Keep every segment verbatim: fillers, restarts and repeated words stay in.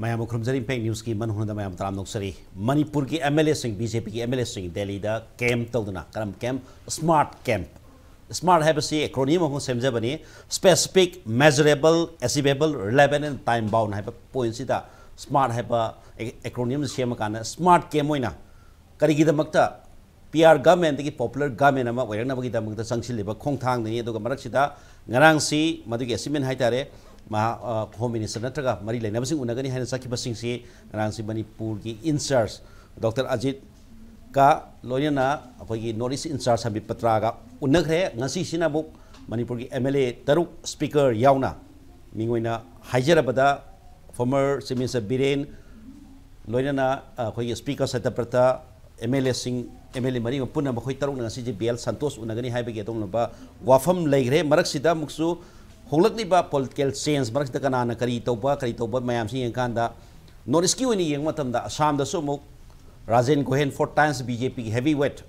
ꯃꯌꯥꯝꯕꯨ ꯈꯨꯔꯨꯝꯖꯔꯤ, ꯏꯝꯄꯦꯛ ꯅ꯭ꯌꯨꯁꯀꯤ ꯃꯅꯨꯡꯗ ꯃꯌꯥꯝ ꯇꯔꯥꯝꯅ ꯑꯣꯛꯆꯔꯤ꯫ ꯃꯅꯤꯄꯨꯔꯒꯤ ꯑꯦꯝ ꯑꯦꯜ ꯑꯦꯁꯤꯡ, ꯕꯤ ꯖꯦ ꯄꯤꯒꯤ ꯑꯦꯝ ꯑꯦꯜ ꯑꯦꯁꯤꯡ ꯗꯦꯜꯂꯤꯗ ꯀꯦꯝꯞ ꯇꯧꯗꯨꯅ, ꯀꯔꯝ ꯀꯦꯝꯞ? Smart camp. ꯁ꯭ꯃꯥꯔꯠ ꯍꯥꯏꯕꯁꯤ ꯑꯦꯀ꯭ꯔꯣꯅꯤꯝ ꯑꯃꯈꯛ ꯁꯦꯝꯖꯕꯅꯤ꯫ Specific, measurable, achievable, relevant and time bound ꯍꯥꯏꯕ ꯄꯣꯏꯟꯁꯤꯗ ꯁ꯭ꯃꯥꯔꯠ ꯍꯥꯏꯕ ꯑꯦꯀ꯭ꯔꯣꯅꯤꯝ ꯁꯦꯝꯃꯀꯥꯟꯗ ꯁ꯭ꯃꯥꯔꯠ ꯀꯦꯝꯞ ꯑꯣꯏꯅ ꯀꯔꯤꯒꯤꯗꯃꯛꯇ ꯄꯤ ꯑꯥꯔ ꯒꯚꯔꯟꯃꯦꯟꯠꯇꯒꯤ ꯄꯣꯄꯨꯂꯔ ꯒꯚꯔꯟꯃꯦꯟꯠ ꯑꯃ ꯑꯣꯏꯔꯛꯅꯕꯒꯤꯗꯃꯛꯇ ꯆꯪꯁꯤꯜꯂꯤꯕ ꯈꯣꯡꯊꯥꯡꯗꯅꯤ꯫ ꯑꯗꯨꯒ ꯃꯔꯛꯁꯤꯗ ꯉꯔꯥꯡꯁꯤ ꯃꯗꯨꯒꯤ ꯑꯦꯆꯤꯞꯃꯦꯟꯠ ꯍꯥꯏꯇꯥꯔꯦ, ꯃꯍꯥꯛ, ꯑ, ꯍꯣꯝ ꯃꯤꯅꯤꯁꯇꯔ ꯅꯠꯇ꯭ꯔꯒ ꯃꯔꯤ ꯂꯩꯅꯕꯁꯤꯡ ꯎꯅꯒꯅꯤ ꯍꯥꯏꯅ ꯆꯠꯈꯤꯕꯁꯤꯡꯁꯤ ꯉꯔꯥꯡꯁꯤ ꯃꯅꯤꯄꯨꯔꯒꯤ ꯏꯟꯆꯥꯔꯖ ꯗꯣꯛꯇꯔ ꯑꯖꯤꯠꯀ ꯂꯣꯏꯅꯅ ꯑꯩꯈꯣꯏꯒꯤ ꯅꯣꯔꯠ ꯏꯁ ꯏꯟꯆꯥꯔꯖ ꯁꯝꯕꯤꯠ ꯄꯇ꯭ꯔꯥꯒ ꯎꯅꯈ꯭ꯔꯦ꯫ ꯉꯁꯤꯁꯤꯅ ꯑꯃꯨꯛ ꯃꯅꯤꯄꯨꯔꯒꯤ ꯑꯦꯝ ꯑꯦꯜ ꯑꯦ ꯇꯔꯨꯛ ꯁ꯭ꯄꯤꯀꯔ ꯌꯥꯎꯅ, ꯃꯤꯡ ꯑꯣꯏꯅ ꯍꯥꯏꯖꯔꯕꯗ, ꯐꯣꯔꯃꯔ ꯆꯤꯐ ꯃꯤꯅꯤꯁꯇꯔ ꯕꯤꯔꯦꯟ, ꯂꯣꯏꯅꯅ ꯑꯩꯈꯣꯏꯒꯤ ꯁ꯭ꯄꯤꯀꯔ ꯁꯇ꯭ꯌꯕ꯭ꯔꯇ, ꯑꯦꯝ ꯑꯦꯜ ꯑꯦꯁꯤꯡ, ꯑꯦꯝ ꯑꯦꯜ ꯑꯦ ꯃꯔꯤ ꯑꯃ ꯄꯨꯟꯅ ꯃꯈꯣꯏ ꯇꯔꯨꯛꯅ ꯉꯁꯤꯁꯦ ꯕꯤ ꯑꯦꯜ ꯁꯟꯇꯣꯁ ꯎꯅꯒꯅꯤ ꯍꯥꯏꯕꯒꯤ ꯑꯗꯨꯒꯨꯝꯂꯕ ꯋꯥꯐꯝ ꯂꯩꯈ꯭ꯔꯦ꯫ ꯃꯔꯛꯁꯤꯗ ꯑꯃꯨꯛꯁꯨ ꯍꯣꯡꯂꯛꯂꯤꯕ ꯄꯣꯂꯤꯇꯤꯀꯦꯜ ꯆꯦꯟꯖ ꯃꯔꯛꯁꯤꯗ ꯀꯅꯥꯅ ꯀꯔꯤ ꯇꯧꯕ, ꯀꯔꯤ ꯇꯧꯕ ꯃꯌꯥꯝꯁꯤ ꯌꯦꯡꯀꯥꯟꯗ, ꯅꯣꯔꯠ ꯏꯁꯀꯤ ꯑꯣꯏꯅ ꯌꯦꯡꯕ ꯃꯇꯝꯗ ꯑꯁꯥꯝꯗꯁꯨ ꯑꯃꯨꯛ Rajen Gohain, four times B J ꯄꯤꯒꯤ ꯍꯦꯚꯤ ꯋꯦꯠ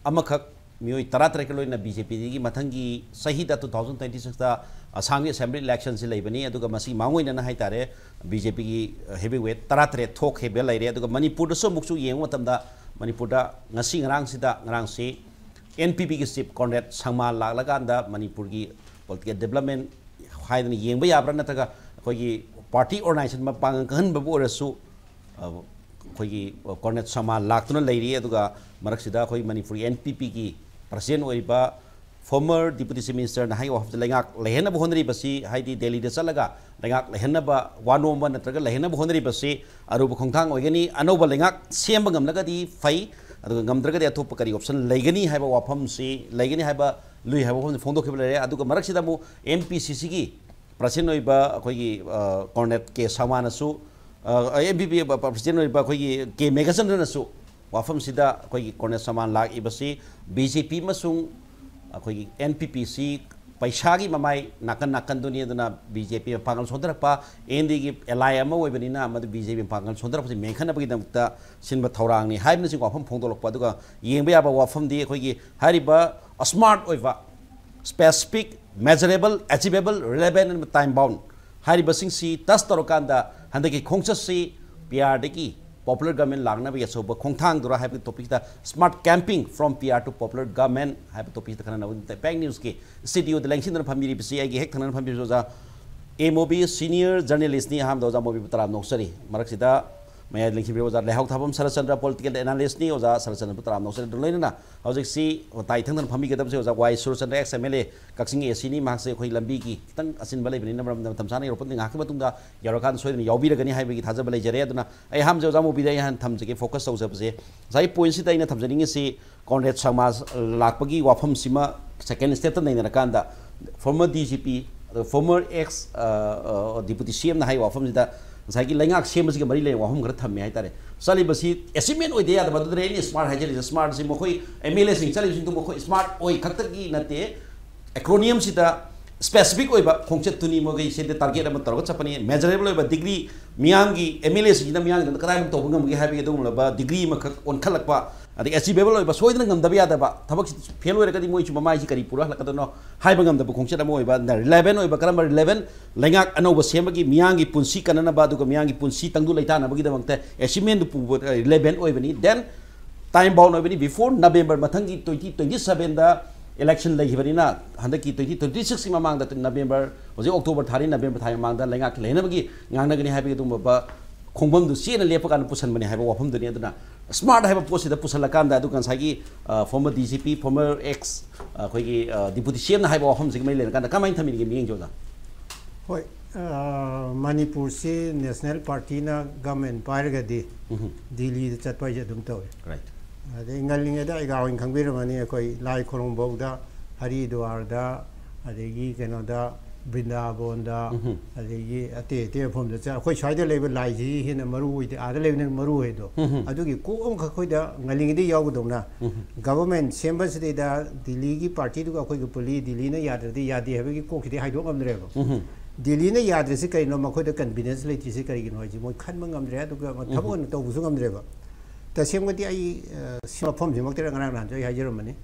ꯑꯃꯈꯛ, ꯃꯤꯑꯣꯏ ꯇꯔꯥꯇꯔꯦꯠꯀ ꯂꯣꯏꯅꯅ ꯕꯤ ꯖꯦ ꯄꯤꯗꯒꯤ ꯃꯊꯪꯒꯤ ꯆꯍꯤꯗ, ꯇꯨ ꯊꯥꯎꯖꯟ ꯇ꯭ꯋꯦꯟꯇꯤ ꯁꯤꯛꯁꯇ ꯑꯁꯥꯝꯒꯤ ꯑꯦꯁꯦꯝꯕ꯭ꯂꯤ ꯏꯂꯦꯛꯁꯟꯁꯤ ꯂꯩꯕꯅꯤ꯫ ꯑꯗꯨꯒ ꯃꯁꯤ ꯃꯥꯡꯑꯣꯏꯅꯅ ꯍꯥꯏꯇꯥꯔꯦ, ꯕꯤ ꯖꯦ ꯄꯤꯒꯤ ꯍꯦꯚꯤ ꯋꯦꯠ ꯇꯔꯥꯇꯔꯦꯠ ꯊꯣꯛꯈꯤꯕ ꯂꯩꯔꯦ꯫ ꯑꯗꯨꯒ ꯃꯅꯤꯄꯨꯔꯗꯁꯨ ꯑꯃꯨꯛꯁꯨ ꯌꯦꯡꯕ ꯃꯇꯝꯗ, ꯃꯅꯤꯄꯨꯔꯗ ꯉꯁꯤ ꯉꯔꯥꯡꯁꯤꯗ, ꯉꯔꯥꯡꯁꯤ ꯑꯦꯟ ꯄꯤ ꯄꯤꯒꯤ ꯆꯤꯐ ꯀꯣꯟꯔꯦꯗ ꯁꯪꯃꯥ ꯂꯥꯛꯂꯀꯥꯟꯗ ꯃꯅꯤꯄꯨꯔꯒꯤ ꯄꯣꯂꯤꯇꯤꯀꯦꯜ ꯗꯤꯕ꯭ꯂꯞꯃꯦꯟ ꯍꯥꯏꯗꯅ ꯌꯦꯡꯕ ꯌꯥꯕ꯭ꯔꯥ, ꯅꯠꯇ꯭ꯔꯒ ꯑꯩꯈꯣꯏꯒꯤ ꯄꯥꯔꯇꯤ ꯑꯣꯔꯒꯅꯥꯏꯖꯦꯁꯟ ꯃꯄꯥꯡꯒꯜ ꯀꯪꯍꯟꯕꯕꯨ ꯑꯣꯏꯔꯁꯨ, ꯑ, ꯑꯩꯈꯣꯏꯒꯤ ꯀꯣꯟꯔꯦꯗ ꯁꯪꯃꯥ ꯂꯥꯛꯇꯨꯅ ꯂꯩꯔꯤ꯫ ꯑꯗꯨꯒ ꯃꯔꯛꯁꯤꯗ ꯑꯩꯈꯣꯏ ꯃꯅꯤꯄꯨꯔꯒꯤ ꯑꯦꯟ ꯄꯤ ꯄꯤꯒꯤ ꯄ꯭ꯔꯁꯤꯗꯦꯟ ꯑꯣꯏꯔꯤꯕ ꯐꯣꯔꯃꯔ ꯗꯤꯄꯨꯇꯤ ꯆꯤꯐ ꯃꯤꯅꯤꯁꯇꯔꯅ ꯍꯥꯏꯕ ꯋꯥꯐꯝꯗ ꯂꯩꯉꯥꯛ ꯂꯩꯍꯟꯅꯕ ꯍꯣꯠꯅꯔꯤꯕꯁꯤ, ꯍꯥꯏꯗꯤ ꯗꯦꯜꯂꯤꯗ ꯆꯠꯂꯒ ꯂꯩꯉꯥꯛ ꯂꯩꯍꯟꯅꯕ ꯋꯥ ꯅꯣꯝꯕ ꯅꯠꯇ꯭ꯔꯒ ꯂꯩꯍꯟꯅꯕ ꯍꯣꯠꯅꯔꯤꯕꯁꯤ ꯑꯔꯨꯕ ꯈꯣꯡꯊꯥꯡ ꯑꯣꯏꯒꯅꯤ꯫ ꯑꯅꯧꯕ ꯂꯩꯉꯥꯛ ꯁꯦꯝꯕ ꯉꯝꯂꯒꯗꯤ ꯐꯩ, ꯑꯗꯨꯒ ꯉꯝꯗ꯭ꯔꯒꯗꯤ ꯑꯇꯣꯞꯄ ꯀꯔꯤ ꯑꯣꯞꯁꯟ ꯂꯩꯒꯅꯤ ꯍꯥꯏꯕ ꯋꯥꯐꯝꯁꯤ, ꯂꯩꯒꯅꯤ ꯍꯥꯏꯕ, ꯂꯨꯏ ꯍꯥꯏꯕ ꯋꯥꯐꯝꯁꯤ ꯐꯣꯡꯗꯣꯛꯈꯤꯕ ꯂꯩꯔꯦ꯫ ꯑꯗꯨꯒ ꯃꯔꯛꯁꯤꯗ ꯑꯃꯨꯛ ꯑꯦꯟ ꯄꯤ ꯁꯤ ꯁꯤꯒꯤ ꯄ꯭ꯔꯁꯤꯗꯦꯟ ꯑꯣꯏꯕ ꯑꯩꯈꯣꯏꯒꯤ, ꯑ, ꯀꯣꯔꯅꯦꯠ ꯀꯦ ꯁꯃꯥꯅꯁꯨ, ꯑ, ꯑꯦꯟ ꯄꯤ ꯄꯤ ꯄ꯭ꯔꯁꯤꯗꯦꯟ ꯑꯣꯏꯕ ꯑꯩꯈꯣꯏꯒꯤ ꯀꯦ ꯃꯦꯘꯆꯟꯗ꯭ꯔꯅꯁꯨ ꯋꯥꯐꯝꯁꯤꯗ ꯑꯩꯈꯣꯏꯒꯤ ꯀꯣꯔꯅꯦꯠ ꯁꯃꯥ ꯂꯥꯛꯏꯕꯁꯤ ꯕꯤ ꯖꯦ ꯄꯤ ꯑꯃꯁꯨꯡ ꯑꯩꯈꯣꯏꯒꯤ ꯑꯦꯟ ꯄꯤ ꯄꯤ ꯁꯤ ꯄꯩꯁꯥꯒꯤ ꯃꯃꯥꯏ ꯅꯥꯀꯟ ꯅꯥꯀꯟꯗꯨꯅꯤ꯫ ꯑꯗꯨꯅ ꯕꯤ ꯖꯦ ꯄꯤ ꯃꯄꯥꯡꯒꯜ ꯁꯣꯟꯊꯔꯛꯄ, ꯑꯦꯟ ꯗꯤꯒꯤ ꯑꯦꯂꯥꯏ ꯑꯃ ꯑꯣꯏꯕꯅꯤꯅ ꯃꯗꯨ ꯕꯤ ꯖꯦ ꯄꯤ ꯃꯄꯥꯡꯒꯜ ꯁꯣꯟꯊꯔꯛꯄꯁꯤ ꯃꯦꯟꯈꯠꯅꯕꯒꯤꯗꯃꯛꯇ ꯁꯤꯟꯕ ꯊꯧꯔꯥꯡꯅꯤ ꯍꯥꯏꯕꯅꯆꯤꯡꯕ ꯋꯥꯐꯝ ꯐꯣꯡꯗꯣꯛꯂꯛꯄ꯫ ꯑꯗꯨꯒ ꯌꯦꯡꯕ ꯌꯥꯕ ꯋꯥꯐꯝꯗꯤ ꯑꯩꯈꯣꯏꯒꯤ ꯍꯥꯏꯔꯤꯕ ꯁ꯭ꯃꯥꯔꯠ ꯑꯣꯏꯕ, specific, measurable, achievable, relevant and time bound ꯍꯥꯏꯔꯤꯕꯁꯤꯡꯁꯤ ꯇꯁ ꯇꯧꯔꯀꯥꯟꯗ ꯍꯟꯗꯛꯀꯤ ꯈꯣꯡꯆꯠꯁꯤ ꯄꯤ ꯑꯥꯔꯗꯒꯤ ꯄꯣꯄꯨꯂꯔ ꯒꯃꯦꯟ ꯂꯥꯛꯅꯕꯒꯤ ꯑꯆꯧꯕ ꯈꯣꯡꯊꯥꯡꯗꯨꯔꯥ ꯍꯥꯏꯕꯒꯤ ꯇꯣꯄꯤꯛꯇ, smart campaign from P R to popular ꯒꯃꯦꯟ ꯍꯥꯏꯕ ꯇꯣꯄꯤꯛꯁꯤꯗ ꯈꯟꯅꯅꯕ ꯏꯝꯄꯦꯛ ꯅ꯭ꯌꯨꯁꯀꯤ ꯁ꯭ꯇꯨꯗꯤꯑꯣꯗ ꯂꯦꯡꯁꯤꯟꯗꯨꯅ ꯐꯝꯕꯤꯔꯤꯕꯁꯤ ꯑꯩꯒꯤ ꯍꯦꯛ ꯊꯪꯅꯅ ꯐꯝꯕꯤꯔꯤꯕꯁꯤ ꯑꯣꯖꯥ ꯑꯦ ꯃꯣꯕꯤ, ꯁꯤꯅꯤꯌꯔ ꯖꯔꯅꯦꯂꯤꯁꯅꯤ꯫ ꯑꯍꯥꯟꯕꯗ ꯑꯣꯖꯥ ꯃꯣꯕꯤꯕꯨ ꯇꯔꯥꯝꯅ ꯑꯣꯛꯆꯔꯤ꯫ ꯃꯔꯛꯁꯤꯗ ꯃꯌꯥꯏꯗ ꯂꯦꯡꯁꯤꯟꯕꯤꯔꯤꯕ ꯑꯣꯖꯥ ꯂꯩꯍꯥꯎ ꯊꯥꯕꯝ ꯁꯔꯠꯆꯟꯗ꯭ꯔ, ꯄꯣꯂꯤꯇꯤꯀꯦꯜ ꯑꯦꯅꯥꯂꯤꯁ꯭ꯠꯅꯤ꯫ ꯑꯣꯖꯥ ꯁꯔꯠꯆꯟꯗ꯭ꯔꯕꯨ ꯇꯔꯥꯝꯅ ꯑꯣꯛꯆꯔꯤ꯫ ꯑꯗꯨ ꯂꯣꯏꯅꯅ ꯍꯧꯖꯤꯛꯁꯤ ꯇꯥꯏ ꯊꯪꯅꯅ ꯐꯝꯕꯤꯒꯗꯕꯁꯤ ꯑꯣꯖꯥ ꯋꯥꯏ ꯁꯨꯔꯆꯟꯗ꯭ꯔ, ꯑꯦꯛꯁ ꯑꯦꯝ ꯑꯦꯜ ꯑꯦ, ꯀꯛꯆꯤꯡ ꯑꯦ ꯁꯤꯅꯤ꯫ ꯃꯍꯥꯛꯁꯦ ꯑꯩꯈꯣꯏ ꯂꯝꯕꯤꯒꯤ ꯈꯤꯇꯪ ꯑꯆꯤꯟꯕ ꯂꯩꯕꯅꯤꯅ ꯃꯔꯝ ꯃꯇꯝ ꯆꯥꯅ ꯌꯧꯔꯛꯄꯅꯤꯅ ꯉꯥꯏꯍꯥꯛꯀꯤ ꯃꯇꯨꯡꯗ ꯌꯧꯔꯀꯥꯟꯗ ꯁꯣꯏꯗꯅ ꯌꯥꯎꯕꯤꯔꯒꯅꯤ ꯍꯥꯏꯕꯒꯤ ꯊꯥꯖꯕ ꯂꯩꯖꯔꯦ꯫ ꯑꯗꯨꯅ ꯑꯩ ꯑꯍꯥꯟꯕꯁꯦ ꯑꯣꯖꯥ ꯃꯣꯕꯤꯗ ꯑꯩ ꯍꯥꯟꯅ ꯊꯝꯖꯒꯦ, ꯐꯣꯀꯁ ꯇꯧꯖꯕꯁꯦ ꯉꯁꯥꯏꯒꯤ ꯄꯣꯏꯟꯠꯁꯤꯗ ꯑꯩꯅ ꯊꯝꯖꯅꯤꯡꯉꯤꯁꯤ ꯀꯣꯟꯔꯦꯗ ꯁꯪꯃꯥ ꯂꯥꯛꯄꯒꯤ ꯋꯥꯐꯝꯁꯤꯃ ꯁꯦꯀꯦꯟ ꯁ꯭ꯇꯦꯞꯇ ꯅꯩꯅꯔꯀꯥꯟꯗ, ꯐꯣꯔꯃꯔ ꯗꯤ ꯖꯤ ꯄꯤ, ꯑꯗꯨꯒ ꯐꯣꯔꯃꯔ ꯑꯦꯛꯁ ꯗꯤꯄꯨꯇꯤ ꯁꯤ ꯑꯦꯝꯅ ꯍꯥꯏꯕ ꯋꯥꯐꯝꯁꯤꯗ ꯉꯁꯥꯏꯒꯤ ꯂꯩꯉꯥꯛ ꯁꯦꯝꯕꯁꯤꯒ ꯃꯔꯤ ꯂꯩꯅꯕ ꯋꯥꯐꯝ ꯈꯔ ꯊꯝꯃꯦ ꯍꯥꯏꯇꯥꯔꯦ꯫ ꯆꯠꯂꯤꯕꯁꯤ ꯑꯦꯆꯤꯞꯃꯦꯟ ꯑꯣꯏꯗ ꯌꯥꯗꯕ, ꯑꯗꯨꯗꯅ ꯑꯩꯅ ꯁ꯭ꯃꯥꯔꯠ ꯍꯥꯏꯖꯔꯤꯁꯦ꯫ ꯁ꯭ꯃꯥꯔꯠꯁꯤ ꯃꯈꯣꯏ ꯑꯦꯝ ꯑꯦꯜ ꯑꯦꯁꯤꯡ ꯆꯠꯂꯤꯕꯁꯤꯡꯗꯨ ꯃꯈꯣꯏ ꯁ꯭ꯃꯥꯔꯠ ꯑꯣꯏ ꯈꯛꯇꯒꯤ ꯅꯠꯇꯦ, ꯑꯦꯀ꯭ꯔꯣꯅꯤꯌꯝꯁꯤꯗ ꯁ꯭ꯄꯦꯁꯤꯐꯤꯛ ꯑꯣꯏꯕ ꯈꯣꯡꯆꯠꯇꯨꯅꯤ ꯃꯈꯣꯏꯁꯤꯗ ꯇꯥꯔꯒꯦꯠ ꯑꯃ ꯇꯧꯔꯒ ꯆꯠꯄꯅꯤ꯫ ꯃꯦꯖꯔꯦꯕꯜ ꯑꯣꯏꯕ ꯗꯤꯒ꯭ꯔꯤ, ꯃꯤꯌꯥꯝꯒꯤ ꯑꯦꯝ ꯑꯦꯜ ꯑꯦꯁꯤꯡꯁꯤꯅ ꯃꯤꯌꯥꯝꯒꯤꯗꯃꯛꯇ ꯀꯗꯥꯏꯃꯨꯛ ꯇꯧꯕ ꯉꯝꯒꯦ ꯍꯥꯏꯕꯒꯤ ꯑꯗꯨꯒꯨꯝꯂꯕ ꯗꯤꯒ꯭ꯔꯤ ꯑꯃꯈꯛ ꯑꯣꯟꯈꯠꯂꯛꯄ, ꯑꯗꯒꯤ ꯑꯦꯆꯤꯚꯦꯕꯜ ꯑꯣꯏꯕ, ꯁꯣꯏꯗꯅ ꯉꯝꯗꯕ ꯌꯥꯗꯕ ꯊꯕꯛꯁꯤ ꯐꯦꯜ ꯑꯣꯏꯔꯒꯗꯤ ꯃꯣꯏꯁꯨ ꯃꯃꯥꯏꯁꯤ ꯀꯔꯤ ꯄꯨꯔ ꯍꯜꯂꯛꯀꯗꯣꯏꯅꯣ ꯍꯥꯏꯕ ꯉꯝꯗꯕ ꯈꯣꯡꯆꯠ ꯑꯃ ꯑꯣꯏꯕ, ꯔꯤꯂꯦꯕꯦꯟ ꯑꯣꯏꯕ, ꯀꯔꯝꯕ ꯔꯤꯂꯦꯕꯦꯟ, ꯂꯩꯉꯥꯛ ꯑꯅꯧꯕ ꯁꯦꯝꯕꯒꯤ ꯃꯤꯌꯥꯝꯒꯤ ꯄꯨꯟꯁꯤ ꯀꯟꯅꯅꯕ, ꯑꯗꯨꯒ ꯃꯤꯌꯥꯝꯒꯤ ꯄꯨꯟꯁꯤ ꯇꯪꯗꯨ ꯂꯩꯇꯥꯅꯕꯒꯤꯗꯃꯛꯇ ꯑꯦꯆꯤꯚꯃꯦꯟꯗꯨ ꯄꯨꯕ ꯔꯤꯂꯦꯕꯦꯟ ꯑꯣꯏꯕꯅꯤ꯫ ꯗꯦꯟ ꯇꯥꯏꯝ ꯕꯥꯎꯟ ꯑꯣꯏꯕꯅꯤ꯫ ꯕꯤꯐꯣꯔ ꯅꯕꯦꯝꯕꯔ ꯃꯊꯪꯒꯤ ꯇ꯭ꯋꯦꯟꯇꯤ ꯇ꯭ꯋꯦꯟꯇꯤ ꯁꯕꯦꯟꯗ ꯏꯂꯦꯛꯁꯟ ꯂꯩꯈꯤꯕꯅꯤꯅ, ꯍꯟꯗꯛꯀꯤ ꯇ꯭ꯋꯦꯟꯇꯤ ꯇ꯭ꯋꯦꯟꯇꯤ ꯁꯤꯛꯁꯀꯤ ꯃꯃꯥꯡꯗ, ꯅꯕꯦꯝꯕꯔ, ꯍꯧꯖꯤꯛ ꯑꯣꯛꯇꯣꯕꯔ ꯊꯥꯅꯤ, ꯅꯕꯦꯝꯕꯔ ꯊꯥꯒꯤ ꯃꯃꯥꯡꯗ ꯂꯩꯉꯥꯛꯀꯤ ꯂꯩꯅꯕꯒꯤ ꯉꯥꯡꯅꯒꯅꯤ ꯍꯥꯏꯕꯒꯤ ꯑꯗꯨꯒꯨꯝꯕ ꯈꯣꯡꯐꯝꯗꯨ ꯆꯦꯅ ꯂꯦꯞꯄ ꯀꯥꯟꯗ ꯄꯨꯁꯟꯕꯅꯤ ꯍꯥꯏꯕ ꯋꯥꯐꯝꯗꯨꯅꯤ꯫ ꯑꯗꯨꯅ ꯁ꯭ꯃꯥꯔꯠ ꯍꯥꯏꯕ ꯄꯣꯠꯁꯤꯗ ꯄꯨꯁꯜꯂꯀꯥꯟꯗ, ꯑꯗꯨꯒ ꯉꯁꯥꯏꯒꯤ, ꯑ, former D G P, former X, ꯑ, ꯑꯩꯈꯣꯏꯒꯤ, ꯑ, ꯗꯤꯄꯨꯇꯤ ꯁꯤ ꯑꯦꯝꯅ ꯍꯥꯏꯕ ꯋꯥꯐꯝꯁꯤꯒ ꯃꯔꯤ ꯂꯩꯅꯀꯥꯟꯗ ꯀꯃꯥꯏꯅ ꯊꯝꯕꯤꯔꯤꯒꯦ ꯃꯤꯠꯌꯦꯡꯁꯦ, ꯑꯣꯖꯥ? ꯍꯣꯏ, ꯑ, ꯃꯅꯤꯄꯨꯔꯁꯤ ꯅꯦꯁꯅꯦꯜ ꯄꯥꯔꯇꯤꯅ ꯒꯃꯦꯟ ꯄꯥꯏꯔꯒꯗꯤ ꯎꯝ꯫ ꯗꯤꯜꯂꯤꯗ ꯆꯠꯄ ꯍꯥꯏꯁꯦ ꯑꯗꯨꯝ ꯇꯧꯏ꯫ ꯔꯥꯏꯠ꯫ ꯑꯗꯩ ꯉꯜꯂꯤꯉꯩꯗ ꯑꯩꯒ ꯍꯣꯏꯅ ꯈꯪꯕꯤꯔꯝꯃꯅꯤ, ꯑꯩꯈꯣꯏ ꯂꯥꯏ ꯈꯨꯔꯨꯝꯐꯧꯗ ꯍꯔꯤꯗ꯭ꯋꯥꯔꯗ, ꯑꯗꯒꯤ ꯀꯩꯅꯣꯗ, ꯕ꯭ꯔꯤꯟꯗꯥꯕꯣꯟꯗ, ꯎꯝ꯫ ꯑꯗꯒꯤ ꯑꯇꯩ ꯑꯇꯩ ꯃꯐꯝꯗ ꯆꯠ-, ꯑꯩꯈꯣꯏ ꯁ꯭ꯋꯥꯏꯗ ꯂꯩꯕ ꯂꯥꯏꯁꯤ ꯍꯦꯟꯅ ꯃꯔꯨ ꯑꯣꯏꯗꯦ, ꯑꯥꯗ ꯂꯩꯕꯅ ꯃꯔꯨ ꯑꯣꯏꯗꯣ꯫ ꯎꯝ꯫ ꯑꯗꯨꯒꯤ ꯀꯣꯛ ꯑꯃꯈꯛ ꯑꯩꯈꯣꯏꯗ ꯉꯜꯂꯤꯉꯩꯗ ꯌꯥꯎꯒꯗꯧꯅ, ꯎꯝ꯫ ꯒꯚꯔꯟꯃꯦꯟ ꯁꯦꯝꯕꯁꯤꯗꯩꯗ ꯗꯤꯜꯂꯤꯒꯤ ꯄꯥꯔꯇꯤꯗꯨꯒ ꯑꯩꯈꯣꯏꯒ ꯄꯨꯜꯂꯤ, ꯗꯤꯜꯂꯤꯅ ꯌꯥꯗ꯭ꯔꯗꯤ ꯌꯥꯗꯦ ꯍꯥꯏꯕꯒꯤ ꯀꯣꯛꯁꯤꯗꯤ ꯍꯥꯏꯗꯣꯛ ꯉꯝꯗ꯭ꯔꯦꯕ꯫ ꯎꯝ꯫ ꯗꯤꯜꯂꯤꯅ ꯌꯥꯗ꯭ꯔꯤꯁꯤ ꯀꯔꯤꯅꯣ, ꯃꯈꯣꯏꯗ ꯀꯟꯐꯤꯗꯦꯟꯁ ꯂꯩꯇ꯭ꯔꯤꯁꯤ ꯀꯔꯤꯒꯤꯅꯣ ꯍꯥꯏꯁꯤ ꯃꯣꯏ ꯈꯟꯕ ꯉꯝꯗ꯭ꯔꯦ, ꯑꯗꯨꯒ ꯊꯕꯛ ꯎꯝ꯫ ꯑꯣꯏꯅ ꯇꯧꯕꯁꯨ ꯉꯝꯗ꯭ꯔꯦꯕ꯫ ꯇꯁꯦꯡꯕꯗꯤ ꯑꯩ, ꯑ, ꯁꯤ ꯃꯐꯝꯁꯤꯃꯛꯇꯗ ꯉꯔꯥꯡ ꯅꯍꯥꯟꯁꯨ ꯑꯩ ꯍꯥꯏꯖꯔꯝꯕꯅꯤ꯫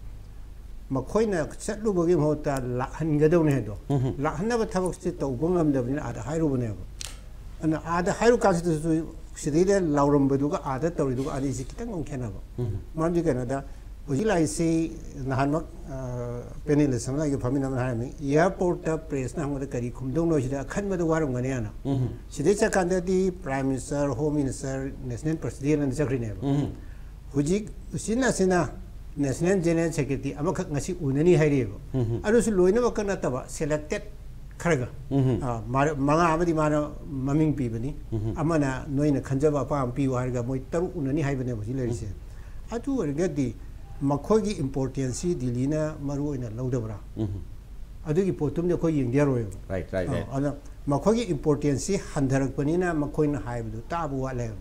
ꯃꯈꯣꯏꯅ ꯆꯠꯂꯨꯕꯒꯤ ꯃꯍꯨꯠꯇ ꯂꯥꯛꯍꯟꯒꯗꯧꯅꯦ ꯍꯥꯏꯗꯣ, ꯎꯝ꯫ ꯂꯥꯛꯍꯟꯅꯕ ꯊꯕꯛꯁꯦ ꯇꯧꯕ ꯉꯝꯗꯕꯅꯤꯅ ꯑꯥꯗ ꯍꯥꯏꯔꯨꯕꯅꯦꯕ꯫ ꯑꯗꯨꯅ ꯑꯥꯗ ꯍꯥꯏꯔꯨ ꯀꯥꯟꯁꯤꯗꯁꯨ ꯁꯤꯗꯩꯗ ꯂꯥꯎꯔꯝꯕꯗꯨꯒ ꯑꯥꯗ ꯇꯧꯔꯤꯗꯨꯒ ꯑꯅꯤꯁꯤ ꯈꯤꯇꯪ ꯑꯃꯨꯛ ꯈꯦꯠꯅꯕ꯫ ꯎꯝ꯫ ꯃꯔꯝꯗꯤ ꯀꯩꯅꯣꯗ, ꯍꯧꯖꯤꯛ ꯂꯥꯛꯏꯁꯤ ꯅꯍꯥꯟꯃꯛ, ꯑ, ꯄꯦꯅꯦꯂꯤꯁ ꯑꯃꯅ ꯑꯩꯒ ꯐꯝꯃꯤꯟꯅꯕꯅ ꯍꯥꯏꯔꯝꯃꯤ, "ꯑꯦꯌꯥꯔꯄꯣꯔꯠꯇ ꯄ꯭ꯔꯦꯁꯅ ꯍꯪꯕꯗ ꯀꯔꯤ ꯈꯨꯝꯗꯧꯅꯣ ꯁꯤꯗ ꯑꯈꯟꯕꯗ ꯋꯥꯔꯝꯒꯅꯤ" ꯍꯥꯏꯅ꯫ ꯎꯝ꯫ ꯁꯤꯗꯩ ꯆꯠꯀꯥꯟꯗꯗꯤ Prime Minister, Home Minister, National President ꯑꯅ ꯆꯠꯈ꯭ꯔꯤꯅꯦꯕ꯫ ꯎꯝ꯫ ꯍꯧꯖꯤꯛ ꯎꯆꯤꯟ ꯅꯥꯆꯤꯟꯅ National General Secretary ꯑꯃꯈꯛ ꯉꯁꯤ ꯎꯅꯅꯤ ꯍꯥꯏꯔꯤꯑꯕ꯫ ꯎꯝ꯫ ꯑꯗꯨꯁꯨ ꯂꯣꯏꯅꯃꯛꯀ ꯅꯠꯇꯕ, selected ꯈꯔꯒ, ꯎꯝ꯫ ꯑ, ꯃꯥ-, ꯃꯉꯥ ꯑꯃꯗꯤ ꯃꯥꯅ ꯃꯃꯤꯡ ꯄꯤꯕꯅꯤ꯫ ꯎꯝ꯫ ꯑꯃꯅ ꯅꯣꯏꯅ ꯈꯟꯖꯕ ꯑꯄꯥꯝꯕ ꯄꯤꯌꯨ ꯍꯥꯏꯔꯒ ꯃꯣꯏ ꯇꯔꯨꯛ ꯎꯅꯅꯤ ꯍꯥꯏꯕꯅꯦꯕ ꯍꯧꯖꯤꯛ ꯂꯩꯔꯤꯁꯦ꯫ ꯎꯝ꯫ ꯑꯗꯨ ꯑꯣꯏꯔꯒꯗꯤ ꯃꯈꯣꯏꯒꯤ importanceꯁꯤ ꯗꯤꯜꯂꯤꯅ ꯃꯔꯨ ꯑꯣꯏꯅ ꯂꯧꯗꯕ꯭ꯔꯥ? ꯎꯝ꯫ ꯑꯗꯨꯒꯤ ꯄꯣꯠꯇꯨꯝꯗꯤ ꯑꯩꯈꯣꯏ ꯌꯦꯡꯗ ꯌꯥꯔꯣꯏꯕ꯫ Right, right, ꯑ, right. ꯑꯗꯨꯅ ꯃꯈꯣꯏꯒꯤ importanceꯁꯤ ꯍꯟꯊꯔꯛꯄꯅꯤꯅ ꯃꯈꯣꯏꯅ ꯍꯥꯏꯕꯗꯨ ꯇꯥꯕ ꯋꯥꯠꯂꯦꯕ꯫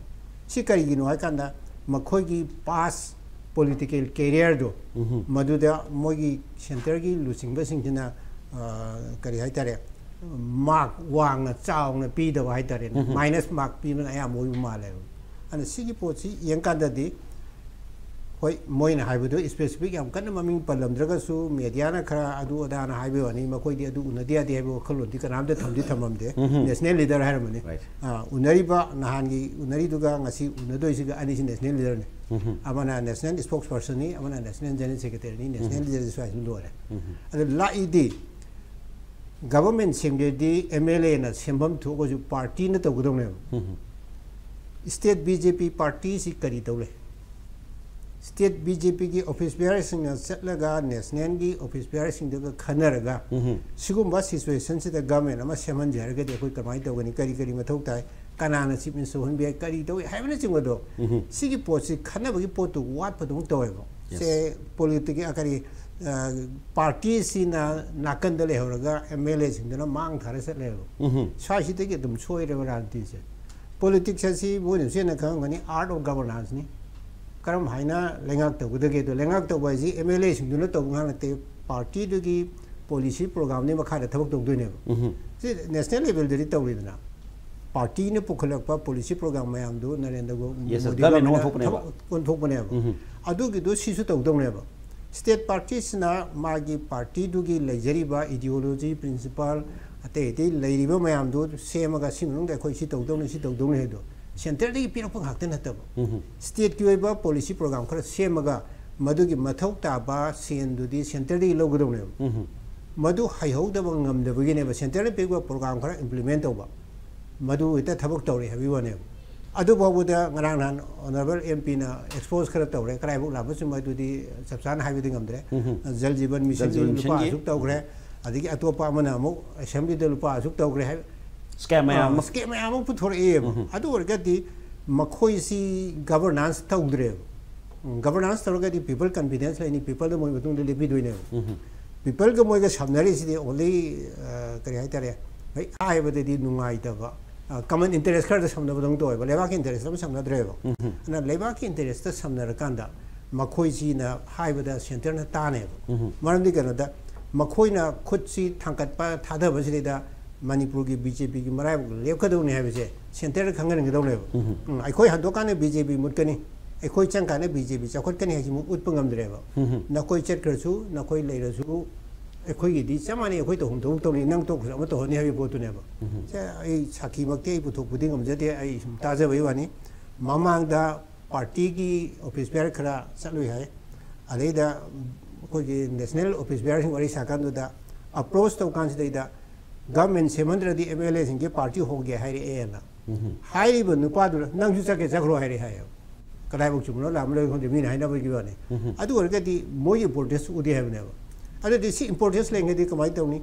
ꯁꯤ ꯀꯔꯤꯒꯤꯅꯣ ꯍꯥꯏꯀꯥꯟꯗ ꯃꯈꯣꯏꯒꯤ past political careerꯗꯣ, ꯎꯝ꯫ ꯃꯗꯨꯗ ꯃꯣꯏꯒꯤ centreꯒꯤ ꯂꯨꯆꯤꯡꯕꯁꯤꯡꯁꯤꯅ, ꯑ, ꯀꯔꯤ ꯍꯥꯏꯇꯥꯔꯦ, mark ꯋꯥꯡꯅ ꯆꯥꯎꯅ ꯄꯤꯗꯕ ꯍꯥꯏꯇꯥꯔꯦꯅꯦ꯫ ꯎꯝ꯫ Minus mark ꯄꯤꯕꯅ ꯑꯌꯥꯝꯕ ꯑꯣꯏꯕ ꯃꯥꯜꯂꯦꯕ꯫ ꯑꯗꯨꯅ ꯁꯤꯒꯤ ꯄꯣꯠꯁꯤ ꯌꯦꯡꯀꯥꯟꯗꯗꯤ, ꯍꯣꯏ, ꯃꯣꯏꯅ ꯍꯥꯏꯕꯗꯣ specific ꯌꯥꯝ ꯀꯟꯅ ꯃꯃꯤꯡ ꯄꯜꯂꯝꯗ꯭ꯔꯒꯁꯨ, mediaꯅ ꯈꯔ ꯑꯗꯨ ꯑꯗꯥꯅ ꯍꯥꯏꯕꯩ ꯋꯥꯅꯤ, ꯃꯈꯣꯏꯗꯤ ꯑꯗꯨ ꯎꯅꯗ ꯌꯥꯗꯦ ꯍꯥꯏꯕ ꯋꯥꯈꯜꯂꯣꯟꯗꯤ ꯀꯅꯥꯝꯇ ꯊꯝꯗꯤ ꯊꯝꯃꯝꯗꯦ꯫ ꯎꯝ꯫ National leader ꯍꯥꯏꯔꯝꯕꯅꯤ꯫ Right. ꯑ, ꯎꯅꯔꯤꯕ ꯅꯍꯥꯟꯒꯤ ꯎꯅꯔꯤꯗꯨꯒ ꯉꯁꯤ ꯎꯅꯗꯣꯏꯁꯤꯒ ꯑꯅꯤꯁꯤ national leaderꯅꯤ꯫ ꯎꯝ꯫ ꯑꯃꯅ national spokespersonꯅꯤ, ꯑꯃꯅ national general secretaryꯅꯤ, national ꯎꯝ꯫ Leaderꯁꯨ ꯍꯥꯏꯁꯨ ꯂꯣꯏꯔꯦ꯫ ꯎꯝ꯫ ꯑꯗꯨ ꯂꯥꯛꯏꯗꯤ government ꯁꯦꯝꯒꯦꯗꯤ MLAꯅ ꯁꯦꯝꯐꯝ ꯊꯣꯛꯑꯒꯁꯨ partyꯅ ꯇꯧꯒꯗꯧꯅꯦꯕ꯫ ꯎꯝ꯫ State BJP partyꯁꯤ ꯀꯔꯤ ꯇꯧ ꯂꯩ? State BJPꯒꯤ office bearerꯁꯤꯡꯅ ꯆꯠꯂꯒ nationalꯒꯤ office bearerꯁꯤꯡꯗꯨꯒ ꯈꯟꯅꯔꯒ, ꯎꯝ꯫ ꯁꯤꯒꯨꯝꯕ situationꯁꯤꯗ government ꯑꯃ ꯁꯦꯝꯍꯟꯁꯦ ꯍꯥꯏꯔꯒꯗꯤ ꯑꯩꯈꯣꯏ ꯀꯃꯥꯏꯅ ꯇꯧꯒꯅꯤ? ꯀꯔꯤ ꯀꯔꯤ ꯃꯊꯧ ꯇꯥꯏ? ꯀꯅꯥꯅ chief minister ꯑꯣꯏꯍꯟꯕ ꯌꯥꯏ? ꯀꯔꯤ ꯇꯧꯏ ꯍꯥꯏꯕꯅꯆꯤꯡꯕꯗꯣ, ꯎꯝ꯫ ꯁꯤꯒꯤ ꯄꯣꯠꯁꯤ ꯈꯟꯅꯕꯒꯤ ꯄꯣꯠꯇꯨ ꯋꯥꯠꯄꯗꯧꯅ ꯇꯧꯋꯦꯕ꯫ Yes. ꯁꯦ politics, ꯑ, ꯀꯔꯤ, ꯑ, partyꯁꯤꯅ ꯅꯥꯀꯟꯗ ꯂꯩꯍꯧꯔꯒ MLAꯁꯤꯡꯗꯨꯅ ꯃꯥꯡ ꯊꯥꯔ ꯆꯠꯂꯦꯕ꯫ ꯎꯝ꯫ ꯁ꯭ꯋꯥꯏꯁꯤꯗꯒꯤ ꯑꯗꯨꯝ ꯁꯣꯏꯔꯦꯕ ꯔꯥꯖꯅꯤꯇꯤꯁꯦ꯫ Politics ꯑꯁꯤ ꯃꯣꯏꯅꯁꯨ ꯍꯦꯟꯅ ꯈꯪꯉꯝꯒꯅꯤ, art of governanceꯅꯤ꯫ ꯀꯔꯝ ꯍꯥꯏꯅ ꯂꯩꯉꯥꯛ ꯇꯧꯒꯗꯒꯦꯗꯣ, ꯂꯩꯉꯥꯛ ꯇꯧꯕ ꯍꯥꯏꯁꯤ MLAꯁꯤꯡꯗꯨꯅ ꯇꯧꯕ ꯉꯥꯛ ꯅꯠꯇꯦ, partyꯗꯨꯒꯤ policy programꯗꯨꯒꯤ ꯃꯈꯥꯗ ꯊꯕꯛ ꯇꯧꯗꯣꯏꯅꯦꯕ꯫ ꯎꯝ꯫ ꯁꯤ national levelꯗꯗꯤ ꯇꯧꯔꯤꯗꯅ, partyꯅ ꯄꯨꯈꯠꯂꯛꯄ policy program ꯃꯌꯥꯝꯗꯨ ꯅꯔꯦꯟꯗ꯭ꯔ ꯒꯣ-, Yes, yes, ꯃꯣꯗꯤ governmentꯅ governmentꯅ ꯑꯣꯟꯊꯣꯛꯄꯅꯦꯕ꯫ ꯊꯕꯛ ꯑꯣꯟꯊꯣꯛꯄꯅꯦꯕ꯫ ꯎꯝ꯫ ꯑꯗꯨꯒꯤꯗꯣ ꯁꯤꯁꯨ ꯇꯧꯗꯧꯅꯦꯕ꯫ ꯁ꯭ꯇꯦꯠ ꯄꯥꯔꯇꯤꯁꯤꯅ ꯃꯥꯒꯤ ꯄꯥꯔꯇꯤꯗꯨꯒꯤ ꯂꯩꯖꯔꯤꯕ ideology, principle, ꯑꯇꯩ ꯑꯇꯩ ꯂꯩꯔꯤꯕ ꯃꯌꯥꯝꯗꯨ ꯁꯦꯝꯃꯒ ꯁꯤ ꯃꯅꯨꯡꯗ ꯑꯩꯈꯣꯏ ꯁꯤ ꯇꯧꯗꯧꯅꯤ, ꯁꯤ ꯇꯧꯗꯧꯅꯤ ꯍꯥꯏꯗꯣ ꯁꯦꯟꯇꯔꯗꯒꯤ ꯄꯤꯔꯛꯄ ꯉꯥꯛꯇ ꯅꯠꯇꯕ, ꯁ꯭ꯇꯦꯠꯀꯤ ꯑꯣꯏꯕ policy program ꯈꯔ ꯁꯦꯝꯃꯒ ꯃꯗꯨꯒꯤ ꯃꯊꯧ ꯇꯥꯕ ꯁꯦꯟꯗꯨꯗꯤ ꯁꯦꯟꯇꯔꯗꯒꯤ ꯂꯧꯒꯗꯧꯅꯦꯕ꯫ ꯃꯗꯨ ꯍꯩꯍꯧꯗꯕ ꯉꯝꯗꯕꯒꯤꯅꯦꯕ ꯁꯦꯟꯇꯔꯅ ꯄꯤꯔꯛꯄ program ꯈꯔ implement ꯇꯧꯕ, ꯃꯗꯨ ꯍꯦꯛꯇ ꯊꯕꯛ ꯇꯧꯔꯦ ꯍꯥꯏꯕꯒꯤ ꯋꯥꯅꯦꯕ꯫ ꯑꯗꯨ ꯐꯥꯎꯕꯗ ꯉꯔꯥꯡ ꯅꯍꯥꯟ honourable M P ꯅ expose ꯈꯔ ꯇꯧꯔꯦ, ꯀꯗꯥꯏꯐꯥꯎ ꯂꯥꯟꯕ ꯆꯨꯝꯕ ꯑꯗꯨꯗꯤ ꯆꯞ ꯆꯥꯅ ꯍꯥꯏꯕꯗꯤ ꯉꯝꯗ꯭ꯔꯦ꯫ ꯖꯜ ꯖꯤꯕꯟ ꯃꯤꯁꯟꯒꯤ ꯂꯨꯄꯥ ꯑꯁꯨꯛ ꯇꯧꯈ꯭ꯔꯦ, ꯑꯗꯒꯤ ꯑꯇꯣꯞꯄ ꯑꯃꯅ ꯑꯃꯨꯛ assembly ꯗ ꯂꯨꯄꯥ ꯑꯁꯨꯛ ꯇꯧꯈ꯭ꯔꯦ ꯍꯥꯏ꯫ Scam ꯃꯌꯥꯝ ꯑꯃ꯫ Scam ꯃꯌꯥꯝ ꯑꯃ ꯄꯨꯊꯣꯔꯛꯑꯦꯕ꯫ ꯑꯗꯨ ꯑꯣꯏꯔꯒꯗꯤ ꯃꯈꯣꯏꯁꯤ governance ꯇꯧꯗ꯭ꯔꯦꯕ꯫ Governance ꯇꯧꯔꯒꯗꯤ people confidence ꯂꯩꯅꯤ, people ꯗ ꯃꯣꯏ ꯃꯇꯨꯡꯗ ꯂꯦꯞꯄꯤꯗꯣꯏꯅꯦꯕ꯫ People ꯒ ꯃꯣꯏꯒ ꯁꯝꯅꯔꯤꯁꯤꯗꯤ only, ꯑ, ꯀꯔꯤ ꯍꯥꯏꯇꯥꯔꯦ, ꯍꯣꯏ, ꯍꯥꯏꯕꯗꯗꯤ ꯅꯨꯡꯉꯥꯏꯇꯕ, ꯑ, common interest ꯈꯔꯗ ꯁꯝꯅꯕꯗꯧꯅ ꯇꯧꯋꯦꯕ, ꯂꯩꯕꯥꯛꯀꯤ interest ꯑꯃ ꯁꯝꯅꯗ꯭ꯔꯦꯕ꯫ ꯑꯗꯨꯅ ꯂꯩꯕꯥꯛꯀꯤ interest ꯇ ꯁꯝꯅꯔꯀꯥꯟꯗ ꯃꯈꯣꯏꯁꯤꯅ ꯍꯥꯏꯕꯗ ꯁꯦꯟꯇꯔꯅ ꯇꯥꯅꯦꯕ꯫ ꯃꯔꯝꯗꯤ ꯀꯩꯅꯣꯗ, ꯃꯈꯣꯏꯅ ꯈꯨꯠꯁꯤ ꯊꯥꯡꯒꯠꯄ ꯊꯥꯗꯕꯁꯤꯗꯩꯗ ꯃꯅꯤꯄꯨꯔꯒꯤ BJP ꯒꯤ ꯃꯔꯥꯏꯕꯛ ꯂꯦꯞꯀꯗꯧꯅꯤ ꯍꯥꯏꯕꯁꯦ ꯁꯦꯟꯇꯔꯗ ꯈꯪꯍꯟꯒꯗꯧꯅꯦꯕ꯫ ꯎꯝ, ꯑꯩꯈꯣꯏ ꯍꯟꯗꯣꯛꯀꯥꯟꯗ BJP ꯃꯨꯠꯀꯅꯤ, ꯑꯩꯈꯣꯏ ꯆꯪꯀꯥꯟꯗ BJP ꯆꯥꯎꯈꯠꯀꯅꯤ ꯍꯥꯏꯁꯤꯃꯨꯛ ꯎꯠꯄ ꯉꯝꯗ꯭ꯔꯦꯕ꯫ ꯅꯈꯣꯏ ꯆꯠꯈ꯭ꯔꯁꯨ, ꯅꯈꯣꯏ ꯂꯩꯔꯁꯨ, ꯑꯩꯈꯣꯏꯒꯤꯗꯤ ꯆꯞ ꯃꯥꯟꯅꯩ, ꯑꯩꯈꯣꯏ ꯇꯧꯐꯝ ꯊꯣꯛꯄ ꯇꯧꯅꯤ, ꯅꯪ ꯇꯣꯛꯈ꯭ꯔꯁꯨ ꯑꯃ ꯇꯧꯍꯟꯅꯤ ꯍꯥꯏꯕꯒꯤ ꯄꯣꯠꯇꯨꯅꯦꯕ꯫ ꯁꯦ, ꯑꯩ ꯁꯥꯈꯤꯃꯛꯇꯤ ꯑꯩ ꯄꯨꯊꯣꯛꯄꯗꯤ ꯉꯝꯖꯗꯦ, ꯑꯩ ꯁꯨꯝ ꯇꯥꯖꯕꯒꯤ ꯋꯥꯅꯤ꯫ ꯃꯃꯥꯡꯗ ꯄꯥꯔꯇꯤꯒꯤ office bearer ꯈꯔ ꯆꯠꯂꯨꯏ ꯍꯥꯏ, ꯑꯗꯩꯗ ꯑꯩꯈꯣꯏꯒꯤ national office bearer ꯁꯤꯡ ꯋꯥꯔꯤ ꯁꯥꯀꯥꯟꯗꯨꯗ approach ꯇꯧꯀꯥꯟꯁꯤꯗꯩꯗ government ꯁꯦꯝꯍꯟꯗ꯭ꯔꯗꯤ MLA ꯁꯤꯡꯒꯤ party ꯍꯣꯡꯒꯦ ꯍꯥꯏꯔꯛꯑꯦꯅ꯫ ꯍꯥꯏꯔꯤꯕ ꯅꯨꯄꯥꯗꯨꯅ ꯅꯪꯁꯨ ꯆꯠꯀꯦ ꯆꯠꯈ꯭ꯔꯣ ꯍꯥꯏꯔꯛꯑꯦ ꯍꯥꯏꯌꯦꯕ꯫ ꯀꯗꯥꯏꯐꯥꯎ ꯆꯨꯝꯕꯅꯣ ꯂꯥꯟꯕꯅꯣ ꯈꯪꯗꯦ, ꯃꯤꯅ ꯍꯥꯏꯅꯕꯒꯤ ꯋꯥꯅꯤ꯫ ꯑꯗꯨ ꯑꯣꯏꯔꯒꯗꯤ ꯃꯣꯏ importance ꯎꯗꯦ ꯍꯥꯏꯕꯅꯦꯕ꯫ ꯑꯗꯨꯗꯤ ꯁꯤ importance ꯂꯩꯉꯩꯗꯤ ꯀꯃꯥꯏꯅ ꯇꯧꯅꯤ?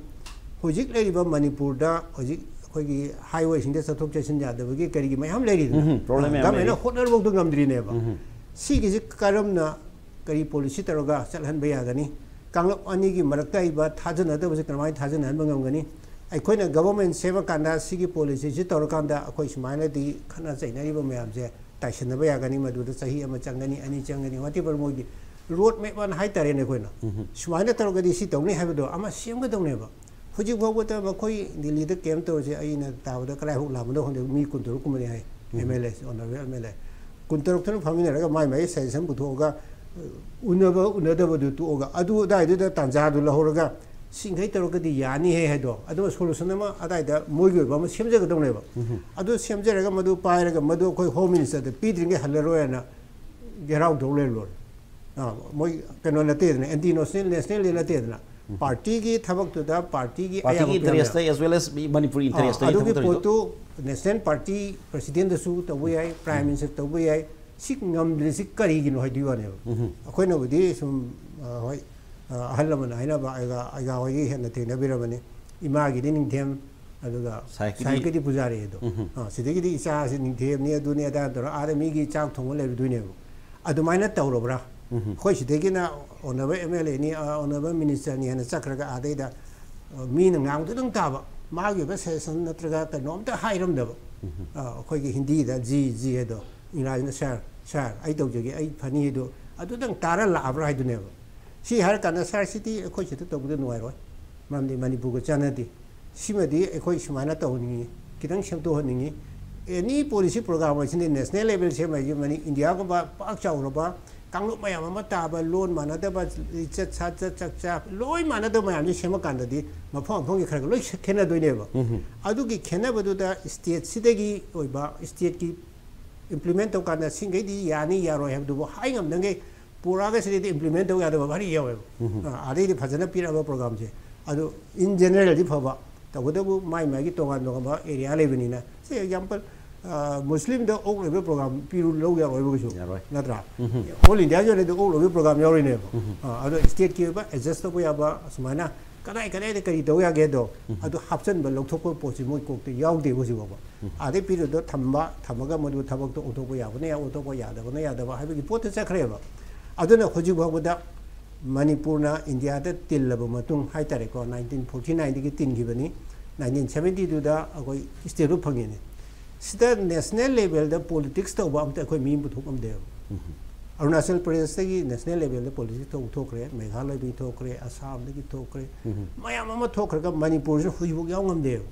ꯍꯧꯖꯤꯛ ꯂꯩꯔꯤꯕ ꯃꯅꯤꯄꯨꯔꯗ ꯍꯧꯖꯤꯛ ꯑꯩꯈꯣꯏꯒꯤ highway ꯁꯤꯡꯗ ꯆꯠꯊꯣꯛ ꯆꯠꯁꯤꯟ ꯌꯥꯗꯕꯒꯤ ꯀꯔꯤꯒꯤ ꯃꯌꯥꯝ ꯂꯩꯔꯤꯗꯅ꯫ ꯎꯝ, problem ꯃꯌꯥꯝ government ꯅ ꯂꯩꯔꯤ꯫ ꯍꯣꯠꯅꯕꯐꯥꯎꯗ ꯉꯝꯗ꯭ꯔꯤꯅꯦꯕ꯫ ꯁꯤꯒꯤꯁꯤ ꯀꯔꯝꯅ ꯀꯔꯤ policy ꯇꯧꯔꯒ ꯆꯠꯍꯟꯕ ꯌꯥꯒꯅꯤ? ꯀꯥꯡꯂꯨꯞ ꯑꯅꯤꯒꯤ ꯃꯔꯛꯇ ꯂꯩꯕ ꯊꯥꯖꯅꯗꯕꯁꯤ ꯀꯔꯝꯍꯥꯏꯅ ꯊꯥꯖꯅꯍꯟꯕ ꯉꯝꯒꯅꯤ? ꯑꯩꯈꯣꯏꯅ government ꯁꯦꯝꯃꯀꯥꯟꯗ ꯁꯤꯒꯤ policy ꯁꯤ ꯇꯧꯔꯀꯥꯟꯗ ꯑꯩꯈꯣꯏ ꯁꯨꯃꯥꯏꯅꯗꯤ ꯈꯠꯅ ꯆꯩꯅꯔꯤꯕ ꯃꯌꯥꯝꯁꯦ ꯇꯥꯏꯁꯤꯟꯅꯕ ꯌꯥꯒꯅꯤ, ꯃꯗꯨꯗ ꯆꯍꯤ ꯑꯃ ꯆꯪꯒꯅꯤ, ꯑꯅꯤ ꯆꯪꯒꯅꯤ, whatever ꯃꯣꯏꯒꯤ road map ꯑꯅ ꯍꯥꯏꯇꯥꯔꯦꯅꯦ, ꯑꯩꯈꯣꯏꯅ ꯁꯨꯃꯥꯏꯅ ꯇꯧꯔꯒꯗꯤ ꯁꯤ ꯇꯧꯅꯤ ꯍꯥꯏꯕꯗꯣ ꯑꯃ ꯁꯦꯝꯒꯗꯧꯅꯦꯕ꯫ ꯍꯧꯖꯤꯛ ꯐꯥꯎꯕꯗ ꯃꯈꯣꯏ ꯗꯤꯜꯂꯤꯗ camp ꯇꯧꯔꯤꯁꯦ ꯑꯩꯅ ꯇꯥꯕꯗ ꯀꯗꯥꯏꯐꯥꯎ ꯂꯥꯛꯄꯅꯣ ꯈꯪꯗꯦ, ꯃꯤ ꯀꯨꯟꯇꯔꯨꯛ ꯀꯨꯝꯕꯅꯤ ꯍꯥꯏ꯫ MLA, honourable MLA ꯀꯨꯟꯇꯔꯨꯛꯇꯨꯅ ꯐꯝꯃꯤꯟꯅꯔꯒ ꯃꯥꯏ ꯃꯥꯏ suggestion ꯄꯨꯊꯣꯛꯑꯒ ꯎꯅꯕ ꯎꯅꯗꯕꯗꯨ ꯇꯣꯛꯑꯒ, ꯑꯗꯨ ꯑꯗꯥꯏꯗꯨꯗ ꯇꯥꯟꯖꯥꯗꯨ ꯂꯧꯍꯧꯔꯒ, ꯁꯤꯡꯈꯩ ꯇꯧꯔꯒꯗꯤ ꯌꯥꯅꯤꯍꯦ ꯍꯥꯏꯗꯣ, ꯑꯗꯨꯃ solution ꯑꯃ ꯑꯗꯥꯏꯗ ꯃꯣꯏꯒꯤ ꯑꯣꯏꯕ ꯑꯃ ꯁꯦꯝꯖꯒꯗꯧꯅꯦꯕ꯫ ꯑꯗꯨ ꯁꯦꯝꯖꯔꯒ, ꯃꯗꯨ ꯄꯥꯏꯔꯒ, ꯃꯗꯨ ꯑꯩꯈꯣꯏ Home Minister ꯗ ꯄꯤꯗ꯭ꯔꯤꯉꯩ ꯍꯜꯂꯔꯣꯏ ꯍꯥꯏꯅ ꯒꯦꯔꯥꯎ ꯇꯧ ꯂꯩꯔ ꯂꯣꯏꯔꯦ꯫ ꯑꯥ, ꯃꯣꯏ ꯀꯩꯅꯣ ꯅꯠꯇꯦꯗꯅ, anti national, national ꯗꯤ ꯅꯠꯇꯦꯗꯅ꯫ Party ꯒꯤ ꯊꯕꯛꯇꯨꯗ party ꯒꯤ party ꯑꯌꯥꯕ ꯒꯤ ꯄꯤꯔꯝꯃꯦ꯫ Interest ꯇ as well as ꯃꯅꯤꯄꯨꯔꯒꯤ ꯑꯥ, interest ꯇ ꯑꯗꯨꯒꯤ ꯊꯕꯛ ꯇꯧꯔꯤꯗꯣ꯫ ꯄꯣꯠꯇꯨ national party president ꯗꯁꯨ ꯇꯧꯕ ꯌꯥꯏ, Prime Minister ꯇꯧꯕ ꯌꯥꯏ꯫ ꯁꯤ ꯉꯝꯗ꯭ꯔꯤꯁꯤ ꯀꯔꯤꯒꯤꯅꯣ ꯍꯥꯏꯗꯨꯒꯤ ꯋꯥꯅꯦꯕ꯫ ꯑꯩꯈꯣꯏꯅꯕꯨꯗꯤ ꯁꯨꯝ, ꯑ, ꯍꯣꯏ, ꯑ, ꯑꯍꯜ ꯂꯃꯟ ꯍꯥꯏꯅꯕ ꯑꯩꯒ, ꯑꯩꯒ ꯍꯣꯏꯒꯤ ꯍꯦꯟꯅ ꯊꯦꯡꯅꯕꯤꯔꯕꯅꯤ꯫ ꯏꯃꯥꯒꯤꯗꯤ ꯅꯤꯡꯊꯦꯝ, ꯑꯗꯨꯒ ꯁꯥꯏꯀꯤꯗꯤ ꯁꯥꯏꯀꯤꯗꯤ ꯄꯨꯖꯥꯔꯤ ꯑꯗꯣ꯫ ꯑ, ꯁꯤꯗꯒꯤꯗꯤ ꯏꯆꯥꯁꯤ ꯅꯤꯡꯊꯦꯝꯅꯤ, ꯑꯗꯨꯅꯤ ꯑꯗꯥ ꯇꯧꯔ ꯑꯥꯗ ꯃꯤꯒꯤ ꯆꯥꯛ ꯊꯣꯡꯕ ꯂꯩꯔꯨꯗꯣꯏꯅꯦꯕ꯫ ꯑꯗꯨꯃꯥꯏꯅ ꯇꯧꯔꯕ꯭ꯔꯥ? ꯑꯩꯈꯣꯏ ꯁꯤꯗꯒꯤꯅ honourable M L A ꯅꯤ, ꯑ, honourable minister ꯅꯤ ꯍꯥꯏꯅ ꯆꯠꯈ꯭ꯔꯒ, ꯑꯥꯗꯩꯗ, ꯑ, ꯃꯤꯅ ꯉꯥꯡꯕꯗꯨꯗꯪ ꯇꯥꯕ, ꯃꯥꯒꯤ ꯑꯣꯏꯕ suggestion ꯅꯠꯇ꯭ꯔꯒ ꯀꯩꯅꯣꯝꯇ ꯍꯥꯏꯔꯝꯗꯕ꯫ ꯑ, ꯑꯩꯈꯣꯏꯒꯤ ꯍꯤꯟꯗꯤꯗ ꯖꯤ, ꯖꯤ ꯍꯥꯏꯗꯣ, ꯏꯪꯒ꯭ꯔꯥꯖꯤꯅ "Sir, sir, ꯑꯩ ꯇꯧꯖꯒꯦ, ꯑꯩ ꯐꯅꯤ" ꯍꯥꯏꯗꯣ, ꯑꯗꯨꯗꯪ ꯇꯥꯔ ꯂꯥꯛꯑꯕ꯭ꯔꯥ ꯍꯥꯏꯗꯨꯅꯦꯕ꯫ ꯁꯤ ꯍꯥꯏꯔꯀꯥꯟꯗ, "Sir, ꯁꯤꯗꯤ ꯑꯩꯈꯣꯏ ꯁꯤꯗ ꯇꯧꯕꯗ ꯅꯨꯡꯉꯥꯏꯔꯣꯏ, ꯃꯔꯝꯗꯤ ꯃꯅꯤꯄꯨꯔꯒ ꯆꯥꯟꯅꯗꯦ, ꯁꯤꯃꯗꯤ ꯑꯩꯈꯣꯏ ꯁꯨꯃꯥꯏꯅ ꯇꯧꯍꯟꯅꯤꯡꯉꯤ, ꯈꯤꯇꯪ ꯁꯦꯝꯗꯣꯛꯍꯟꯅꯤꯡꯉꯤ, any policy program ꯑꯁꯤꯅ national level ꯁꯦꯝꯕ ꯍꯥꯏꯁꯦ ꯃꯅꯤ-, ꯏꯟꯗꯤꯌꯥꯒꯨꯝꯕ ꯄꯥꯛ ꯆꯥꯎꯔꯕ ꯀꯥꯡꯂꯨꯞ ꯃꯌꯥꯝ ꯑꯃ ꯇꯥꯕ, ꯂꯣꯟ ꯃꯥꯟꯅꯗꯕ, ꯂꯤꯆꯠ ꯁꯥꯖꯠ ꯆꯥꯛꯆꯥ ꯂꯣꯏ ꯃꯥꯟꯅꯗꯕ ꯃꯌꯥꯝꯁꯤ ꯁꯦꯝꯃꯀꯥꯟꯗꯗꯤ ꯃꯐꯝ ꯃꯐꯝꯒꯤ ꯈꯔ ꯈꯔ ꯂꯣꯏ ꯈꯦꯠꯅꯗꯣꯏꯅꯦꯕ꯫ ꯑꯗꯨꯒꯤ ꯈꯦꯠꯅꯕꯗꯨꯗ state ꯁꯤꯗꯒꯤ ꯑꯣꯏꯕ, state ꯀꯤ implement ꯇꯧꯀꯥꯟꯗ ꯁꯤꯡꯈꯩꯗꯤ ꯌꯥꯅꯤ ꯌꯥꯔꯣꯏ ꯍꯥꯏꯕꯗꯨꯕꯨ ꯍꯥꯏ ꯉꯝꯗꯉꯩ ꯄꯨꯔꯛꯑꯒ ꯁꯤꯗꯩꯗꯤ implement ꯇꯧ ꯌꯥꯗꯕ ꯚꯥꯔꯤ ꯌꯥꯎꯋꯦꯕ꯫ ꯑꯥ, ꯑꯗꯩꯗꯤ ꯐꯖꯅ ꯄꯤꯔꯛꯑꯕ program ꯁꯦ꯫ ꯑꯗꯨ in general ꯗꯤ ꯐꯕ, ꯇꯧꯕꯇꯕꯨ ꯃꯥꯏ ꯃꯥꯏꯒꯤ ꯇꯣꯉꯥꯟ ꯇꯣꯉꯥꯟꯕ area ꯂꯩꯕꯅꯤꯅ, say example, ꯑꯥ, ꯃꯨꯁꯂꯤꯝꯗ ꯑꯣꯛ ꯂꯣꯏꯕ program ꯄꯤꯔꯨ ꯂꯧ ꯌꯥꯔꯣꯏꯕ ꯀꯩꯁꯨ, ꯌꯥꯔꯣꯏ꯫ ꯅꯠꯇ꯭ꯔꯥ? All India ꯒꯤ ꯑꯣꯏꯅꯗꯤ ꯑꯣꯛ ꯂꯣꯏꯕ program ꯌꯥꯎꯔꯤꯅꯦꯕ꯫ ꯑꯥ, ꯑꯗꯣ state ꯀꯤ ꯑꯣꯏꯕ adjust ꯇꯧꯕ ꯌꯥꯕ, ꯑꯁꯨꯃꯥꯏꯅ ꯀꯗꯥꯏ ꯀꯗꯥꯏꯗ ꯀꯔꯤ ꯇꯧ ꯌꯥꯒꯦꯗꯣ, ꯑꯗꯨ ꯍꯥꯞꯆꯤꯟꯕ ꯂꯧꯊꯣꯛꯄ ꯄꯣꯠꯁꯤ ꯃꯣꯏ ꯀꯣꯛꯇ ꯌꯥꯎꯗꯦ ꯍꯧꯖꯤꯛ ꯐꯥꯎꯕ꯫ ꯑꯥꯗꯩ ꯄꯤꯔꯨꯗꯣ ꯊꯝꯕ, ꯊꯝꯃꯒ ꯃꯗꯨ ꯊꯕꯛꯇꯣ ꯑꯣꯟꯊꯣꯛꯄ ꯌꯥꯕꯅ ꯌꯥ-, ꯑꯣꯟꯊꯣꯛꯄ ꯌꯥꯗꯕꯅ ꯌꯥꯗꯕ ꯍꯥꯏꯕꯒꯤ ꯄꯣꯠꯇ ꯆꯠꯈ꯭ꯔꯦꯕ꯫ ꯑꯗꯨꯅ ꯍꯧꯖꯤꯛ ꯐꯥꯎꯕꯗ ꯃꯅꯤꯄꯨꯔꯅ ꯏꯟꯗꯤꯌꯥꯗ ꯇꯤꯜꯂꯕ ꯃꯇꯨꯡ ꯍꯥꯏꯇꯥꯔꯦꯀꯣ, nineteen forty nine ꯗꯒꯤ ꯇꯤꯟꯈꯤꯕꯅꯤ, nineteen seventy two ꯗ ꯑꯩꯈꯣꯏ state ꯇꯨ ꯐꯪꯉꯤꯅꯤ꯫ ꯁꯤꯗ national level ꯗ politics ꯇꯧꯕ ꯑꯝꯇ ꯑꯩꯈꯣꯏ ꯃꯤ ꯑꯃ ꯄꯨꯊꯣꯛ ꯉꯝꯗꯦꯕ꯫ ꯑꯔꯨꯅꯥꯆꯜ ꯄ꯭ꯔꯗꯦꯁꯇꯒꯤ national level ꯗ politics ꯇꯧꯕ ꯊꯣꯛꯈ꯭ꯔꯦ, ꯃꯦꯘꯥꯂꯌꯗꯒꯤ ꯊꯣꯛꯈ꯭ꯔꯦ, ꯑꯁꯥꯝꯗꯒꯤ ꯊꯣꯛꯈ꯭ꯔꯦ, ꯃꯌꯥꯝ ꯑꯃ ꯊꯣꯛꯈ꯭ꯔꯒ ꯃꯅꯤꯄꯨꯔꯁꯤ ꯍꯧꯖꯤꯛꯐꯥꯎ ꯌꯥꯎ ꯉꯝꯗꯦꯕ꯫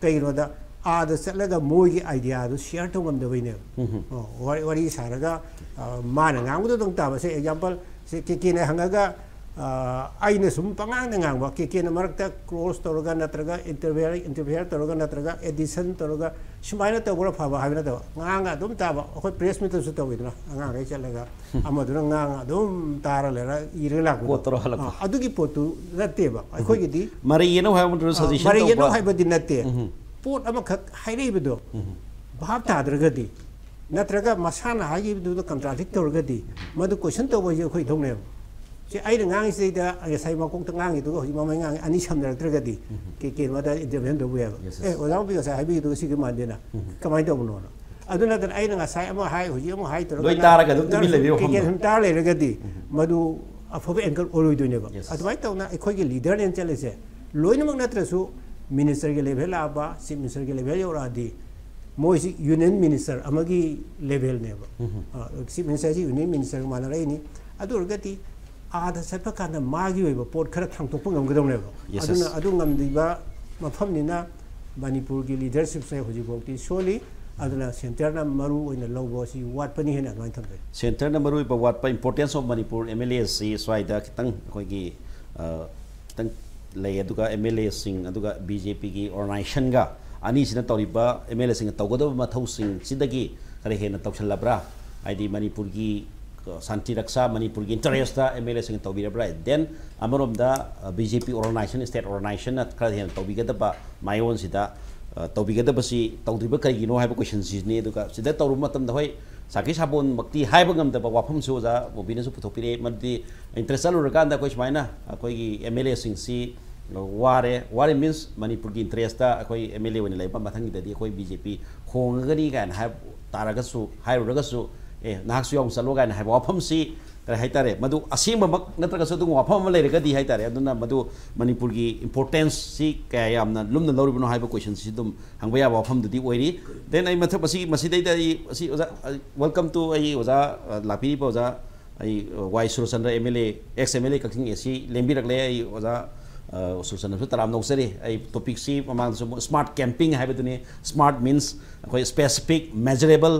ꯀꯩꯒꯤꯅꯣꯗ ꯑꯥꯗ ꯆꯠꯂꯒ ꯃꯣꯏꯒꯤ ꯑꯥꯏꯗꯤꯌꯥꯗꯨ ꯁꯤꯌꯔ ꯇꯧꯉꯝꯗꯕꯩꯅꯦꯕ꯫ ꯑꯣ, ꯋꯥꯔꯤ ꯋꯥꯔꯤ ꯁꯥꯔꯒ, ꯑ, ꯃꯥꯅ ꯉꯥꯡꯕꯗꯨꯗꯪ ꯇꯥꯕ꯫ ꯁꯦ ꯑꯦꯛꯖꯥꯝꯄꯜ, ꯁꯦ ꯀꯦ ꯀꯦꯅ ꯍꯪꯉꯒ, ꯑ, ꯑꯩꯅ ꯁꯨꯝ ꯄꯉꯥꯡꯗ ꯉꯥꯡꯕ, ꯀꯦ ꯀꯦꯅ ꯃꯔꯛꯇ ꯀ꯭ꯔꯣꯁ ꯇꯧꯔꯒ ꯅꯠꯇ꯭ꯔꯒ ꯏꯟꯇꯔꯐꯤꯌꯔ ꯏꯟꯇꯔꯐꯤꯌꯔ ꯇꯧꯔꯒ ꯅꯠꯇ꯭ꯔꯒ ꯑꯦꯗꯤꯁꯟ ꯇꯧꯔꯒ ꯁꯨꯃꯥꯏꯅ ꯇꯧꯕꯅ ꯐꯕ ꯍꯥꯏꯕ ꯅꯠꯇꯕ, ꯉꯥꯡꯉ ꯑꯗꯨꯝ ꯇꯥꯕ꯫ ꯑꯩꯈꯣꯏ ꯄ꯭ꯔꯦꯁ ꯃꯤꯠꯇꯁꯨ ꯇꯧꯋꯤꯗꯅ, ꯑꯉꯥꯡꯈꯩ ꯆꯠꯂꯒ ꯑꯃꯗꯨꯅ ꯉꯥꯡꯉ ꯑꯗꯨꯝ ꯇꯥꯔ ꯂꯩꯔ ꯏꯔꯒ ꯂꯥꯛꯄꯗꯣ꯫ ꯀꯣꯠ ꯇꯧꯔ ꯍꯜꯂꯛꯄ꯫ ꯑ, ꯑꯗꯨꯒꯤ ꯄꯣꯠꯇꯨ ꯅꯠꯇꯦꯕ꯫ ꯑꯩꯈꯣꯏꯒꯤꯗꯤ, ꯃꯔꯩ ꯌꯦꯠꯅꯧ ꯍꯥꯏꯕ ꯅꯠꯇ꯭ꯔꯒ ꯑ, ꯁꯖꯦꯁꯟ ꯃꯔꯩ ꯌꯦꯠꯅꯧ ꯇꯧꯕ꯫ ꯍꯥꯏꯕꯗꯤ ꯅꯠꯇꯦ꯫ ꯄꯣꯠ ꯑꯃꯈꯛ ꯍꯥꯏꯔꯛꯏꯕꯗꯣ ꯚꯥꯞ ꯇꯥꯗ꯭ꯔꯒꯗꯤ, ꯅꯠꯇ꯭ꯔꯒ ꯃꯁꯥꯅ ꯍꯥꯏꯈꯤꯕꯗꯨꯗ ꯀꯟꯇ꯭ꯔꯥꯗꯤꯛ ꯇꯧꯔꯒꯗꯤ, ꯃꯗꯨ ꯀꯣꯏꯁꯟ ꯇꯧꯕ ꯍꯥꯏꯁꯦ ꯑꯩꯈꯣꯏ ꯏꯊꯧꯅꯦꯕ꯫ ꯁꯤ ꯑꯩꯅ ꯉꯥꯡꯉꯤꯁꯤꯗꯩꯗ ꯉꯁꯥꯏ ꯃꯀꯣꯛꯇ ꯉꯥꯡꯉꯤꯗꯨꯒ ꯍꯧꯖꯤꯛ ꯃꯃꯩ ꯉꯥꯡꯉꯤ ꯑꯅꯤ ꯁꯝꯅꯔꯛꯇ꯭ꯔꯒꯗꯤ, ꯀꯦ ꯀꯦ ꯃꯗ ꯏꯟꯇꯔꯚꯦꯟ ꯇꯧꯕ ꯌꯥꯏꯕ꯫ Yes, yes. "ꯑꯦ, ꯑꯣꯖꯥ ꯃꯄꯤ ꯉꯁꯥꯏ ꯍꯥꯏꯕꯤꯒꯤꯗꯨꯒ ꯁꯤꯒ ꯃꯥꯟꯗꯦꯅ, ꯀꯃꯥꯏꯅ ꯇꯧꯕꯅꯣꯅ?" ꯑꯗꯨ ꯅꯠꯇꯅ ꯑꯩꯅ ꯉꯁꯥꯏ ꯑꯃ ꯍꯥꯏ, ꯍꯧꯖꯤꯛ ꯑꯃ ꯍꯥꯏ ꯇꯧꯔꯒ ꯂꯣꯏ ꯇꯥꯔꯒ ꯑꯗꯨꯝ ꯇꯨꯃꯤꯟ ꯂꯩꯕꯒꯤ ꯀꯦ ꯀꯦ ꯋꯥꯐꯝꯗꯣ꯫ ꯁꯨꯝ ꯇꯥꯔ ꯂꯩꯔꯒꯗꯤ, ꯃꯗꯨ ꯑꯐꯕ ꯑꯦꯡꯀꯔ ꯑꯣꯏꯔꯣꯏꯗꯣꯏꯅꯦꯕ꯫ Yes, yes. ꯑꯗꯨꯃꯥꯏꯅ ꯇꯧꯅ ꯑꯩꯈꯣꯏꯒꯤ ꯂꯤꯗꯔꯅꯦꯅ ꯆꯠꯂꯤꯁꯦ, ꯂꯣꯏꯅꯃꯛ ꯅꯠꯇ꯭ꯔꯁꯨ, ꯃꯤꯅꯤꯁꯇꯔꯒꯤ ꯂꯦꯚꯦꯜ ꯂꯥꯛꯑꯕ, ꯆꯤꯐ ꯃꯤꯅꯤꯁꯇꯔꯒꯤ ꯂꯦꯚꯦꯜ ꯌꯧꯔꯛꯑꯗꯤ, ꯃꯣꯏꯁꯤ ꯌꯨꯅꯤꯌꯟ ꯃꯤꯅꯤꯁꯇꯔ ꯑꯃꯒꯤ ꯂꯦꯚꯦꯜꯅꯦꯕ꯫ Chief ꯃꯤꯅꯤꯁꯇꯔꯁꯤ union ꯃꯤꯅꯤꯁꯇꯔꯒ ꯃꯥꯟꯅꯔꯛꯏꯅꯤ꯫ ꯑꯗꯨ ꯑꯣꯏꯔꯒꯗꯤ ꯑꯥꯗ ꯆꯠꯄ ꯀꯥꯟꯗ ꯃꯥꯒꯤ ꯑꯣꯏꯕ ꯄꯣꯠ ꯈꯔ ꯊꯥꯡꯗꯣꯛꯄ ꯉꯝꯒꯗꯧꯅꯦꯕ꯫ Yes, ꯑꯗꯨꯅ yes. ꯑꯗꯨ ꯉꯝꯗ꯭ꯔꯤꯕ ꯃꯐꯝꯅꯤꯅ ꯃꯅꯤꯄꯨꯔꯒꯤ ꯂꯤꯗꯔꯁꯤꯞꯁꯦ ꯍꯧꯖꯤꯛꯐꯥꯎꯗꯤ ꯁꯣꯜꯂꯤ꯫ ꯑꯗꯨꯅ ꯁꯦꯟꯇꯔꯅ ꯃꯔꯨ ꯑꯣꯏꯅ ꯂꯧꯕ ꯑꯁꯤ ꯋꯥꯠꯄꯅꯤ ꯍꯥꯏꯅ ꯑꯗꯨꯃꯥꯏꯅ ꯊꯝꯖꯩ꯫ ꯁꯦꯟꯇꯔꯅ ꯃꯔꯨ ꯑꯣꯏꯕ ꯋꯥꯠꯄ, importance of Manipur M L AC ꯁ꯭ꯋꯥꯏꯗ ꯈꯤꯇꯪ ꯑꯩꯈꯣꯏꯒꯤ, ꯑ, ꯈꯤꯇꯪ ꯂꯩ꯫ ꯑꯗꯨꯒ ꯑꯦꯝ ꯑꯦꯜ ꯑꯦꯁꯤꯡ ꯑꯗꯨꯒ ꯕꯤ ꯖꯦ ꯄꯤꯒꯤ ꯑꯣꯔꯒꯅꯥꯏꯖꯦꯁꯟꯒ ꯑꯅꯤꯁꯤꯅ ꯇꯧꯔꯤꯕ ꯑꯦꯝ ꯑꯦꯜ ꯑꯦꯁꯤꯡꯅ ꯇꯧꯒꯗꯕ ꯃꯊꯧꯁꯤꯡꯁꯤꯗꯒꯤ ꯈꯔ ꯍꯦꯟꯅ ꯇꯧꯁꯜꯂꯕ꯭ꯔꯥ? ꯍꯥꯏꯗꯤ ꯃꯅꯤꯄꯨꯔꯒꯤ, ꯑ, ꯁꯥꯟꯇꯤ ꯔꯛꯁꯥ, ꯃꯅꯤꯄꯨꯔꯒꯤ ꯏꯟꯇꯔꯦꯁꯇ ꯑꯦꯝ ꯑꯦꯜ ꯑꯦꯁꯤꯡꯅ ꯇꯧꯕꯤꯔꯕ꯭ꯔꯥ? Then ꯑꯃꯔꯣꯝꯗ, ꯑ, ꯕꯤ ꯖꯦ ꯄꯤ ꯑꯣꯔꯒꯅꯥꯏꯖꯦꯁꯟ, ꯁ꯭ꯇꯦꯠ ꯑꯣꯔꯒꯅꯥꯏꯖꯦꯁꯟꯅ ꯈꯔ ꯍꯦꯟꯅ ꯇꯧꯕꯤꯒꯗꯕ ꯃꯥꯏꯑꯣꯟꯁꯤꯗ, ꯑ, ꯇꯧꯕꯤꯒꯗꯕꯁꯤ ꯇꯧꯗ꯭ꯔꯤꯕ ꯀꯔꯤꯒꯤꯅꯣ ꯍꯥꯏꯕ ꯀꯣꯏꯁꯟꯁꯤꯅꯤ꯫ ꯑꯗꯨꯒ ꯁꯤꯗ ꯇꯧꯔꯨꯕ ꯃꯇꯝꯗ, ꯍꯣꯏ, ꯁꯥꯈꯤ ꯁꯥꯕꯣꯟꯃꯛꯇꯤ ꯍꯥꯏꯕ ꯉꯝꯗꯕ ꯋꯥꯐꯝꯁꯨ ꯑꯣꯖꯥ ꯕꯣꯕꯤꯅꯁꯨ ꯄꯨꯊꯣꯛꯄꯤꯔꯛꯑꯦ꯫ ꯃꯗꯨꯗꯤ ꯏꯟꯇꯔꯦꯁ ꯆꯠꯂꯨꯔꯀꯥꯟꯗ ꯑꯩꯈꯣꯏ ꯁꯨꯃꯥꯏꯅ ꯑꯩꯈꯣꯏꯒꯤ ꯑꯦꯝ ꯑꯦꯜ ꯑꯦꯁꯤꯡꯁꯤ ꯋꯥꯔꯦ, ꯋꯥꯔꯦ means ꯃꯅꯤꯄꯨꯔꯒꯤ ꯏꯟꯇꯔꯦꯁꯇ ꯑꯩꯈꯣꯏ ꯑꯦꯝ ꯑꯦꯜ ꯑꯦ ꯑꯣꯏꯅ ꯂꯩꯕ ꯃꯊꯪꯒꯤꯗꯗꯤ ꯑꯩꯈꯣꯏ ꯕꯤ ꯖꯦ ꯄꯤ ꯍꯣꯡꯉꯒꯅꯤ ꯀꯥꯏꯅ ꯍꯥꯏꯕ ꯇꯥꯔꯒꯁꯨ, ꯍꯥꯏꯔꯨꯔꯒꯁꯨ, "ꯑꯦ, ꯅꯍꯥꯛꯁꯨ ꯌꯥꯎꯅ ꯆꯠꯂꯣ" ꯀꯥꯏꯅ ꯍꯥꯏꯕ ꯋꯥꯐꯝꯁꯤ ꯀꯔꯤ ꯍꯥꯏꯇꯥꯔꯦ, ꯃꯗꯨ ꯑꯁꯦꯡꯕꯃꯛ ꯅꯠꯇ꯭ꯔꯒꯁꯨ ꯑꯗꯨꯒꯨꯝꯕ ꯋꯥꯐꯝ ꯑꯃ ꯂꯩꯔꯒꯗꯤ ꯍꯥꯏꯇꯥꯔꯦ, ꯑꯗꯨꯅ ꯃꯗꯨ ꯃꯅꯤꯄꯨꯔꯒꯤ ꯏꯝꯄꯣꯔꯇꯦꯟꯁꯁꯤ ꯀꯌꯥ ꯌꯥꯝꯅ ꯂꯨꯝꯅ ꯂꯧꯔꯤꯕꯅꯣ ꯍꯥꯏꯕ ꯀꯣꯏꯁꯟꯁꯤ ꯑꯗꯨꯝ ꯍꯪꯕ ꯌꯥꯕ ꯋꯥꯐꯝꯗꯨꯗꯤ ꯑꯣꯏꯔꯤ꯫ Then ꯑꯩ ꯃꯊꯛ ꯃꯁꯤ, ꯃꯁꯤꯗꯩꯗ ꯑꯩ, ꯑꯁꯤ ꯑꯣꯖꯥ, welcome to ꯑꯩ ꯑꯣꯖꯥ, ꯑ, ꯂꯥꯛꯄꯤꯔꯤꯕ ꯑꯣꯖꯥ, ꯑꯩ, ꯑ, Y Surchandra M L A, ex M L A Kakching A C ꯂꯦꯡꯕꯤꯔꯛꯂꯦ꯫ ꯑꯩ ꯑꯣꯖꯥ ꯁꯨꯁꯟꯅꯁꯨ ꯇꯔꯥꯝꯅ ꯑꯣꯛꯆꯔꯤ꯫ ꯑꯩ ꯇꯣꯄꯤꯛꯁꯤ ꯃꯃꯥꯡꯗꯁꯨ ꯑꯃꯨꯛ ꯁ꯭ꯃꯥꯔꯠ ꯀꯦꯝꯄꯤꯡ ꯍꯥꯏꯕꯗꯨꯅꯤ꯫ ꯁ꯭ꯃꯥꯔꯠ ꯃꯤꯟꯁ ꯑꯩꯈꯣꯏ specific, measurable,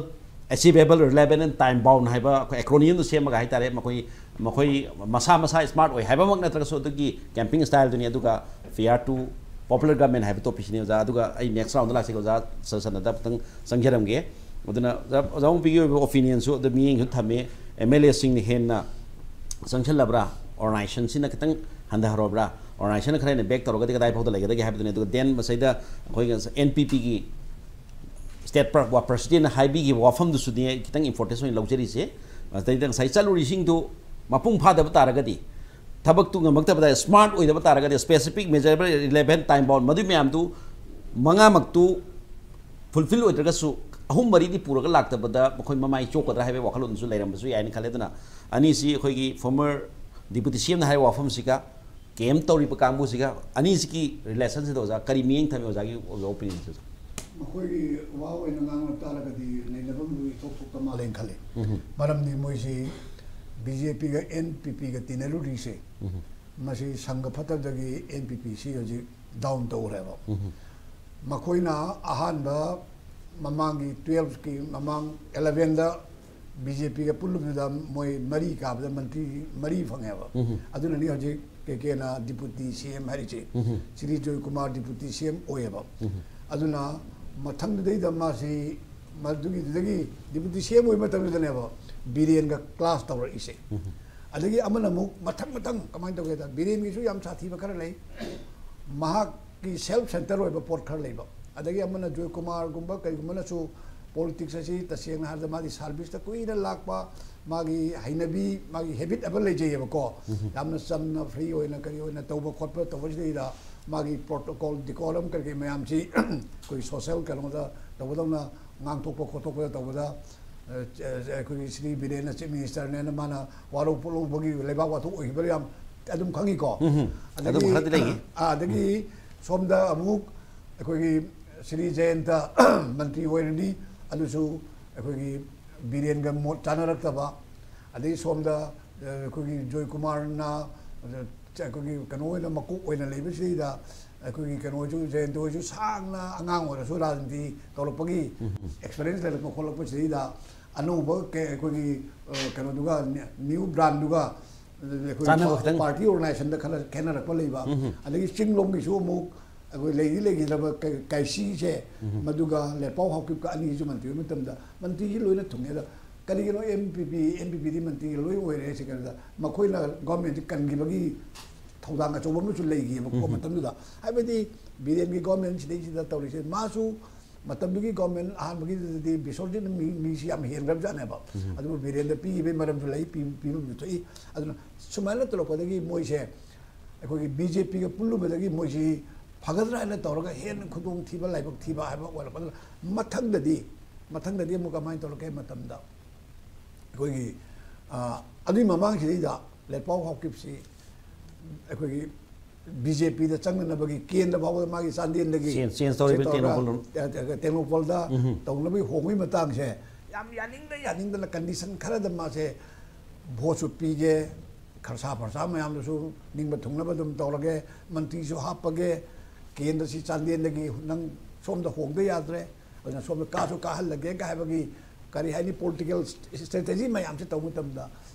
achievable, reliable and time bound ꯍꯥꯏꯕ ꯑꯩꯈꯣꯏ ꯑꯦꯀ꯭ꯔꯣꯅꯤꯌꯝꯗꯨ ꯁꯦꯝꯃꯒ ꯍꯥꯏꯇꯥꯔꯦ꯫ ꯃꯈꯣꯏ ꯃꯈꯣꯏ ꯃꯁꯥ ꯃꯁꯥ ꯁ꯭ꯃꯥꯔꯠ ꯑꯣꯏ ꯍꯥꯏꯕꯃꯛ ꯅꯠꯇ꯭ꯔꯒꯁꯨ ꯑꯗꯨꯒꯤ ꯀꯦꯝꯄꯤꯡ ꯁ꯭ꯇꯥꯏꯜꯗꯨꯅꯤ꯫ ꯑꯗꯨꯒ ꯐꯤꯌꯥꯔ ꯇꯨ ꯄꯣꯄꯨꯂꯔ ꯒꯚꯔꯟꯃꯦꯟ ꯍꯥꯏꯕ ꯇꯣꯄꯤꯛꯁꯤꯅꯤ ꯑꯣꯖꯥ꯫ ꯑꯗꯨꯒ ꯑꯩ ꯅꯦꯛꯁ ꯔꯥꯎꯟꯗ ꯂꯥꯛꯆꯒꯦ ꯑꯣꯖꯥ ꯁꯨꯁꯟꯅꯗ ꯈꯤꯇꯪ ꯆꯪꯖꯔꯝꯒꯦ꯫ ꯑꯗꯨꯅ ꯑꯣꯖꯥ, ꯑꯣꯖꯥ ꯃꯨꯄꯤꯒꯤ ꯑꯣꯏꯕ ꯑꯣꯄꯤꯅꯤꯌꯟꯁꯨ ꯑꯗꯨ ꯃꯤꯠꯌꯦꯡꯁꯨ ꯊꯝꯃꯤ꯫ ꯑꯦꯝ ꯑꯦꯜ ꯑꯦꯁꯤꯡꯅ ꯍꯦꯟꯅ ꯆꯪꯁꯤꯜꯂꯕ꯭ꯔꯥ? ꯑꯣꯔꯒꯅꯥꯏꯖꯦꯁꯟꯁꯤꯅ ꯈꯤꯇꯪ ꯍꯟꯊꯍꯧꯔꯕ꯭ꯔꯥ? ꯑꯣꯔꯒꯅꯥꯏꯖꯦꯁꯟꯅ ꯈꯔ ꯍꯦꯟꯅ ꯕꯦꯛ ꯇꯧꯔꯒꯗꯤ ꯀꯗꯥꯏ ꯐꯥꯎꯗ ꯂꯩꯒꯗꯒꯦ ꯍꯥꯏꯕꯗꯨꯅꯤ꯫ ꯑꯗꯨꯒ ꯗꯦꯟ ꯃꯁꯤꯗ ꯑꯩꯈꯣꯏꯒꯤ ꯑꯦꯟ ꯄꯤ ꯄꯤꯒꯤ ꯁ꯭ꯇꯦꯠ ꯄ꯭ꯔ-, ꯋꯥ-, ꯄ꯭ꯔꯁꯤꯗꯦꯟꯅ ꯍꯥꯏꯕꯤꯈꯤꯕ ꯋꯥꯐꯝꯗꯨꯁꯨꯅꯤ ꯑꯩ ꯈꯤꯇꯪ ꯏꯝꯄꯣꯔꯇꯦꯟꯁ ꯑꯣꯏꯅ ꯂꯧꯖꯔꯤꯁꯦ꯫ ꯃꯁꯤꯗꯩꯗ ꯉꯁꯥꯏ ꯆꯠꯂꯨꯔꯤꯁꯤꯡꯗꯨ ꯃꯄꯨꯡ ꯐꯥꯗꯕ ꯇꯥꯔꯒꯗꯤ, ꯊꯕꯛꯇꯨ ꯉꯝꯃꯛꯇꯕ ꯇꯥꯔꯒꯗꯤ, ꯁ꯭ꯃꯥꯔꯠ ꯑꯣꯏꯗꯕ ꯇꯥꯔꯒꯗꯤ, ꯁ꯭ꯄꯦꯁꯤꯐꯤꯛ, ꯃꯦꯖꯔꯦꯕꯜ, ꯔꯤꯂꯦꯕꯦꯟ, ꯇꯥꯏꯝ ꯕꯥꯎꯟ, ꯃꯗꯨꯏ ꯃꯌꯥꯝꯗꯨ ꯃꯉꯥꯃꯛꯇꯨ ꯐꯨꯜꯐꯤꯜ ꯑꯣꯏꯗ꯭ꯔꯒꯁꯨ ꯑꯍꯨꯝ ꯃꯔꯤꯗꯤ ꯄꯨꯔꯒ ꯂꯥꯛꯇꯕꯗ ꯃꯈꯣꯏ ꯃꯃꯥꯏ ꯆꯣꯛꯀꯗ꯭ꯔꯥ ꯍꯥꯏꯕꯒꯤ ꯋꯥꯈꯜꯂꯣꯟꯗꯨꯁꯨ ꯂꯩꯔꯝꯕꯁꯨ ꯌꯥꯏꯅ ꯈꯜꯂꯦ꯫ ꯑꯗꯨꯅ ꯑꯅꯤꯁꯤ ꯑꯩꯈꯣꯏꯒꯤ ꯐꯣꯔꯃꯔ ꯗꯤꯄꯨꯇꯤ ꯁꯤ ꯑꯦꯝꯅ ꯍꯥꯏꯔꯤꯕ ꯋꯥꯐꯝꯁꯤꯒ ꯀꯦꯝ ꯇꯧꯔꯤꯕ ꯀꯥꯡꯕꯨꯁꯤꯒ ꯑꯅꯤꯁꯤꯒꯤ ꯔꯤꯂꯦꯁꯟꯁꯤꯗ ꯑꯣꯖꯥ ꯀꯔꯤ ꯃꯤꯠꯌꯦꯡ ꯊꯝꯃꯤ ꯑꯣꯖꯥꯒꯤ ꯑꯣꯖꯥ ꯑꯣꯄꯤꯅꯤꯌꯟꯁꯦ ꯑꯣꯖꯥ? ꯃꯈꯣꯏꯒꯤ ꯋꯥ ꯑꯣꯏꯅ ꯉꯥꯡꯂꯛ ꯇꯥꯔꯒꯗꯤ ꯅꯩꯅꯐꯝꯗꯨ ꯏꯊꯣꯛ ꯊꯣꯛꯇ ꯃꯥꯜꯂꯦꯅ ꯈꯜꯂꯤ꯫ ꯎꯝ꯫ ꯃꯔꯝꯗꯤ ꯃꯣꯏꯁꯤ ꯕꯤ ꯖꯦ ꯄꯤꯒ ꯑꯦꯟ ꯄꯤ ꯄꯤꯒ ꯇꯤꯟꯅꯔꯨꯔꯤꯁꯦ, ꯎꯝ꯫ ꯃꯁꯤ ꯁꯪꯒ ꯐꯠꯇꯕꯗꯒꯤ ꯑꯦꯟ ꯄꯤ ꯄꯤ ꯁꯤ ꯍꯧꯖꯤꯛ ꯗꯥꯎꯟ ꯇꯧꯈ꯭ꯔꯦꯕ꯫ ꯎꯝ꯫ ꯃꯈꯣꯏꯅ ꯑꯍꯥꯟꯕ ꯃꯃꯥꯡꯒꯤ ꯇꯨꯌꯦꯜꯐꯀꯤ ꯃꯃꯥꯡ ꯑꯦꯂꯚꯦꯟꯗ ꯕꯤ ꯖꯦ ꯄꯤꯒ ꯄꯨꯜꯂꯨꯕꯗꯨꯗ ꯃꯣꯏ ꯃꯔꯤ ꯀꯥꯕꯗ ꯃꯟꯇ꯭ꯔꯤ ꯃꯔꯤ ꯐꯪꯉꯦꯕ꯫ ꯎꯝ꯫ ꯑꯗꯨꯅꯅꯤ ꯍꯧꯖꯤꯛ ꯀꯦ ꯀꯦꯅ ꯗꯤꯄꯨꯇꯤ ꯁꯤ ꯑꯦꯝ ꯍꯥꯏꯔꯤꯁꯦ꯫ ꯎꯝ꯫ ꯁ꯭ꯔꯤ ꯖꯣꯏꯀꯨꯃꯥꯔ ꯗꯤꯄꯨꯇꯤ ꯁꯤ ꯑꯦꯝ ꯑꯣꯏꯌꯦꯕ꯫ ꯎꯝ꯫ ꯑꯗꯨꯅ ꯃꯊꯪꯗꯨꯗꯩꯗ ꯃꯥꯁꯤ ꯃꯗꯨꯒꯤꯗꯨꯗꯒꯤ ꯗꯤꯄꯨꯇꯤ ꯁꯤ ꯑꯦꯝ ꯑꯣꯏꯕ ꯃꯇꯝꯗꯨꯗꯅꯦꯕ ꯕꯤꯔꯦꯟꯒ ꯀ꯭ꯂꯥꯁ ꯇꯧꯔꯛꯏꯁꯦ꯫ ꯎꯝ꯫ ꯑꯗꯒꯤ ꯑꯃꯅ ꯑꯃꯨꯛ ꯃꯊꯪ ꯃꯊꯪ ꯀꯃꯥꯏꯅ ꯇꯧꯒꯦꯗ, ꯕꯤꯔꯦꯟꯒꯤꯁꯨ ꯌꯥꯝ ꯁꯥꯊꯤꯕ ꯈꯔ ꯂꯩ, ꯃꯍꯥꯛꯀꯤ ꯁꯦꯜꯐ ꯁꯦꯟꯇꯔ ꯑꯣꯏꯕ ꯄꯣꯠ ꯈꯔ ꯂꯩꯕ, ꯑꯗꯒꯤ ꯑꯃꯅ ꯖꯣꯏꯀꯨꯃꯥꯔꯒꯨꯝꯕ ꯀꯔꯤꯒꯨꯝꯕꯅꯁꯨ ꯄꯣꯂꯤꯇꯤꯛꯁ ꯑꯁꯤ ꯇꯁꯦꯡꯅ ꯍꯥꯏꯔꯕꯗ ꯃꯥꯗꯤ ꯁꯥꯔꯚꯤꯁꯇ ꯀꯨꯏꯅ ꯂꯥꯛꯄ, ꯃꯥꯒꯤ ꯍꯩꯅꯕꯤ, ꯃꯥꯒꯤ ꯍꯦꯕꯤꯠ ꯑꯃ ꯂꯩꯖꯩꯌꯦꯕꯀꯣ꯫ ꯎꯝ꯫ ꯌꯥꯝꯅ ꯆꯝꯅ ꯐ꯭ꯔꯤ ꯑꯣꯏꯅ ꯀꯔꯤ ꯑꯣꯏꯅ ꯇꯧꯕ ꯈꯣꯠꯄ ꯇꯧꯕꯁꯤꯗꯩꯗ ꯃꯥꯒꯤ ꯄ꯭ꯔꯣꯇꯣꯀꯣꯜ, ꯗꯤꯀꯣꯔꯝ ꯀꯔꯤ ꯀꯔꯤ ꯃꯌꯥꯝꯁꯤ ꯑꯩꯈꯣꯏ ꯁꯣꯁꯦꯜ ꯀꯩꯅꯣꯗ ꯇꯧꯕꯗꯧꯅ ꯉꯥꯡꯊꯣꯛꯄ ꯈꯣꯠꯇꯣꯛꯄꯗ ꯇꯧꯕꯗ, ꯑ, ꯑ, ꯑꯩꯈꯣꯏꯒꯤ ꯁ꯭ꯔꯤ ꯕꯤꯔꯦꯟꯅ ꯆꯤꯐ ꯃꯤꯅꯤꯁꯇꯔꯅꯦꯅ ꯃꯥꯅ ꯋꯥꯔꯧ ꯄꯨꯛꯂꯧꯕꯒꯤ ꯂꯩꯕꯥꯛ ꯋꯥꯊꯣꯛ ꯑꯣꯏꯈꯤꯕ ꯌꯥꯝ ꯑꯗꯨꯝ ꯈꯪꯉꯤꯀꯣ꯫ ꯎꯝ꯫ ꯑꯗꯨꯝ ꯈꯔꯗꯤ ꯂꯩꯌꯦ꯫ ꯑ, ꯑꯗꯒꯤ ꯁꯣꯝꯗ ꯑꯃꯨꯛ ꯑꯩꯈꯣꯏꯒꯤ ꯁ꯭ꯔꯤ ꯖꯌꯟꯇ ꯃꯟꯇ꯭ꯔꯤ ꯑꯣꯏꯔꯅꯤ, ꯑꯗꯨꯁꯨ ꯑꯩꯈꯣꯏꯒꯤ ꯕꯤꯔꯦꯟꯒ ꯃꯣꯠ ꯆꯥꯅꯔꯛꯇꯕ, ꯑꯗꯒꯤ ꯁꯣꯝꯗ, ꯑ, ꯑꯩꯈꯣꯏꯒꯤ ꯖꯣꯏꯀꯨꯃꯥꯔꯅ, ꯑ, ꯑꯩꯈꯣꯏꯒꯤ ꯀꯩꯅꯣ ꯑꯣꯏꯅ ꯃꯀꯣꯛ ꯑꯣꯏꯅ ꯂꯩꯕꯁꯤꯗꯩꯗ ꯑꯩꯈꯣꯏꯒꯤ ꯀꯩꯅꯣꯁꯨ, ꯖꯌꯟꯇ ꯍꯣꯏꯁꯨ ꯁꯥꯡꯅ ꯑꯉꯥꯡ ꯑꯣꯏꯔꯁꯨ ꯔꯥꯖꯅꯤꯇꯤ ꯇꯧꯔꯛꯄꯒꯤ ꯑꯦꯛꯁꯄꯤꯔꯤꯌꯦꯟꯁ ꯂꯩꯔꯛꯄ ꯈꯣꯠꯂꯛꯄꯁꯤꯗꯩꯗ ꯑꯅꯧꯕ ꯀꯩ-, ꯑꯩꯈꯣꯏꯒꯤ, ꯑ, ꯀꯩꯅꯣꯗꯨꯒ, ꯅ꯭ꯌꯨ ꯕ꯭ꯔꯥꯟꯗꯨꯒ ꯑꯩꯈꯣꯏꯒꯤ ꯆꯥꯟꯅꯕ ꯈꯤꯇꯪ꯫ ꯄꯥꯔꯇꯤ ꯑꯣꯔꯒꯅꯥꯏꯖꯦꯁꯟꯗ ꯈꯔ ꯈꯦꯠꯅꯔꯛꯄ ꯂꯩꯕ, ꯑꯗꯒꯤ ꯆꯤꯡꯂꯣꯝꯒꯤꯁꯨ ꯑꯃꯨꯛ ꯑꯩꯈꯣꯏ ꯂꯩꯗꯤ ꯂꯩꯈꯤꯗ꯭ꯔꯕ ꯀꯩ-, ꯀꯥꯏꯁꯤꯁꯦ, ꯃꯗꯨꯒ ꯂꯦꯠꯄꯥꯎ ꯍꯥꯎꯀꯤꯞꯀ ꯑꯅꯤꯁꯨ ꯃꯟꯇ꯭ꯔꯤ ꯑꯣꯏꯕ ꯃꯇꯝꯗ ꯃꯟꯇ꯭ꯔꯤꯁꯤ ꯂꯣꯏꯅ ꯊꯨꯡꯉꯦ꯫ ꯑꯗꯣ ꯀꯔꯤꯒꯤꯅꯣ ꯑꯦꯝ ꯄꯤ ꯄꯤ, ꯑꯦꯟ ꯄꯤ ꯄꯤꯗꯤ ꯃꯟꯇ꯭ꯔꯤꯒ ꯂꯣꯏ ꯑꯣꯏꯔꯦ ꯍꯥꯏꯁꯦ? ꯀꯩꯅꯣꯗ ꯃꯈꯣꯏꯅ ꯒꯣꯔꯃꯦꯟꯁꯤ ꯀꯟꯈꯤꯕꯒꯤ ꯊꯧꯗꯥꯡ ꯑꯆꯧꯕ ꯑꯃꯁꯨ ꯂꯩꯈꯤꯑꯕꯀꯣ ꯃꯇꯝꯗꯨꯗ꯫ ꯍꯥꯏꯕꯗꯤ ꯕꯤꯔꯦꯟꯒꯤ ꯒꯣꯔꯃꯦꯟ ꯁꯤꯗꯩꯁꯤꯗ ꯇꯧꯔꯤꯁꯦ, ꯃꯥꯁꯨ ꯃꯇꯝꯗꯨꯒꯤ ꯒꯣꯔꯃꯦꯟ ꯑꯍꯥꯟꯕꯒꯤꯗꯨꯗꯗꯤ ꯕꯤꯁꯣꯔꯖꯤꯠꯅ ꯃꯤ, ꯃꯤꯁꯤ ꯌꯥꯝ ꯍꯦꯟꯈ꯭ꯔꯕꯖꯥꯠꯅꯦꯕ꯫ ꯑꯗꯨꯕꯨ ꯕꯤꯔꯦꯟꯗ ꯄꯤꯈꯤꯕꯒꯤ ꯃꯔꯝꯁꯨ ꯂꯩ, ꯄꯤ-, ꯄꯤꯐꯝꯁꯨ ꯊꯣꯛꯏ꯫ ꯑꯗꯨꯅ ꯁꯨꯃꯥꯏꯅ ꯇꯧꯔꯛꯄꯗꯒꯤ ꯃꯣꯏꯁꯦ ꯑꯩꯈꯣꯏꯒꯤ ꯕꯤ ꯖꯦ ꯄꯤꯒ ꯄꯨꯜꯂꯨꯕꯗꯒꯤ ꯃꯣꯏꯁꯤ ꯐꯒꯗ꯭ꯔꯥ ꯍꯥꯏꯅ ꯇꯧꯔꯒ ꯍꯦꯟꯅ ꯈꯨꯗꯣꯡꯊꯤꯕ, ꯂꯥꯏꯕꯛ ꯊꯤꯕ ꯍꯥꯏꯕ ꯑꯣꯏꯔꯛꯄꯗꯨꯅ ꯃꯊꯪꯗꯗꯤ, ꯃꯊꯪꯗꯗꯤ ꯑꯃꯨꯛ ꯀꯃꯥꯏꯅ ꯇꯧꯔꯛꯀꯦ ꯍꯥꯏꯕ ꯃꯇꯝꯗ ꯑꯩꯈꯣꯏꯒꯤ, ꯑ, ꯑꯗꯨꯒꯤ ꯃꯃꯥꯡꯁꯤꯗꯩꯗ ꯂꯦꯠꯄꯥꯎ ꯍꯥꯎꯀꯤꯞꯁꯤ ꯑꯩꯈꯣꯏꯒꯤ ꯕꯤ ꯖꯦ ꯄꯤꯗ ꯆꯪꯅꯅꯕꯒꯤ ꯀꯦꯟꯗ꯭ꯔ ꯐꯥꯎꯕꯗ ꯃꯥꯒꯤ ꯆꯥꯟꯗꯦꯜꯗꯒꯤ ꯆꯦꯟꯖ, ꯆꯦꯟꯖ ꯇꯧꯔꯤꯕ ꯆꯦꯟꯊꯣꯔꯒ ꯇꯦꯡꯅꯧꯄꯜ꯫ ꯇꯦ-, ꯇꯦ-, ꯇꯦꯡꯅꯧꯄꯜꯗ ꯇꯧꯅꯕꯒꯤ ꯍꯣꯡꯕꯒꯤ ꯃꯇꯥꯡꯁꯦ ꯌꯥꯝ ꯌꯥꯅꯤꯡꯗ ꯌꯥꯅꯤꯡꯗꯅ ꯀꯟꯗꯤꯁꯟ ꯈꯔꯗ ꯃꯥꯁꯦ ꯚꯣꯠꯁꯨ ꯄꯤꯒꯦ, ꯈꯔꯁꯥ ꯐꯔꯁꯥ ꯃꯌꯥꯝꯗꯨꯁꯨ ꯅꯤꯡꯕ ꯊꯨꯡꯅꯕ ꯑꯗꯨꯝ ꯇꯧꯔꯒꯦ, ꯃꯟꯇ꯭ꯔꯤꯁꯨ ꯍꯥꯞꯄꯒꯦ, ꯀꯦꯟꯗ꯭ꯔꯁꯤ ꯆꯥꯟꯗꯦꯜꯗꯒꯤ ꯅꯪ ꯁꯣꯝꯗ ꯍꯣꯡꯗ ꯌꯥꯗ꯭ꯔꯦ, ꯑꯗꯨꯅ ꯁꯣꯝꯗ ꯀꯥꯁꯨ ꯀꯥꯍꯜꯂꯒꯦ ꯀꯥꯏ ꯍꯥꯏꯕꯒꯤ, ꯀꯔꯤ ꯍꯥꯏꯅꯤ, ꯄꯣꯂꯤꯇꯤꯀꯦꯜ ꯏꯁꯇ꯭ꯔꯦꯇꯦꯖꯤ ꯃꯌꯥꯝꯁꯦ ꯇꯧꯕ ꯃꯇꯝꯗ,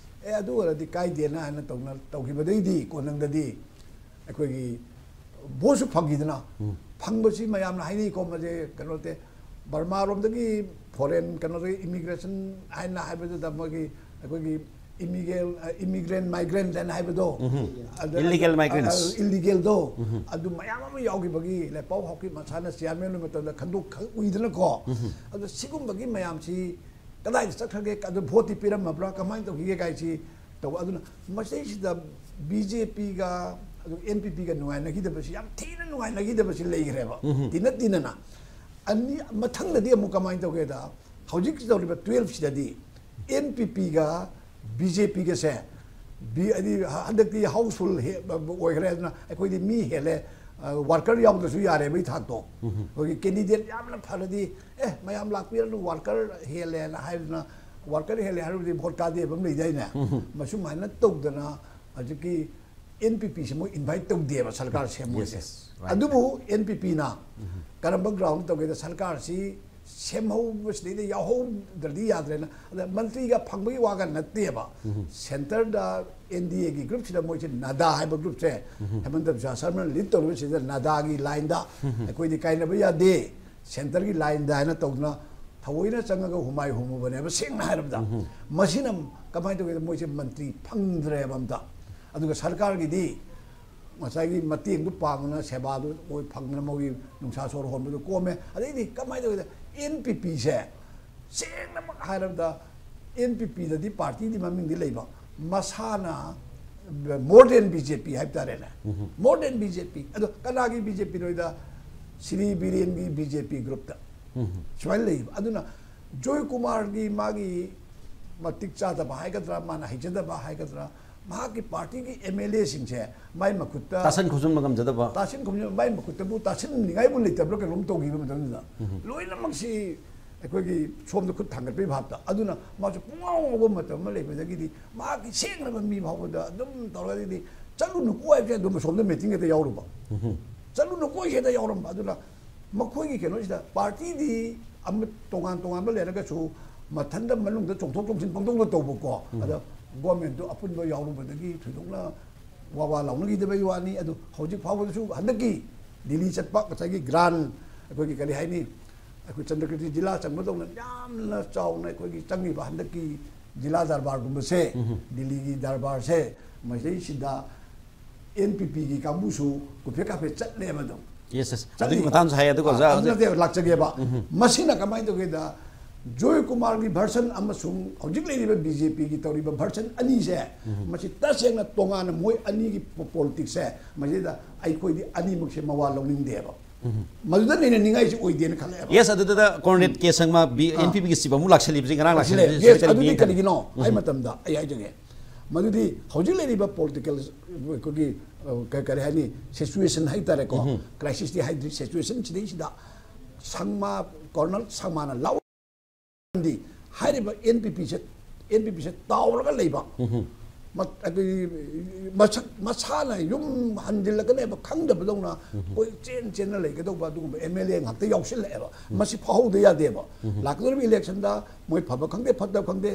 ꯑꯦ, ꯑꯗꯨ ꯑꯣꯏꯔꯗꯤ ꯀꯥꯏꯗꯦꯅ ꯍꯥꯏꯅ ꯇꯧꯅ-, ꯇꯧꯈꯤꯕꯗꯩꯗꯤ ꯀꯣꯟꯅꯪꯗꯗꯤ ꯑꯩꯈꯣꯏꯒꯤ ꯚꯣꯠꯁꯨ ꯐꯪꯈꯤꯗꯅ, ꯐꯪꯕꯁꯤ ꯃꯌꯥꯝꯅ ꯍꯥꯏꯅꯩꯀꯣ, ꯃꯁꯦ ꯀꯩꯅꯣ ꯅꯠꯇꯦ, ꯕꯔꯃꯥꯔꯣꯝꯗꯒꯤ ꯐꯣꯔꯦꯟ ꯀꯩꯅꯣꯗꯒꯤ ꯏꯃꯤꯒ꯭ꯔꯦꯁꯟ ꯍꯥꯏꯅ ꯍꯥꯏꯕꯗꯨꯗ ꯃꯣꯏꯒꯤ, ꯑꯩꯈꯣꯏꯒꯤ ꯏꯃꯤꯒ꯭ꯔꯦꯟ, ꯏꯃꯤꯒ꯭ꯔꯦꯟ, ꯃꯥꯏꯒ꯭ꯔꯦꯟ ꯍꯥꯏꯅ ꯍꯥꯏꯕꯗꯣ, ꯑꯗ-, illegal migrants꯫ ꯑ, illegal ꯗꯣ, ꯑꯗꯨ ꯃꯌꯥꯝ ꯑꯃ ꯌꯥꯎꯈꯤꯕꯒꯤ ꯂꯦꯠꯄꯥꯎ ꯍꯥꯎꯀꯤꯞ ꯃꯁꯥꯅ ꯆꯤꯌꯥꯔꯃꯦꯟ ꯑꯣꯏꯕ ꯃꯇꯝꯗ ꯈꯟꯗꯣꯛ ꯎꯏꯗꯅꯀꯣ꯫ ꯑꯗꯣ ꯁꯤꯒꯨꯝꯕꯒꯤ ꯃꯌꯥꯝꯁꯤ ꯀꯗꯥꯏꯗ ꯆꯠꯈ꯭ꯔꯒꯦ, ꯑꯗꯨ ꯚꯣꯠꯇꯤ ꯄꯤꯔꯝꯃꯕ꯭ꯔꯥ, ꯀꯃꯥꯏꯅ ꯇꯧꯈꯤꯒꯦ ꯀꯥꯏꯁꯤ ꯇꯧꯕ꯫ ꯑꯗꯨꯅ ꯃꯁꯤꯗꯩꯁꯤꯗ ꯕꯤ ꯖꯦ ꯄꯤꯒ ꯑꯗꯨ ꯑꯦꯟ ꯄꯤ ꯄꯤꯒ ꯅꯨꯡꯉꯥꯏꯅꯈꯤꯗꯕꯁꯤ, ꯌꯥꯝ ꯊꯤꯅ ꯅꯨꯡꯉꯥꯏꯅꯈꯤꯗꯕꯁꯤ ꯂꯩꯈ꯭ꯔꯦꯕ꯫ ꯇꯤꯟꯅ ꯇꯤꯟꯅꯅ꯫ ꯑꯅꯤ, ꯃꯊꯪꯗꯗꯤ ꯑꯃꯨꯛ ꯀꯃꯥꯏꯅ ꯇꯧꯒꯦꯗ, ꯍꯧꯖꯤꯛ ꯇꯧꯔꯤꯕ ꯇꯨꯌꯦꯜꯐꯁꯤꯗꯗꯤ ꯑꯦꯟ ꯄꯤ ꯄꯤꯒ ꯕꯤ ꯖꯦ ꯄꯤꯒꯁꯦ, ꯕꯤ-, ꯍꯥꯏꯗꯤ ꯍꯟꯗꯛꯇꯤ ꯍꯥꯎꯁꯐꯨꯜ ꯍꯦ-, ꯑꯣꯏꯈ꯭ꯔꯦ꯫ ꯑꯗꯨꯅ ꯑꯩꯈꯣꯏꯗꯤ ꯃꯤ ꯍꯦꯜꯂꯦ, ꯑ, ꯋꯥꯔꯀꯔ ꯌꯥꯎꯗ꯭ꯔꯁꯨ ꯌꯥꯔꯦꯕ ꯏꯊꯥꯛꯇꯣ꯫ ꯑꯩꯈꯣꯏꯒꯤ ꯀꯦꯟꯗꯤꯗꯦꯠ ꯌꯥꯝꯅ ꯐꯔꯗꯤ, "ꯑꯦ, ꯃꯌꯥꯝ ꯂꯥꯛꯄꯤꯔꯅꯨ, ꯋꯥꯔꯀꯔ ꯍꯦꯜꯂꯦꯅ" ꯍꯥꯏꯗꯅ, ꯋꯥꯔꯀꯔ ꯍꯦꯜꯂꯦ ꯍꯥꯏꯔꯨꯕꯗꯤ ꯚꯣꯠ ꯀꯥꯗꯦꯕ ꯑꯃ ꯂꯩꯗꯥꯏꯅꯦ? ꯃꯁꯨꯃꯥꯏꯅ ꯇꯧꯗꯅ ꯍꯧꯖꯤꯛꯀꯤ ꯑꯦꯟ ꯄꯤ ꯄꯤꯁꯦ ꯃꯣꯏ ꯏꯟꯚꯥꯏꯠ ꯇꯧꯗꯦꯕ ꯁꯔꯀꯥꯔ ꯁꯦꯝꯃꯣꯏꯁꯦ꯫ Yes, yes, right. ꯑꯗꯨꯕꯨ ꯑꯦꯟ ꯄꯤ ꯄꯤꯅ ꯀꯔꯝꯕ ꯒ꯭ꯔꯥꯎꯟꯗ ꯇꯧꯒꯦꯗ ꯁꯔꯀꯥꯔꯁꯤ ꯁꯦꯝꯍꯧꯕꯁꯤꯗꯩꯗ ꯌꯥꯎꯍꯧꯗ꯭ꯔꯗꯤ ꯌꯥꯗ꯭ꯔꯦꯅ꯫ ꯑꯗ ꯃꯟꯇ꯭ꯔꯤꯒ ꯐꯪꯕꯒꯤ ꯋꯥꯒ ꯅꯠꯇꯦꯕ꯫ ꯁꯦꯟꯇꯔꯗ ꯑꯦꯟ ꯗꯤ ꯑꯦꯒꯤ ꯒ꯭ꯔꯨꯞꯁꯤꯗ ꯃꯣꯏꯁꯦ ꯅꯗꯥ ꯍꯥꯏꯕ ꯒ꯭ꯔꯨꯞꯁꯦ ꯍꯦꯃꯟꯇ ꯕꯤꯁ꯭ꯋꯥ ꯁꯔꯃꯅ ꯂꯤꯗ ꯇꯧꯔꯤꯕꯁꯤꯗ ꯅꯗꯥꯒꯤ ꯂꯥꯏꯟꯗ ꯑꯩꯈꯣꯏꯗꯤ ꯀꯥꯏꯅꯕ ꯌꯥꯗꯦ, ꯁꯦꯟꯇꯔꯒꯤ ꯂꯥꯏꯟꯗ ꯍꯥꯏꯅ ꯇꯧꯗꯨꯅ ꯊꯑꯣꯏꯅ ꯆꯪꯉꯒ ꯍꯨꯃꯥꯏ ꯍꯨꯝꯃꯨꯕꯅꯦꯕ꯫ ꯁꯦꯡꯅ ꯍꯥꯏꯔꯕꯗ ꯃꯁꯤꯅ ꯀꯃꯥꯏꯅ ꯇꯧꯒꯦꯗ ꯃꯣꯏꯁꯦ ꯃꯟꯇ꯭ꯔꯤ ꯐꯪꯗ꯭ꯔꯦꯕ ꯑꯝꯇ꯫ ꯑꯗꯨꯒ ꯁꯔꯀꯥꯔꯒꯤꯗꯤ ꯉꯁꯥꯏꯒꯤ ꯃꯇꯦꯡꯗꯨ ꯄꯥꯡꯗꯅ ꯁꯦꯕꯥꯗꯨ ꯑꯣꯏ ꯐꯪꯗꯅ ꯃꯣꯏꯒꯤ ꯅꯨꯡꯁꯥ ꯁꯣꯔ ꯍꯣꯟꯕꯗꯨ ꯀꯣꯝꯃꯦ꯫ ꯑꯗꯩꯗꯤ ꯀꯃꯥꯏꯅ ꯇꯧꯒꯦꯗ ꯑꯦꯟ ꯄꯤ ꯄꯤꯁꯦ ꯁꯦꯡꯅꯃꯛ ꯍꯥꯏꯔꯕꯗ ꯑꯦꯟ ꯄꯤ ꯄꯤꯗꯗꯤ ꯄꯥꯔꯇꯤꯗꯤ ꯃꯃꯤꯡꯗꯤ ꯂꯩꯕ, ꯃꯁꯥꯅ more than B J P ꯍꯥꯏꯕ ꯇꯥꯔꯦꯅꯦ꯫ More than B J P. ꯑꯗꯣ ꯀꯅꯥꯒꯤ ꯕꯤ ꯖꯦ ꯄꯤꯅꯣꯗ ꯁ꯭ꯔꯤ ꯕꯤꯔꯦꯟꯒꯤ ꯕꯤ ꯖꯦ ꯄꯤ ꯒ꯭ꯔꯨꯞꯇ ꯁꯨꯃꯥꯏꯅ ꯂꯩꯕ꯫ ꯑꯗꯨꯅ ꯖꯣꯏ ꯀꯨꯃꯥꯔꯒꯤ ꯃꯥꯒꯤ ꯃꯇꯤꯛ ꯆꯥꯗꯕ ꯍꯥꯏꯒꯗ꯭ꯔꯥ, ꯃꯥꯅ ꯍꯩꯖꯗꯕ ꯍꯥꯏꯒꯗ꯭ꯔꯥ, ꯃꯍꯥꯛꯀꯤ ꯄꯥꯔꯇꯤꯒꯤ ꯑꯦꯝ ꯑꯦꯜ ꯑꯦꯁꯤꯡꯁꯦ ꯃꯥꯏ ꯃꯈꯨꯠꯇ ꯇꯥꯁꯟ ꯈꯣꯝꯖꯤꯟꯕ ꯉꯝꯖꯗꯕ꯫ ꯇꯥꯁꯤꯟ ꯈꯣꯝꯖꯤꯟ ꯃꯥꯏ ꯃꯈꯨꯠꯇꯕꯨ ꯇꯥꯁꯤꯟꯅꯤꯡꯉꯥꯏꯕꯨ ꯂꯩꯇꯕ꯭ꯔꯥ ꯀꯩꯅꯣꯝ ꯇꯧꯈꯤꯕ ꯃꯇꯝꯗꯨꯗ ꯂꯣꯏꯅꯃꯛꯁꯤ ꯑꯩꯈꯣꯏꯒꯤ ꯁꯣꯝꯗ ꯈꯨꯠ ꯊꯥꯡꯒꯠꯄꯒꯤ ꯚꯥꯞꯇ꯫ ꯑꯗꯨꯅ ꯃꯥꯁꯨ ꯄꯨꯡꯉꯥꯎ ꯉꯥꯎꯕ ꯃꯇꯝ ꯑꯃ ꯂꯩꯕꯗꯒꯤꯗꯤ ꯃꯍꯥꯛꯀꯤ ꯁꯦꯡꯅꯕ ꯃꯤ ꯐꯥꯎꯕꯗ ꯑꯗꯨꯝ ꯇꯧꯔꯒꯗꯤ ꯆꯠꯂꯨꯅꯨꯀꯣ ꯍꯥꯏꯕꯁꯦ ꯑꯗꯨꯝ ꯁꯣꯝꯗ ꯃꯤꯇꯤꯡ ꯍꯦꯛꯇ ꯌꯥꯎꯔꯨꯕ꯫ ꯆꯠꯂꯨꯅꯨꯀꯣ ꯍꯦꯛꯇ ꯌꯥꯎꯔꯝꯕ꯫ ꯑꯗꯨꯅ ꯃꯈꯣꯏꯒꯤ ꯀꯩꯅꯣꯁꯤꯗ ꯄꯥꯔꯇꯤꯗꯤ ꯑꯃ ꯇꯣꯉꯥꯟ ꯇꯣꯉꯥꯟꯕ ꯂꯩꯔꯒꯁꯨ ꯃꯊꯟꯗ ꯃꯅꯨꯡꯗ ꯆꯣꯡꯊꯣꯛ ꯆꯣꯡꯁꯤꯟ ꯄꯪꯇꯧꯗ ꯇꯧꯕꯀꯣ꯫ ꯑꯗ ꯒꯣꯔꯃꯦꯟꯗꯨ ꯑꯄꯨꯟꯕ ꯌꯥꯎꯔꯨꯕꯗꯒꯤ ꯊꯣꯏꯗꯣꯛꯅ ꯋꯥ ꯋꯥ ꯂꯥꯎꯅꯈꯤꯗꯕꯒꯤ ꯋꯥꯅꯤ꯫ ꯑꯗꯨ ꯍꯧꯖꯤꯛ ꯐꯥꯎꯕꯗꯁꯨ ꯍꯟꯗꯛꯀꯤ ꯗꯤꯜꯂꯤ ꯆꯠꯄ ꯉꯁꯥꯏꯒꯤ ꯒ꯭ꯔꯥꯟ ꯑꯩꯈꯣꯏꯒꯤ ꯀꯔꯤ ꯍꯥꯏꯅꯤ, ꯑꯩꯈꯣꯏ ꯆꯟꯗ꯭ꯔꯀꯤꯔꯇꯤ ꯖꯤꯂꯥ ꯆꯪꯕꯗꯧꯅ ꯌꯥꯝꯅ ꯆꯥꯎꯅ ꯑꯩꯈꯣꯏꯒꯤ ꯆꯪꯉꯤꯕ ꯍꯟꯗꯛꯀꯤ ꯖꯤꯂꯥ ꯗꯔꯕꯥꯔꯒꯨꯝꯕꯁꯦ, ꯗꯤꯜꯂꯤꯒꯤ ꯗꯔꯕꯥꯔꯁꯦ, ꯃꯁꯤꯗꯩꯁꯤꯗ ꯑꯦꯟ ꯄꯤ ꯄꯤꯒꯤ ꯀꯥꯡꯕꯨꯁꯨ ꯀꯨꯞꯐꯦ ꯀꯥꯐꯦ ꯆꯠꯂꯦꯕ ꯑꯗꯨꯝ꯫ Yes, yes. ꯆꯠꯂꯤ꯫ ꯑꯗꯨꯒꯤ ꯃꯇꯥꯡꯁꯨ ꯍꯥꯏ, ꯑꯗꯨꯒ ꯑ, ꯑꯣꯖꯥ ꯑꯗꯨ ꯅꯠꯇꯦ, ꯂꯥꯛꯆꯒꯦꯕ꯫ ꯃꯁꯤꯅ ꯀꯃꯥꯏꯅ ꯇꯧꯒꯦꯗ, ꯖꯣꯏ ꯀꯨꯃꯥꯔꯒꯤ ꯚꯔꯁꯟ ꯑꯃꯁꯨꯡ ꯍꯧꯖꯤꯛ ꯂꯩꯔꯤꯕ ꯕꯤ ꯖꯦ ꯄꯤꯒꯤ ꯇꯧꯔꯤꯕ ꯚꯔꯁꯟ ꯑꯅꯤꯁꯦ, ꯃꯁꯤ ꯇꯁꯦꯡꯅ ꯇꯣꯉꯥꯟꯅ ꯃꯣꯏ ꯑꯅꯤꯒꯤ ꯄꯣ-, ꯄꯣꯂꯤꯇꯤꯛꯁꯁꯦ, ꯃꯁꯤꯗ ꯑꯩꯈꯣꯏꯗꯤ ꯑꯅꯤꯃꯛꯁꯦ ꯃꯋꯥ ꯂꯧꯅꯤꯡꯗꯦꯕ꯫ ꯃꯗꯨꯗ ꯅꯩꯅꯅꯤꯡꯉꯥꯏꯁꯤ ꯑꯣꯏꯗꯦꯅ ꯈꯜꯂꯦꯕ꯫ Yes, ꯑꯗꯨꯗ ꯀꯣꯟꯔꯦꯗ ꯀꯦ ꯁꯪꯃ, ꯕꯤ-, ꯑꯥ꯫ ꯑꯦꯟ ꯄꯤ ꯄꯤꯒꯤ ꯆꯤꯞ ꯑꯃꯨꯛ ꯂꯥꯛꯁꯜꯂꯤꯕꯁꯤ ꯉꯔꯥꯡ ꯂꯥꯛꯁꯜꯂꯤꯕꯁꯤ꯫ Yes, ꯁꯣꯏꯗꯅ ꯑꯗꯨꯗꯤ ꯌꯦꯡꯒꯅꯤ꯫ ꯀꯔꯤꯒꯤꯅꯣ ꯍꯥꯏ ꯃꯇꯝꯗ ꯑꯩ ꯍꯥꯏꯖꯒꯦ, ꯃꯗꯨꯗꯤ ꯍꯧꯖꯤꯛ ꯂꯩꯔꯤꯕ ꯄꯣꯂꯤꯇꯤꯀꯦꯜ ꯑꯩꯈꯣꯏꯒꯤ, ꯑ, ꯀ-, ꯀꯔꯤ ꯍꯥꯏꯅꯤ, ꯁꯤꯆꯨꯋꯦꯁꯟ ꯍꯥꯏꯇꯥꯔꯦꯀꯣ, ꯀ꯭ꯔꯥꯏꯁꯤꯁꯇꯤ ꯍꯥꯏꯗ꯭ꯔꯤ, ꯁꯤꯆꯨꯋꯦꯁꯟ ꯁꯤꯗꯩꯁꯤꯗ ꯁꯪꯃꯥ, ꯀꯣꯔꯅꯦꯜ ꯁꯪꯃꯥꯅ ꯂꯥꯎ ꯍꯥꯏꯔꯤꯕ ꯑꯦꯟ ꯄꯤ ꯄꯤꯁꯦ, ꯑꯦꯟ ꯄꯤ ꯄꯤꯁꯦ ꯇꯥꯎꯔꯒ ꯂꯩꯕ꯫ ꯃ-, ꯑꯗꯨꯒꯤ ꯃꯁꯛ ꯃꯁꯥꯅ ꯌꯨꯝ ꯍꯟꯖꯤꯜꯂꯛꯀꯅꯦꯕ ꯈꯪꯗꯕꯗꯧꯅ ꯑꯩꯈꯣꯏ ꯆꯦꯟ ꯆꯦꯟꯅ ꯂꯩꯒꯗꯧꯕ ꯑꯗꯨꯒꯨꯝꯕ ꯑꯦꯝ ꯑꯦꯜ ꯑꯦ ꯉꯥꯛꯇ ꯌꯥꯎꯁꯤꯜꯂꯛꯑꯦꯕ꯫ ꯃꯁꯤ ꯐꯥꯍꯧꯗ ꯌꯥꯗꯦꯕ꯫ ꯂꯥꯛꯀꯗꯧꯔꯤꯕ ꯏꯂꯦꯛꯁꯟꯗ ꯃꯣꯏ ꯐꯕ ꯈꯪꯗꯦ ꯐꯠꯇꯕ ꯈꯪꯗꯦ,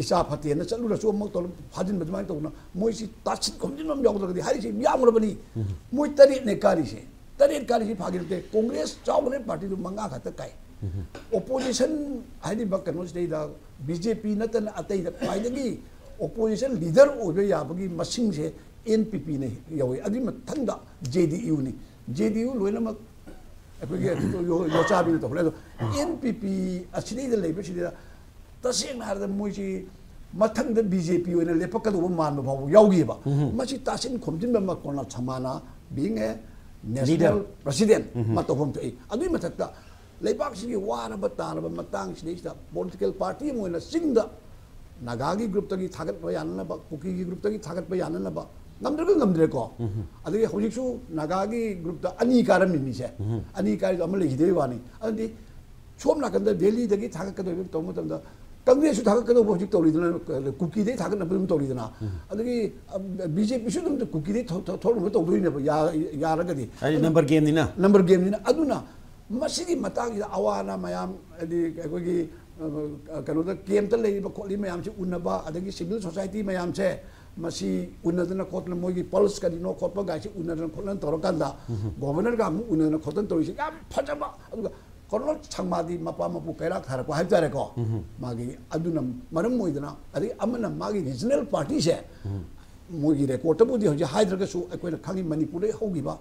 ꯏꯆꯥ ꯐꯠꯇꯦꯅ ꯆꯠꯂꯨꯔꯁꯨ ꯑꯃꯨꯛ ꯇꯧꯔ ꯐꯥꯖꯤꯟꯕ ꯑꯗꯨꯃꯥꯏꯅ ꯇꯧꯗꯅ ꯃꯣꯏꯁꯤ ꯇꯥꯁꯤꯟ ꯈꯣꯝꯖꯤꯟꯕ ꯑꯃ ꯌꯥꯎꯗ꯭ꯔꯒꯗꯤ ꯍꯥꯏꯔꯤꯁꯤ ꯌꯥꯝꯈ꯭ꯔꯕꯅꯤ꯫ ꯃꯣꯏ ꯇꯔꯦꯠꯅꯦ ꯀꯥꯔꯤꯁꯦ꯫ ꯇꯔꯦꯠ ꯀꯥꯔꯤꯁꯤ ꯐꯥꯒꯤ ꯅꯠꯇꯦ꯫ ꯀꯣꯡꯒ꯭ꯔꯦꯁ ꯆꯥꯎꯈ꯭ꯔꯦ ꯄꯥꯔꯇꯤꯗꯨ ꯃꯉꯥ ꯈꯛꯇ ꯀꯥꯏ꯫ ꯑꯣꯄꯣꯖꯤꯁꯟ ꯍꯥꯏꯔꯤꯕ ꯀꯩꯅꯣꯁꯤꯗꯩꯗ ꯕꯤ ꯖꯦ ꯄꯤ ꯅꯠꯇꯅ ꯑꯇꯩꯗ ꯈ꯭ꯋꯥꯏꯗꯒꯤ ꯑꯣꯄꯣꯖꯤꯁꯟ ꯂꯤꯗꯔ ꯑꯣꯏꯕ ꯌꯥꯕꯒꯤ ꯃꯁꯤꯡꯁꯦ ꯑꯦꯟ ꯄꯤ ꯄꯤꯅ ꯌꯧꯏ꯫ ꯑꯗꯨꯒꯤ ꯃꯊꯪꯗ ꯖꯦ ꯗꯤ ꯌꯨꯅꯤ꯫ ꯖꯦ ꯗꯤ ꯌꯨ ꯂꯣꯏꯅꯃꯛ ꯑꯩꯈꯣꯏꯒꯤ ꯌꯣ-, ꯌꯣꯆꯥꯕꯤꯅ ꯇꯧꯈ꯭ꯔꯦ꯫ ꯑꯗꯣ ꯑꯦꯟ ꯄꯤ ꯄꯤ ꯑꯁꯤꯗꯩꯗ ꯂꯩꯕꯁꯤꯗ ꯇꯁꯦꯡꯅ ꯍꯥꯏꯔꯕꯗ ꯃꯣꯏꯁꯤ ꯃꯊꯪꯗ ꯕꯤ ꯖꯦ ꯄꯤ ꯑꯣꯏꯅ ꯂꯦꯞꯄꯛꯀꯗꯧꯕ ꯃꯥꯟꯕ ꯐꯥꯎꯕ ꯌꯥꯎꯈꯤꯕ꯫ ꯃꯁꯤ ꯇꯥꯁꯤꯟ ꯈꯣꯝꯖꯤꯟꯕ ꯑꯃ ꯀꯣꯟꯅ ꯁꯃꯥꯅ being a national leader, president ꯑꯃ ꯇꯧꯐꯝ ꯊꯣꯛꯏ꯫ ꯑꯗꯨꯒꯤ ꯃꯊꯛꯇ ꯂꯩꯕꯥꯛꯁꯤꯒꯤ ꯋꯥꯔꯕ ꯇꯥꯔꯕ ꯃꯇꯥꯡꯁꯤꯗꯩꯁꯤꯗ ꯄꯣꯂꯤꯇꯤꯀꯦꯜ ꯄꯥꯔꯇꯤ ꯑꯃ ꯑꯣꯏꯅ ꯆꯤꯡꯗ ꯅꯥꯒꯥꯒꯤ ꯒ꯭ꯔꯨꯞꯇꯒꯤ ꯊꯥꯒꯠꯄ ꯌꯥꯅꯅꯕ, ꯀꯨꯀꯤꯒꯤ ꯒ꯭ꯔꯨꯞꯇꯒꯤ ꯊꯥꯒꯠꯄ ꯌꯥꯅꯅꯕ ꯉꯝꯗ꯭ꯔꯒ ꯉꯝꯗ꯭ꯔꯦꯀꯣ꯫ ꯑꯗꯒꯤ ꯍꯧꯖꯤꯛꯁꯨ ꯅꯥꯒꯥꯒꯤ ꯒ꯭ꯔꯨꯞꯇ ꯑꯅꯤ ꯀꯥꯔꯝꯃꯤ ꯃꯤꯁꯦ, ꯑꯅꯤ ꯀꯥꯔꯤꯗꯣ ꯑꯃ ꯂꯩꯈꯤꯗꯕꯒꯤ ꯋꯥꯅꯤ꯫ ꯑꯗꯨꯗꯤ ꯁꯣꯝ ꯅꯥꯀꯟꯗ ꯗꯦꯜꯂꯤꯗꯒꯤ ꯊꯥꯒꯠꯀꯗꯧꯔꯤꯕ ꯇꯧꯕ ꯃꯇꯝꯗ ꯀꯪꯒ꯭ꯔꯦꯁꯁꯨ ꯊꯥꯒꯠꯀꯗꯧꯕ ꯍꯧꯖꯤꯛ ꯇꯧꯔꯤꯗꯅ, ꯀꯨꯀꯤꯗꯩ ꯊꯥꯒꯠꯅꯕ ꯑꯗꯨꯝ ꯇꯧꯔꯤꯗꯅ꯫ ꯑꯗꯒꯤ ꯕꯤ ꯖꯦ ꯄꯤꯁꯨ ꯑꯗꯨꯝ ꯀꯨꯀꯤꯗꯩ ꯊꯣꯛ-, ꯊꯣꯛ-, ꯊꯣꯛꯅꯕ ꯇꯧꯗꯣꯏꯅꯦꯕ, ꯌꯥ-, ꯌꯥꯔꯒꯗꯤ꯫ ꯍꯥꯏꯗꯤ ꯅꯝꯕꯔ ꯒꯦꯝꯅꯤꯅ꯫ ꯅꯝꯕꯔ ꯒꯦꯝꯅꯤꯅ꯫ ꯑꯗꯨꯅ ꯃꯁꯤꯒꯤ ꯃꯇꯥꯡꯁꯤꯗ ꯑꯋꯥ ꯑꯅꯥ ꯃꯌꯥꯝ, ꯍꯥꯏꯗꯤ ꯑꯩꯈꯣꯏꯒꯤ, ꯑ, ꯀꯩꯅꯣꯗ ꯀꯦꯝꯞꯇ ꯂꯩꯔꯤꯕ ꯈꯣꯠꯂꯤ ꯃꯌꯥꯝꯁꯤ ꯎꯅꯕ, ꯑꯗꯒꯤ ꯁꯤꯚꯤꯜ ꯁꯣꯁꯥꯏꯇꯤ ꯃꯌꯥꯝꯁꯦ ꯃꯁꯤ ꯎꯅꯗꯅ ꯈꯣꯠꯇꯅ ꯃꯣꯏꯒꯤ ꯄꯜꯁ ꯀꯔꯤꯅꯣ ꯈꯣꯠꯄ ꯒꯥꯏꯁꯤ ꯎꯅꯗꯅ ꯈꯣꯠꯅꯗꯅ ꯇꯧꯔꯀꯥꯟꯗ ꯒꯣꯕꯔꯅꯔꯒ ꯑꯃꯨꯛ ꯎꯅꯗꯅ ꯈꯣꯠꯇꯅ ꯇꯧꯔꯤꯁꯦ ꯌꯥꯝ ꯐꯖꯕ꯫ ꯑꯗꯨꯒ ꯀꯣꯔꯅꯦꯜ ꯁꯪꯃꯥꯗꯤ ꯃꯄꯥ ꯃꯄꯨ ꯀꯩꯔꯥꯛ ꯊꯥꯔꯛꯄ ꯍꯥꯏꯕ ꯇꯥꯔꯦꯀꯣ꯫ ꯃꯥꯒꯤ ꯑꯗꯨꯅ ꯃꯔꯝ ꯑꯣꯏꯗꯅ, ꯑꯗꯒꯤ ꯑꯃꯅ ꯃꯥꯒꯤ ꯔꯤꯖꯅꯦꯜ ꯄꯥꯔꯇꯤꯁꯦ, ꯃꯣꯏꯒꯤ ꯔꯦꯀꯣꯔꯠꯇꯕꯨꯗꯤ ꯍꯧꯖꯤꯛ ꯍꯥꯏꯗ꯭ꯔꯒꯁꯨ ꯑꯩꯈꯣꯏꯅ ꯈꯪꯉꯤ ꯃꯅꯤꯄꯨꯔꯗꯒꯤ ꯍꯧꯈꯤꯕ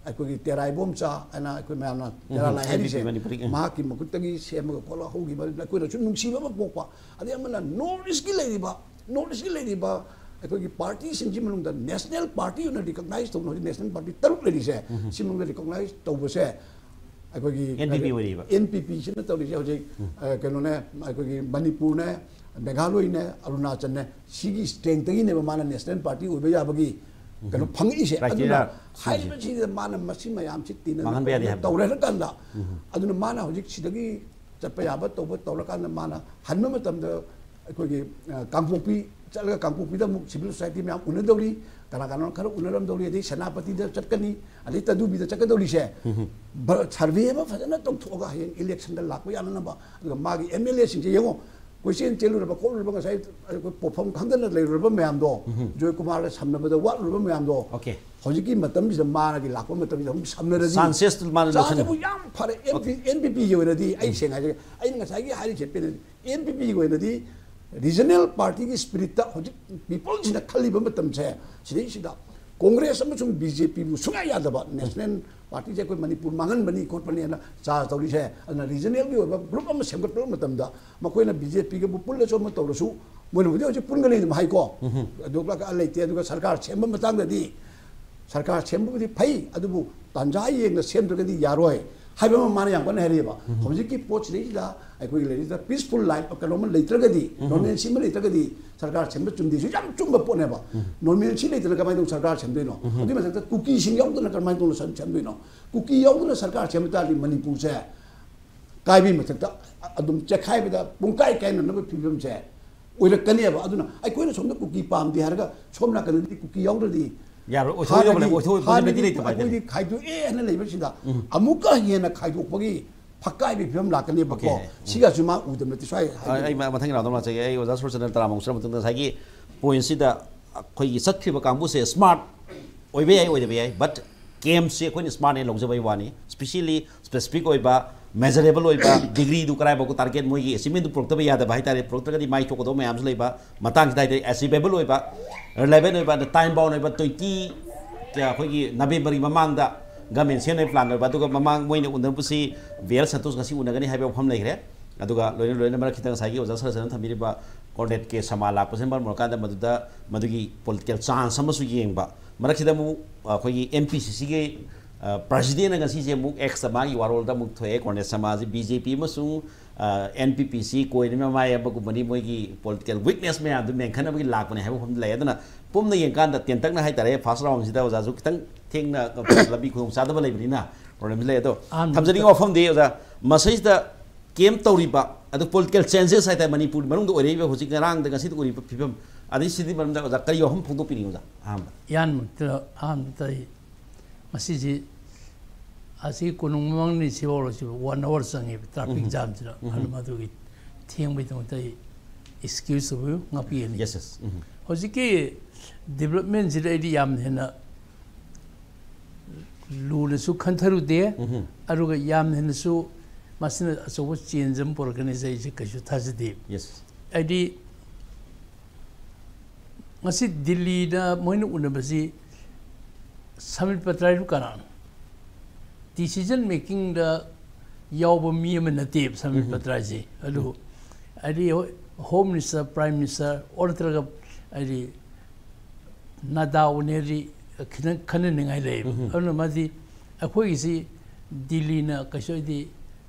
ꯑꯩꯈꯣꯏꯒꯤ ꯇꯦꯔꯥ ꯏꯕꯣꯝꯆꯥ ꯍꯥꯏꯅ ꯑꯩꯈꯣꯏ ꯃꯌꯥꯝꯅ ꯇꯦꯔꯥ ꯂꯥꯏ ꯍꯥꯏꯔꯤꯁꯦ, ꯃꯅꯤꯄꯨꯔꯤ, ꯎꯝ꯫ ꯃꯍꯥꯛꯀꯤ ꯃꯈꯨꯠꯇꯒꯤ ꯁꯦꯝꯃꯒ ꯈꯣꯠꯂꯒ ꯍꯧꯈꯤꯕ ꯑꯩꯈꯣꯏꯅꯁꯨ ꯅꯨꯡꯁꯤꯕ ꯑꯃ ꯄꯣꯛꯄ꯫ ꯑꯗꯩ ꯑꯃꯅ ꯅꯣꯔꯠ ꯏꯁꯀꯤ ꯂꯩꯔꯤꯕ, ꯅꯣꯔꯠ ꯏꯁꯀꯤ ꯂꯩꯔꯤꯕ ꯑꯩꯈꯣꯏꯒꯤ ꯄꯥꯔꯇꯤꯁꯤꯡꯒꯤ ꯃꯅꯨꯡꯗ ꯅꯦꯁꯅꯦꯜ ꯄꯥꯔꯇꯤ ꯑꯣꯏꯅ ꯔꯤꯀꯣꯛꯅꯥꯏꯁ ꯇꯧꯅ ꯍꯧꯖꯤꯛ ꯅꯦꯁꯅꯦꯜ ꯄꯥꯔꯇꯤ ꯇꯔꯨꯛ ꯂꯩꯔꯤꯁꯦ, ꯁꯤ ꯃꯅꯨꯡꯗ ꯔꯤꯀꯣꯛꯅꯥꯏꯁ ꯇꯧꯕꯁꯦ ꯑꯩꯈꯣꯏꯒꯤ ꯑꯦꯟ ꯄꯤ ꯄꯤ ꯑꯣꯏꯔꯤꯕ꯫ ꯑꯦꯟ ꯄꯤ ꯄꯤꯁꯤꯅ ꯇꯧꯔꯤꯁꯦ ꯍꯧꯖꯤꯛ, ꯑ, ꯀꯩꯅꯣꯅꯦ, ꯑꯩꯈꯣꯏꯒꯤ ꯃꯅꯤꯄꯨꯔꯅꯦ, ꯃꯦꯘꯥꯂꯣꯏꯅꯦ, ꯑꯔꯨꯅꯥꯆꯜꯅꯦ, ꯁꯤꯒꯤ ꯁ꯭ꯇꯔꯦꯡꯇꯒꯤꯅꯦꯕ ꯃꯥꯅ ꯅꯦꯁꯅꯦꯜ ꯄꯥꯔꯇꯤ ꯑꯣꯏꯕ ꯌꯥꯕꯒꯤ ꯀꯩꯅꯣ ꯐꯪꯉꯛꯏꯁꯦ꯫ ꯑꯗꯨꯅ criteria ꯁꯤꯡꯁꯦ꯫ ꯍꯥꯏꯔꯤꯕꯁꯤꯗ ꯃꯥꯅ ꯃꯁꯤ ꯃꯌꯥꯝꯁꯤ ꯇꯤꯟꯅ ꯃꯥꯡꯍꯟꯕ ꯌꯥꯗꯦ ꯍꯥꯏꯕꯗꯣ꯫ ꯇꯧꯔꯦ ꯍꯥꯏꯔꯀꯥꯟꯗ, ꯑꯗꯨꯅ ꯃꯥꯅ ꯍꯧꯖꯤꯛ ꯁꯤꯗꯒꯤ ꯆꯠꯄ ꯌꯥꯕ ꯇꯧꯕ ꯇꯧꯔꯀꯥꯟꯗ ꯃꯥꯅ ꯍꯟꯕ ꯃꯇꯝꯗ ꯑꯩꯈꯣꯏꯒꯤ ꯑ, ꯀꯥꯡꯄꯣꯛꯄꯤ ꯆꯠꯂꯒ ꯀꯥꯡꯄꯣꯛꯄꯤꯗ ꯑꯃꯨꯛ ꯁꯤꯚꯤꯜ ꯁꯣꯁꯥꯏꯇꯤ ꯃꯌꯥꯝ ꯎꯅꯗꯧꯔꯤ, ꯀꯅꯥ ꯀꯅꯥꯅꯣ ꯈꯔ ꯎꯅꯔꯝꯗꯧꯔꯤ, ꯑꯗꯩ ꯁꯦꯅꯥꯄꯇꯤꯗ ꯆꯠꯀꯅꯤ, ꯑꯗꯩ ꯇꯗꯨꯕꯤꯗ ꯆꯠꯀꯗꯧꯔꯤꯁꯦ꯫ ꯁꯔꯚꯦ ꯑꯃ ꯐꯖꯅ ꯇꯧꯊꯣꯛꯑꯒ ꯍꯌꯦꯡ ꯏꯂꯦꯛꯁꯟꯗ ꯂꯥꯛꯄ ꯌꯥꯅꯅꯕ, ꯑꯗꯨꯒ ꯃꯥꯒꯤ ꯑꯦꯝ ꯑꯦꯜ ꯑꯦꯁꯤꯡꯁꯦ ꯌꯦꯡꯉꯣ, ꯀꯣꯏꯆꯦꯟ ꯆꯦꯜꯂꯨꯔꯕ ꯈꯣꯠꯂꯨꯔꯕ, ꯉꯁꯥꯏ ꯑꯩꯈꯣꯏ ꯄꯣꯠꯐꯝ ꯈꯪꯗꯅ ꯂꯩꯔꯨꯔꯕ ꯃꯌꯥꯝꯗꯣ, ꯖꯣꯏꯀꯨꯃꯥꯔꯒ ꯁꯝꯅꯕꯗ ꯋꯥꯠꯂꯨꯔꯕ ꯃꯌꯥꯝꯗꯣ, Okay. ꯍꯧꯖꯤꯛꯀꯤ ꯃꯇꯝꯁꯤꯗ ꯃꯥꯅꯒꯤ ꯂꯥꯛꯄ ꯃꯇꯝꯁꯤꯗ ꯑꯃꯨꯛ ꯁꯝꯅꯔꯗꯤ, Chances ꯇꯨ ꯃꯥꯅ ꯂꯧꯁꯤꯟ- ꯆꯥꯟꯁꯇꯨ ꯌꯥꯝ ꯐꯔꯦ꯫ ꯑꯦꯟ ꯄꯤ ꯄꯤꯒꯤ ꯑꯣꯏꯅꯗꯤ ꯑꯩ ꯁꯦꯡꯅ ꯍꯥꯏꯖꯒꯦ, ꯑꯩꯅ ꯉꯁꯥꯏꯒꯤ ꯍꯥꯏꯔꯤꯁꯦ ꯄꯦꯅꯦꯜ ꯑꯦꯟ ꯄꯤ ꯄꯤꯒꯤ ꯑꯣꯏꯅꯗꯤ ꯔꯤꯖꯅꯦꯜ ꯄꯥꯔꯇꯤꯒꯤ ꯁ꯭ꯄꯤꯔꯤꯠꯇ ꯍꯧꯖꯤꯛ ꯄꯤꯄꯜꯁꯤꯅ ꯈꯜꯂꯤꯕ ꯃꯇꯝꯁꯦ, ꯁꯤꯗꯩꯁꯤꯗ ꯀꯣꯡꯒ꯭ꯔꯦꯁ ꯑꯃꯁꯨꯡ ꯕꯤ ꯖꯦ ꯄꯤꯕꯨ ꯁꯨꯡꯌꯥ ꯌꯥꯗꯕ, ꯅꯦꯁꯅꯦꯜ ꯄꯥꯔꯇꯤꯁꯦ ꯑꯩꯈꯣꯏ ꯃꯅꯤꯄꯨꯔ ꯃꯥꯡꯍꯟꯕꯅꯤ ꯈꯣꯠꯄꯅꯤꯅ ꯆꯥꯔꯖ ꯇꯧꯔꯤꯁꯦ꯫ ꯑꯗꯨꯅ ꯔꯤꯖꯅꯦꯜꯒꯤ ꯑꯣꯏꯕ ꯒ꯭ꯔꯨꯞ ꯑꯃ ꯁꯦꯝꯒꯠꯄ ꯃꯇꯝꯗ ꯃꯈꯣꯏꯅ ꯕꯤ ꯖꯦ ꯄꯤꯒꯕꯨ ꯄꯨꯜꯂꯁꯨ ꯑꯃ ꯇꯧꯔꯁꯨ, ꯃꯣꯏꯅꯕꯨꯗꯤ ꯍꯧꯖꯤꯛ ꯄꯨꯟꯒꯅꯤ ꯑꯗꯨꯝ ꯍꯥꯏꯀꯣ꯫ ꯑꯗꯨꯒ ꯂꯩꯇꯦ꯫ ꯑꯗꯨꯒ ꯁꯔꯀꯥꯔ ꯁꯦꯝꯕ ꯃꯇꯥꯡꯗꯗꯤ, ꯁꯔꯀꯥꯔ ꯁꯦꯝꯕꯕꯨꯗꯤ ꯐꯩ, ꯑꯗꯨꯕꯨ ꯇꯥꯟꯖꯥ ꯌꯦꯡꯅ ꯁꯦꯝꯗ꯭ꯔꯒꯗꯤ ꯌꯥꯔꯣꯏ ꯍꯥꯏꯕ ꯑꯃ ꯃꯥꯅ ꯌꯥꯝ ꯀꯟꯅ ꯍꯥꯏꯔꯛꯑꯦꯕ꯫ ꯍꯧꯖꯤꯛꯀꯤ ꯄꯣꯠꯁꯤꯗꯩꯁꯤꯗ ꯑꯩꯈꯣꯏꯒꯤ ꯂꯩꯔꯤꯁꯤꯗ ꯄꯤꯁꯐꯨꯜ ꯂꯥꯏꯐ ꯀꯩꯅꯣꯝꯃ ꯂꯩꯇ꯭ꯔꯒꯗꯤ, ꯅꯣꯔꯃꯦꯜꯁꯤ ꯑꯃ ꯂꯩꯇ꯭ꯔꯒꯗꯤ ꯁꯔꯀꯥꯔ ꯁꯦꯝꯕ ꯆꯨꯝꯗꯦꯁꯨ ꯌꯥꯝ ꯆꯨꯝꯕ ꯄꯣꯠꯅꯦꯕ꯫ ꯅꯣꯔꯃꯦꯜꯁꯤ ꯂꯩꯇꯅ ꯀꯃꯥꯏꯅ ꯇꯧꯅ ꯁꯔꯀꯥꯔ ꯁꯦꯝꯗꯣꯏꯅꯣ? ꯑꯗꯨꯒꯤ ꯃꯊꯛꯇ ꯀꯨꯀꯤꯁꯤꯡ ꯌꯥꯎꯗꯅ ꯀꯃꯥꯏꯅ ꯇꯧꯅ ꯁꯦꯝ- ꯁꯦꯝꯗꯣꯏꯅꯣ? ꯀꯨꯀꯤ ꯌꯥꯎꯗꯅ ꯁꯔꯀꯥꯔ ꯁꯦꯝꯕ ꯇꯥꯔꯗꯤ ꯃꯅꯤꯄꯨꯔꯁꯦ ꯀꯥꯏꯕꯒꯤ ꯃꯊꯛꯇ ꯑꯗꯨꯝ ꯆꯦꯈꯥꯏꯕꯗ ꯄꯨꯡꯀꯥꯏ ꯀꯥꯏꯅꯅꯕ ꯐꯤꯕꯝꯁꯦ ꯑꯣꯏꯔꯛꯀꯅꯦꯕ꯫ ꯑꯗꯨꯅ ꯑꯩꯈꯣꯏꯅ ꯁꯣꯝꯗ ꯀꯨꯀꯤ ꯄꯥꯝꯗꯦ ꯍꯥꯏꯔꯒ ꯁꯣꯝ ꯅꯥꯀꯟꯗꯗꯤ ꯀꯨꯀꯤ ꯌꯥꯎꯗ꯭ꯔꯗꯤ ꯌꯥꯔꯣꯏ, ꯑꯣꯏꯊꯣꯛꯑꯣꯏꯗꯕ ꯂꯩ-, ꯍꯥꯟꯅꯒꯤ- ꯑꯣꯏꯊꯣꯛꯑꯣꯏ-, possibility ꯍꯥꯟꯅꯒꯤ ꯂꯩꯇꯕ ꯍꯥꯏꯇꯥꯔꯦ꯫ ꯑꯩꯈꯣꯏꯗꯤ ꯈꯥꯏꯗꯣꯛꯑꯦ ꯍꯥꯏꯅ ꯂꯩꯕꯁꯤꯗ ꯑꯃꯨꯛꯀ ꯍꯦꯟꯅ ꯈꯥꯏꯗꯣꯛꯄꯒꯤ ꯐꯛꯀꯥꯏꯕꯒꯤ ꯐꯤꯕꯝ ꯂꯥꯛꯀꯅꯦꯕꯀꯣ꯫ Okay. ꯁꯤꯒꯁꯨ ꯃꯥ ꯎꯗꯕ ꯅꯠꯇꯦ ꯁ꯭ꯋꯥꯏ ꯍꯥꯏꯗꯤ꯫ ꯑꯩ ꯃ-, ꯃꯊꯪꯒꯤ ꯔꯥꯎꯟꯗ ꯑꯃ ꯂꯥꯛꯆꯒꯦ꯫ ꯑꯩ ꯑꯣꯖꯥ ꯁꯨꯔꯆꯟꯗ꯭ꯔ ꯇꯔꯥꯃꯨꯛ ꯁꯨꯔ ꯃꯇꯨꯡꯗ ꯉꯁꯥꯏꯒꯤ ꯄꯣꯏꯟꯁꯤꯗ ꯑꯩꯈꯣꯏꯒꯤ ꯆꯠꯈ꯭ꯔꯤꯕ ꯀꯥꯡꯕꯨꯁꯦ ꯁ꯭ꯃꯥꯔꯠ ꯑꯣꯏꯕ ꯌꯥꯏ, ꯑꯣꯏꯗꯕ ꯌꯥꯏ, ꯕꯠ ꯀꯦꯝꯁꯦ ꯑꯩꯈꯣꯏꯅ ꯁ꯭ꯃꯥꯔꯠꯅꯦ ꯂꯧꯖꯕꯩ ꯋꯥꯅꯤ꯫ ꯁ꯭ꯄꯤꯁꯤꯌꯦꯜꯂꯤ ꯁ꯭ꯄꯦꯁꯤꯐꯤꯛ ꯑꯣꯏꯕ, ꯃꯦꯖꯔꯦꯕꯜ ꯑꯣꯏꯕ, ꯗꯤꯒ꯭ꯔꯤꯗꯨ ꯀꯔꯥꯏꯐꯥꯎ ꯇꯥꯔꯒꯦꯠ ꯃꯣꯏꯒꯤ ꯑꯦꯆꯤꯞꯃꯦꯟꯗꯨ ꯄꯨꯔꯛꯇꯕ ꯌꯥꯗꯕ ꯍꯥꯏꯇꯥꯔꯦ, ꯄꯨꯔꯛꯇ꯭ꯔꯒꯗꯤ ꯃꯥꯏ ꯊꯣꯛꯀꯗꯕ ꯃꯌꯥꯝꯁꯨ ꯂꯩꯕ, ꯃꯇꯥꯡꯁꯤꯗ ꯍꯥꯏꯇꯥꯔꯦ, ꯑꯦꯆꯤꯚꯦꯕꯜ ꯑꯣꯏꯕ, ꯔꯤꯂꯦꯕꯦꯟ ꯑꯣꯏꯕ, ꯑꯗ ꯇꯥꯏꯝ ꯕꯥꯎꯟ ꯑꯣꯏꯕ, ꯇ꯭ꯋꯦꯟꯇꯤ ꯑꯩꯈꯣꯏꯒꯤ ꯅꯕꯦꯝꯕꯔꯒꯤ ꯃꯃꯥꯡꯗ ꯒꯃꯦꯟ ꯁꯦꯝꯅꯕꯒꯤ ꯄ꯭ꯂꯥꯟ ꯑꯣꯏꯕ, ꯑꯗꯨꯒ ꯃꯃꯥꯡ ꯃꯣꯏꯅ ꯎꯅꯕꯁꯤ ꯕꯤ ꯑꯦꯜ ꯁꯟꯇꯣꯁ ꯉꯁꯤ ꯎꯅꯒꯅꯤ ꯍꯥꯏꯕ ꯋꯥꯐꯝ ꯂꯩꯈ꯭ꯔꯦ꯫ ꯑꯗꯨꯒ ꯂꯣꯏꯅ ꯂꯣꯏꯅ ꯃꯔꯛꯁꯤꯗ ꯉꯁꯥꯏꯒꯤ ꯑꯣꯖꯥ ꯁꯔꯁꯟꯅ ꯊꯝꯕꯤꯔꯤꯕ ꯀꯣꯔꯅꯦꯠ ꯀꯦ ꯁꯃꯥ ꯂꯥꯛꯄꯁꯤꯅ ꯃꯔꯝ ꯑꯣꯏꯔꯀꯥꯟꯗ ꯃꯗꯨꯗ ꯃꯗꯨꯒꯤ ꯄꯣꯂꯤꯇꯤꯀꯦꯜ ꯆꯥꯟꯁ ꯑꯃꯁꯨ ꯌꯦꯡꯕ꯫ ꯃꯔꯛꯁꯤꯗ ꯑꯃꯨꯛ ꯑꯩꯈꯣꯏꯒꯤ ꯑꯦꯝ ꯄꯤ ꯁꯤ ꯁꯤꯒꯤ ꯄ꯭ꯔꯁꯤꯗꯦꯟꯅ ꯉꯁꯤꯁꯦ ꯑꯃꯨꯛ ꯑꯦꯛꯁꯇ ꯃꯥꯒꯤ ꯋꯥꯔꯣꯜꯗ ꯑꯃꯨꯛ ꯊꯣꯛꯑꯦ, ꯀꯣꯔꯅꯦꯠ ꯁꯃꯥꯁꯤ ꯕꯤ ꯖꯦ ꯄꯤ ꯑꯃꯁꯨꯡ ꯑꯦꯟ ꯄꯤ ꯄꯤ ꯁꯤ ꯀꯣꯏꯅ ꯃꯃꯥꯏ ꯑꯃꯒꯨꯝꯕꯅꯤ, ꯃꯣꯏꯒꯤ ꯄꯣꯂꯤꯇꯤꯀꯦꯜ ꯋꯤꯛꯅꯦꯁ ꯃꯌꯥꯝꯗꯨ ꯃꯦꯟꯈꯠꯅꯕꯒꯤ ꯂꯥꯛꯄꯅꯦ ꯍꯥꯏꯕ ꯋꯥꯐꯝꯗ ꯂꯩ꯫ ꯑꯗꯨꯅ ꯄꯨꯝꯅ ꯌꯦꯡꯀꯥꯟꯗ ꯇꯦꯟꯇꯛꯅ ꯍꯥꯏꯇꯥꯔꯦ, ꯐꯥꯔꯁ ꯔꯥꯎꯟꯁꯤꯗ ꯑꯣꯖꯥꯁꯨ ꯈꯤꯇꯪ ꯊꯦꯡꯅ ꯂꯝꯕꯤ ꯈꯨꯗꯣꯡ ꯆꯥꯗꯕ ꯂꯩꯕꯅꯤꯅ ꯄ꯭ꯔꯣꯕ꯭ꯂꯦꯝꯁꯤ ꯂꯩ꯫ ꯑꯗꯣ ꯑꯍꯥꯟꯕꯗ ꯊꯝꯖꯅꯤꯡꯕ ꯋꯥꯐꯝꯗꯤ ꯑꯣꯖꯥ, ꯃꯁꯤꯗ ꯀꯦꯝ ꯇꯧꯔꯤꯕ ꯑꯗꯨ ꯄꯣꯂꯤꯇꯤꯀꯦꯜ ꯆꯦꯟꯖꯦꯁ ꯍꯥꯏꯇꯥꯔꯦ ꯃꯅꯤꯄꯨꯔ ꯃꯅꯨꯡꯗ ꯑꯣꯏꯔꯛꯏꯕ ꯍꯧꯖꯤꯛ ꯉꯔꯥꯡꯗ ꯉꯁꯤꯗ ꯎꯔꯤꯕ ꯐꯤꯕꯝ, ꯑꯗꯩ ꯁꯤꯗꯤ ꯃꯔꯝꯗ ꯑꯣꯖꯥ ꯀꯔꯤ ꯋꯥꯐꯝ ꯐꯣꯡꯗꯣꯛꯄꯤꯅꯤꯡꯉꯤ ꯑꯣꯖꯥ? ꯑꯍꯥꯟꯕꯗ ꯑꯍꯥꯟꯕꯗ ꯑꯩ ꯃꯁꯤꯁꯤ ꯑꯁꯤ ꯀꯣꯅꯨꯡ ꯃꯃꯥꯡꯅꯤ ꯁꯤꯐꯥꯎꯔꯁꯤ ꯋꯥꯟ ꯑꯋꯥꯔ ꯆꯪꯉꯦꯕ ꯇ꯭ꯔꯥꯐꯤꯛ ꯎꯝ꯫ ꯖꯥꯝꯁꯤꯅ꯫ ꯎꯝ꯫ ꯑꯗꯨꯝ ꯑꯗꯨꯒꯤ ꯊꯦꯡꯕꯒꯤꯗꯃꯛꯇ ꯑꯩ ꯑꯦꯛꯁꯀ꯭ꯌꯨꯁ ꯇꯧꯕꯤꯌꯨ, ꯉꯥꯛꯄꯤꯒꯅꯤ꯫ Yes, yes. ꯎꯝ꯫ ꯍꯧꯖꯤꯛꯀꯤ ꯗꯤꯕꯂꯞꯃꯦꯟꯁꯤꯗ ꯑꯩꯗꯤ ꯌꯥꯝ ꯍꯦꯟꯅ ꯂꯨꯅꯁꯨ ꯈꯟꯊꯔꯨꯗꯦ꯫ ꯎꯝ꯫ ꯑꯗꯨꯒ ꯌꯥꯝ ꯍꯦꯟꯅꯁꯨ ꯃꯁꯤꯅ ꯑꯆꯧꯕ ꯆꯦꯟꯖ ꯑꯃ ꯄꯨꯔꯛꯀꯅꯤ ꯍꯥꯏꯁꯦ ꯑꯩꯁꯦ ꯀꯩꯁꯨ ꯊꯥꯖꯗꯦ꯫ ꯌꯦꯁ꯫ ꯍꯥꯏꯗꯤ ꯉꯁꯤ ꯗꯤꯜꯂꯤꯗ ꯃꯣꯏꯅ ꯎꯅꯕꯁꯤ ꯁꯃꯤꯠ ꯄꯇ꯭ꯔꯥꯏꯗꯨ ꯀꯅꯥꯅꯣ? ꯗꯤꯁꯤꯖꯟ ꯃꯦꯀꯤꯡꯗ ꯌꯥꯎꯕ ꯃꯤ ꯑꯃ ꯅꯠꯇꯦꯕ ꯁꯃꯤꯠ ꯎꯝ꯫ ꯄꯇ꯭ꯔꯥꯏꯁꯦ꯫ ꯑꯗꯨ ꯎꯝ꯫ ꯍꯥꯏꯗꯤ ꯍꯣꯏ, home minister, prime minister, or ꯅꯠꯇ꯭ꯔꯒ ꯍꯥꯏꯗꯤ ꯅꯥꯗꯥ ꯎꯅꯔꯗꯤ ꯈꯤꯇꯪ ꯈꯟꯅꯅꯤꯡꯉꯥꯏ ꯂꯩꯌꯦꯕ꯫ ꯎꯝ꯫ ꯑꯗꯨꯅ ꯃꯥꯗꯤ ꯑꯩꯈꯣꯏꯒꯤꯁꯤ ꯗꯤꯜꯂꯤꯅ ꯀꯩꯁꯨ ꯍꯥꯏꯗꯤ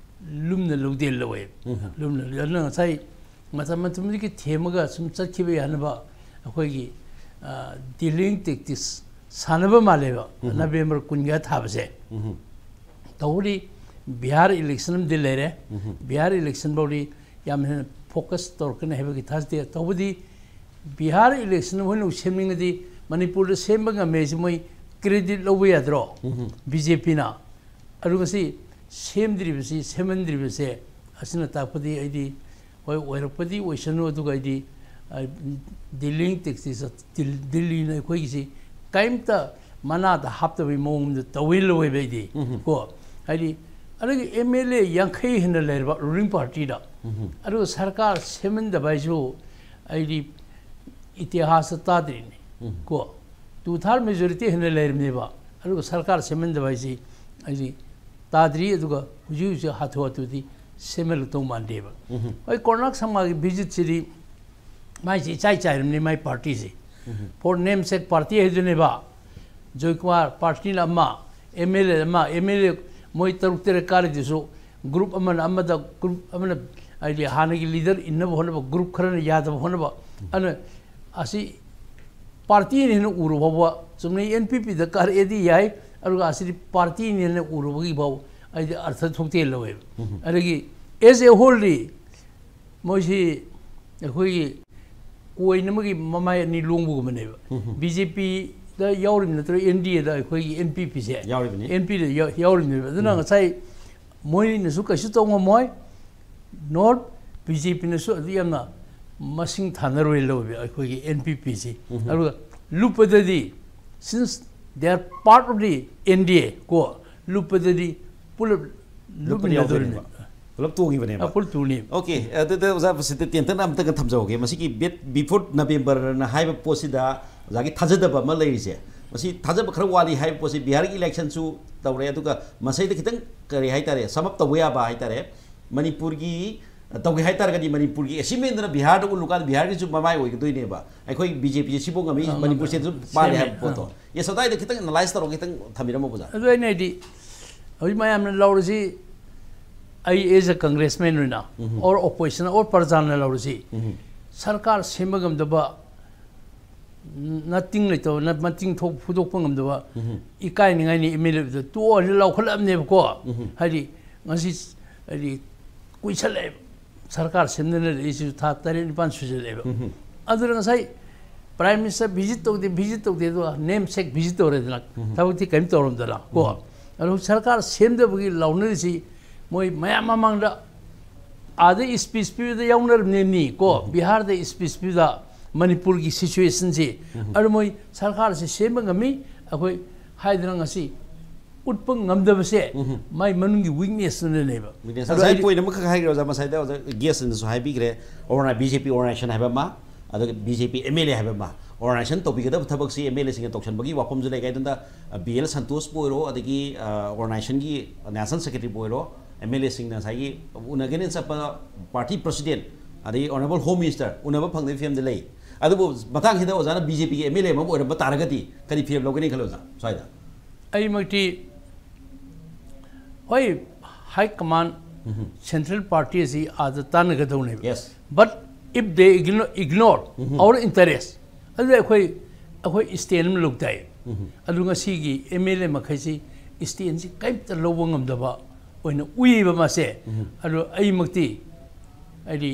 ꯂꯨꯝꯅ ꯂꯧꯗꯦ ꯂꯧꯋꯦꯕ꯫ ꯎꯝ꯫ ꯂꯨꯝꯅ ꯂꯧꯗꯦ꯫ ꯑꯗꯨꯅ ꯉꯁꯥꯏ ꯃꯇꯝ ꯃꯇꯝꯗꯨꯒꯤ ꯊꯦꯝꯃꯒ ꯁꯨꯝ ꯆꯠꯈꯤꯕ ꯌꯥꯅꯕ ꯑꯩꯈꯣꯏꯒꯤ, ꯑ, ꯗꯤꯂꯤꯡ ꯇꯦꯛꯇꯤꯛꯁ ꯁꯥꯟꯅꯕ ꯃꯥꯜꯂꯦꯕ, ꯎꯝ꯫ ꯅꯕꯦꯝꯕꯔ ꯀꯨꯟꯒ ꯊꯥꯕꯁꯦ꯫ ꯎꯝ꯫ ꯇꯧꯕꯗꯤ ꯕꯤꯍꯥꯔ ꯏꯂꯦꯛꯁꯟ ꯑꯃꯗꯤ ꯂꯩꯔꯦ꯫ ꯎꯝ꯫ ꯕꯤꯍꯥꯔ ꯏꯂꯦꯛꯁꯟ ꯐꯥꯎꯗꯤ ꯌꯥꯝ ꯍꯦꯟꯅ ꯐꯣꯀꯁ ꯇꯧꯔꯛꯀꯅꯤ ꯍꯥꯏꯕꯒꯤ ꯊꯥꯖꯗꯦ꯫ ꯇꯧꯕꯗꯤ ꯕꯤꯍꯥꯔ ꯏꯂꯦꯛꯁꯟ ꯃꯣꯏꯅ ꯁꯦꯝꯅꯤꯡꯉꯗꯤ ꯃꯅꯤꯄꯨꯔꯗ ꯁꯦꯝꯕ ꯉꯝꯃꯦ ꯍꯥꯏꯁꯤ ꯃꯣꯏ ꯀ꯭ꯔꯦꯗꯤꯠ ꯂꯧꯕ ꯌꯥꯗ꯭ꯔꯣ? ꯎꯝ꯫ ꯕꯤ ꯖꯦ ꯄꯤꯅ꯫ ꯑꯗꯨꯒ ꯁꯤ ꯁꯦꯝꯗ꯭ꯔꯤꯕꯁꯤ, ꯁꯦꯝꯍꯟꯗ꯭ꯔꯤꯕꯁꯦ ꯑꯁꯤꯅ ꯇꯥꯛꯄꯗꯤ ꯑꯩꯗꯤ ꯍꯣꯏ, ꯑꯣꯏꯔꯛꯄꯗꯤ ꯑꯣꯏꯁꯅꯨ, ꯑꯗꯨꯒ ꯑꯩꯗꯤ, ꯑ, ꯗꯤꯂꯤꯡ ꯇꯦꯛꯇꯤꯛꯁ ꯗꯤꯜ-, ꯗꯤꯜꯂꯤꯅ ꯑꯩꯈꯣꯏꯒꯤꯁꯤ ꯀꯔꯤꯝꯇ ꯃꯅꯥꯗ ꯍꯥꯞꯇꯕꯒꯤ ꯃꯑꯣꯡꯗ ꯇꯧꯏ ꯂꯧꯋꯦꯕ ꯑꯩꯗꯤ꯫ ꯎꯝ꯫ ꯀꯣ, ꯍꯥꯏꯗꯤ ꯑꯗꯨꯒꯤ ꯑꯦꯝ ꯑꯦꯜ ꯑꯦ ꯌꯥꯡꯈꯩ ꯍꯦꯟꯅ ꯂꯩꯔꯕ ꯔꯨꯂꯤꯡ ꯄꯥꯔꯇꯤꯗ, ꯎꯝ꯫ ꯑꯗꯨꯒ ꯁꯔꯀꯥꯔ ꯁꯦꯝꯍꯟꯗꯕ ꯍꯥꯏꯁꯨ ꯑꯩꯗꯤ ꯏꯇꯤꯍꯥꯁꯇ ꯇꯥꯗ꯭ꯔꯤꯅꯤ꯫ ꯎꯝ꯫ ꯀꯣ, ꯇꯨ ꯊꯥꯔꯠ ꯃꯦꯖꯣꯔꯤꯇꯤ ꯍꯦꯟꯅ ꯂꯩꯔꯝꯅꯦꯕ, ꯑꯗꯨꯒ ꯁꯔꯀꯥꯔ ꯁꯦꯝꯍꯟꯗꯕ ꯍꯥꯏꯁꯤ ꯑꯩꯗꯤ ꯇꯥꯗ꯭ꯔꯤ꯫ ꯑꯗꯨꯒ ꯍꯧꯖꯤꯛ ꯍꯧꯖꯤꯛ ꯍꯥꯊꯨ ꯍꯥꯊꯨꯗꯤ ꯁꯦꯝꯍꯜꯂꯛꯇꯧ ꯃꯥꯟꯗꯦꯕ꯫ ꯎꯝ꯫ ꯍꯣꯏ, ꯀꯣꯔꯅꯥꯛ ꯁꯪꯃꯥꯒꯤ ꯚꯤꯖꯤꯠꯁꯤꯗꯤ ꯃꯥꯏꯁꯤ ꯏꯆꯥꯏ ꯆꯥꯏꯔꯝꯅꯤ, ꯃꯥꯏ ꯄꯥꯔꯇꯤꯁꯤ꯫ ꯎꯝ꯫ ꯐꯣꯔ ꯅꯦꯝ ꯁꯦꯛ ꯄꯥꯔꯇꯤ ꯍꯥꯏꯗꯨꯅꯦꯕ꯫ ꯖꯣꯏꯀꯨꯃꯥꯔ ꯄꯥꯔꯇꯤꯅ ꯑꯃ, ꯑꯦꯝ ꯑꯦꯜ ꯑꯦ ꯑꯃ, ꯑꯦꯝ ꯑꯦꯜ ꯑꯦ ꯃꯣꯏ ꯇꯔꯨꯛ ꯇꯔꯦꯠ ꯀꯥꯔꯤꯗꯨꯁꯨ ꯒ꯭ꯔꯨꯞ ꯑꯃꯅ ꯑꯃꯗ, ꯒ꯭ꯔꯨꯞ ꯑꯃꯅ ꯍꯥꯏꯗꯤ ꯍꯥꯟꯅꯒꯤ ꯂꯤꯗꯔ ꯏꯟꯅꯕ ꯍꯣꯠꯅꯕ, ꯒ꯭ꯔꯨꯞ ꯈꯔꯅ ꯌꯥꯗꯕ ꯍꯣꯠꯅꯕ꯫ ꯑꯗꯨꯅ ꯑꯁꯤ ꯄꯥꯔꯇꯤꯅ ꯍꯦꯟꯅ ꯎꯔꯨ ꯐꯥꯎꯕ ꯆꯨꯝꯅ ꯑꯦꯟ ꯄꯤ ꯄꯤꯗ ꯀꯥꯔꯛꯑꯦꯗꯤ ꯌꯥꯏ, ꯑꯗꯨꯒ ꯑꯁꯤꯗꯤ ꯄꯥꯔꯇꯤꯅ ꯍꯦꯟꯅ ꯎꯔꯨꯕꯒꯤ ꯐꯥꯎ ꯑꯩꯗꯤ ꯑꯔꯊ ꯊꯣꯛꯇꯦ ꯂꯧꯋꯦꯕ꯫ ꯎꯝ꯫ ꯑꯗꯒꯤ ꯑꯦꯖ ꯑꯦ ꯍꯣꯜꯗꯤ ꯃꯣꯏꯁꯤ ꯑꯩꯈꯣꯏꯒꯤ ꯀꯣꯏꯟ ꯑꯃꯒꯤ ꯃꯃꯥꯏ ꯑꯅꯤ ꯂꯣꯡꯕꯒꯨꯝꯕꯅꯦꯕ꯫ ꯕꯤ ꯖꯦ ꯄꯤꯗ ꯌꯥꯎꯔꯤꯕ ꯅꯠꯇ꯭ꯔꯣ ꯑꯦꯟ ꯗꯤ ꯑꯦꯗ ꯑꯩꯈꯣꯏꯒꯤ ꯑꯦꯟ ꯄꯤ ꯄꯤꯁꯦ? ꯌꯥꯎꯔꯤꯕꯅꯤ꯫ ꯑꯦꯟ ꯄꯤꯗ ꯌꯥꯎꯔꯤꯕꯅꯦꯕ꯫ ꯑꯗꯨꯅ ꯉꯁꯥꯏ ꯃꯣꯏꯅꯁꯨ ꯀꯩꯁꯨ ꯇꯧ ꯉꯝꯃꯣꯏ, ꯅꯣꯔ ꯕꯤ ꯖꯦ ꯄꯤꯅꯁꯨ ꯑꯗꯨ ꯌꯥꯝꯅ ꯃꯁꯤꯡ ꯊꯥꯅꯔꯣꯏ ꯂꯧꯋꯦꯕ ꯑꯩꯈꯣꯏꯒꯤ ꯑꯦꯟ ꯄꯤ ꯄꯤꯁꯤ꯫ ꯑꯗꯨꯒ ꯂꯨꯞꯄꯗꯗꯤ, since they are part of the N D A ꯀꯣ, ꯂꯨꯞꯄꯗꯗꯤ ꯄꯨꯂꯞ ꯂꯨꯞꯄꯗꯤ ꯂꯨꯞꯃꯤꯟꯅꯗꯣꯔꯤꯅꯤ꯫ ꯌꯥꯎꯗꯣꯏꯅꯦꯕ꯫ ꯄꯨꯂꯞ ꯇꯣꯡꯉꯤꯕꯅꯦꯕ꯫ ꯑ, ꯄꯨꯂꯞ ꯇꯣꯡꯅꯤ꯫ ꯑꯣꯀꯦ, ꯑꯗꯨꯗ ꯑꯣꯖꯥ ꯁꯤꯗ ꯇꯦꯟꯇꯛꯅ ꯑꯝꯇꯒ ꯊꯝꯖꯍꯧꯒꯦ꯫ ꯃꯁꯤꯒꯤ ꯕꯦꯠ ꯕꯤꯐꯣꯔ ꯅꯕꯦꯝꯕꯔꯅ ꯍꯥꯏꯕ ꯄꯣꯠꯁꯤꯗ ꯑꯣꯖꯥꯒꯤ ꯊꯥꯖꯗꯕ ꯑꯃ ꯂꯩꯔꯤꯁꯦ, ꯃꯁꯤ ꯊꯥꯖꯕ ꯈꯔ ꯋꯥꯠꯂꯤ ꯍꯥꯏꯕ ꯄꯣꯠꯁꯤ ꯕꯤꯍꯥꯔꯒꯤ ꯏꯂꯦꯛꯁꯟꯁꯨ ꯇꯧꯔꯦ, ꯑꯗꯨꯒ ꯃꯁꯤꯗ ꯈꯤꯇꯪ ꯀꯔꯤ ꯍꯥꯏꯇꯥꯔꯦ, sum up ꯇꯧꯕ ꯌꯥꯕ ꯍꯥꯏꯇꯥꯔꯦ, ꯃꯅꯤꯄꯨꯔꯒꯤ ꯇꯧꯒꯦ ꯍꯥꯏꯇꯥꯔꯒꯗꯤ ꯃꯅꯤꯄꯨꯔꯒꯤ ꯑꯦꯆꯤꯞꯃꯦꯟꯗꯨꯅ ꯕꯤꯍꯥꯔꯗ ꯎꯠꯂꯨꯀꯥꯟꯗ ꯕꯤꯍꯥꯔꯒꯤꯁꯨ ꯃꯃꯥꯏ ꯑꯣꯏꯒꯗꯣꯏꯅꯦꯕ꯫ ꯑꯩꯈꯣꯏ ꯕꯤ ꯖꯦ ꯄꯤꯁꯦ ꯁꯤꯐꯧ ꯉꯝꯃꯤ, ꯑ, ꯃꯅꯤꯄꯨꯔ ꯉꯝꯃꯤ꯫ ꯁ꯭ꯇꯦꯠꯁꯨ ꯄꯥꯜꯂꯤ ꯁꯦꯝꯃꯤ꯫ ꯍꯥꯏꯕ ꯄꯣꯠꯇꯣ꯫ ꯑ꯫ ꯌꯦꯁ, ꯑꯗꯥꯏꯗ ꯈꯤꯇꯪ ꯑꯦꯅꯥꯂꯥꯏꯁ ꯇꯧꯔꯒ ꯈꯤꯇꯪ ꯊꯝꯕꯤꯔꯝꯃꯣ ꯑꯣꯖꯥ꯫ ꯑꯗꯨ ꯑꯩꯅ ꯍꯥꯏꯗꯤ ꯍꯧꯖꯤꯛ ꯃꯌꯥꯝꯅ ꯂꯧꯔꯤꯁꯤ, ꯑꯩ as a congressman ꯑꯣꯏꯅ, or opposition or ꯄ꯭ꯔꯖꯥꯅ ꯂꯧꯔꯤꯁꯤ, ꯁꯔꯀꯥꯔ ꯁꯦꯝꯕ ꯉꯝꯗꯕ, ꯅꯇꯤꯡ ꯂꯩꯇꯕ, ꯅ-, ꯃꯇꯤꯡ ꯊꯣꯛ ꯐꯨꯗꯣꯛꯄ ꯉꯝꯗꯕ, ꯏꯀꯥꯏꯅꯤꯡꯉꯥꯏꯅꯤ ꯑꯦꯝ ꯑꯦꯜ ꯑꯦꯗ ꯇꯣꯛꯑꯣ ꯍꯥꯏꯅ ꯂꯥꯎꯈꯠꯂꯛꯑꯕꯅꯦꯕꯀꯣ꯫ ꯍꯥꯏꯗꯤ ꯉꯁꯤ, ꯍꯥꯏꯗꯤ ꯀꯨꯏꯁꯜꯂꯛꯑꯦꯕ ꯁꯔꯀꯥꯔ ꯁꯦꯝꯗꯅ ꯂꯩꯔꯤꯁꯤꯁꯨ ꯊꯥ ꯇꯔꯦꯠ ꯅꯤꯄꯥꯟ ꯁꯨꯖꯜꯂꯛꯑꯦꯕ꯫ ꯑꯗꯨꯅ ꯉꯁꯥꯏ ꯄ꯭ꯔꯥꯏꯝ ꯃꯤꯅꯤꯁꯇꯔ ꯚꯤꯖꯤꯠ ꯇꯧꯗꯦ, ꯚꯤꯖꯤꯠ ꯇꯧꯗꯦ, ꯑꯗꯨꯒ ꯅꯦꯝ ꯁꯦꯛ ꯚꯤꯖꯤꯠ ꯇꯧꯔꯦꯗꯅ, ꯊꯕꯛꯇꯤ ꯀꯔꯤꯝ ꯇꯧꯔꯝꯗꯅ ꯀꯣ꯫ ꯑꯗꯨ ꯁꯔꯀꯥꯔ ꯁꯦꯝꯗꯕꯒꯤ ꯂꯥꯎꯅꯔꯤꯁꯤ ꯃꯣꯏ ꯃꯌꯥꯝ ꯃꯃꯥꯡꯗ ꯑꯥꯗ ꯏꯁꯄꯤꯆ ꯄꯤꯕꯗ ꯌꯥꯎꯅꯔꯝꯅꯦꯃꯤ ꯀꯣ, ꯕꯤꯍꯥꯔꯗ ꯏꯁꯄꯤꯆ ꯄꯤꯕꯗ ꯃꯅꯤꯄꯨꯔꯒꯤ ꯁꯤꯆꯨꯋꯦꯁꯟꯁꯤ꯫ ꯑꯗꯨ ꯃꯣꯏ ꯁꯔꯀꯥꯔꯁꯤ ꯁꯦꯝꯕ ꯉꯝꯃꯤ, ꯑꯩꯈꯣꯏ ꯍꯥꯏꯗꯅ ꯉꯁꯤ ꯎꯠꯄ ꯉꯝꯗꯕꯁꯦ ꯃꯥꯏ ꯃꯅꯨꯡꯒꯤ ꯋꯤꯛꯅꯦꯁꯇꯨꯅꯅꯦꯕ꯫ ꯋꯤꯛꯅꯦꯁ꯫ ꯑꯗꯣ ꯉꯁꯥꯏ ꯑꯩꯗꯤ ꯄꯣꯏꯟ ꯑꯃꯈꯛ ꯍꯥꯏꯈ꯭ꯔꯦ ꯑꯣꯖꯥ, ꯉꯁꯥꯏꯗ ꯑꯣꯖꯥ ꯒꯦꯁꯅꯁꯨ ꯍꯥꯏꯕꯤꯈ꯭ꯔꯦ, ꯑꯣꯔꯒꯅꯥꯏ-, ꯕꯤ ꯖꯦ ꯄꯤ ꯑꯣꯔꯒꯅꯥꯏꯖꯦꯁꯟ ꯍꯥꯏꯕ ꯑꯃ, ꯑꯗꯨꯒ B J P M L ꯑꯦ ꯍꯥꯏꯕ ꯑꯃ꯫ ꯑꯣꯔꯒꯅꯥꯏꯖꯦꯁꯟ ꯇꯧꯕꯤꯒꯗꯕ ꯊꯕꯛꯁꯤ ꯑꯦꯝ ꯑꯦꯜ ꯑꯦꯁꯤꯡꯅ ꯇꯧꯁꯟꯕꯒꯤ ꯋꯥꯐꯝꯁꯨ ꯂꯩ꯫ ꯑꯗꯨꯅ ꯕꯤ ꯑꯦꯜ ꯁꯟꯇꯣꯁꯄꯨ ꯑꯣꯏꯔꯣ, ꯑꯗꯒꯤ, ꯑ, ꯑꯣꯔꯒꯅꯥꯏꯖꯦꯁꯟꯒꯤ ꯅꯦꯁꯅꯦꯜ ꯁꯦꯀ꯭ꯔꯦꯇꯔꯤꯕꯨ ꯑꯣꯏꯔꯣ, ꯑꯦꯝ ꯑꯦꯜ ꯑꯦꯁꯤꯡꯅ ꯉꯁꯥꯏꯒꯤ ꯎꯅꯒꯅꯤ ꯆꯠꯄ ꯄꯥꯔꯇꯤ ꯄ꯭ꯔꯁꯤꯗꯦꯟ, ꯑꯗꯒꯤ ꯑꯣꯅꯔꯦꯕꯜ ꯍꯣꯝ ꯃꯤꯅꯤꯁꯇꯔ ꯎꯅꯕ ꯐꯪꯗꯕꯒꯤ ꯐꯤꯕꯝꯗ ꯂꯩ꯫ ꯑꯗꯨꯕꯨ ꯃꯇꯥꯡꯁꯤꯗ ꯑꯣꯖꯥꯅ ꯕꯤ ꯖꯦ ꯄꯤꯒꯤ ꯑꯦꯝ ꯑꯦꯜ ꯑꯦ ꯑꯃ ꯑꯣꯏꯔꯝꯕ ꯇꯥꯔꯒꯗꯤ ꯀꯔꯤ ꯐꯤꯔꯦꯞ ꯂꯧꯒꯅꯤ ꯈꯜꯂꯤ ꯑꯣꯖꯥ ꯁ꯭ꯋꯥꯏꯗ? ꯑꯩꯃꯛꯇꯤ ꯍꯣꯏ, ꯍꯥꯏ ꯀꯃꯥꯟ, ꯁꯦꯟꯇ꯭ꯔꯦꯜ ꯄꯥꯔꯇꯤ ꯑꯁꯤ ꯑꯥꯗ ꯇꯥꯟꯅꯒꯗꯧꯅꯦꯕ꯫ Yes. But if they igno-, ignore our interest, ꯑꯗꯨꯗꯤ ꯑꯩꯈꯣꯏ, ꯑꯩꯈꯣꯏ ꯁ꯭ꯇꯦꯟ ꯑꯃ ꯂꯧ ꯇꯥꯏ꯫ ꯑꯗꯨ ꯉꯁꯤꯒꯤ ꯑꯦꯝ ꯑꯦꯜ ꯑꯦ ꯃꯈꯩꯁꯤ ꯁ꯭ꯇꯦꯟꯁꯤ ꯀꯔꯤꯝꯇ ꯂꯧꯕ ꯉꯝꯗꯕ ꯑꯣꯏꯅ ꯎꯏꯌꯦꯕ ꯃꯥꯁꯦ꯫ ꯑꯗꯣ ꯑꯩꯃꯛꯇꯤ ꯍꯥꯏꯗꯤ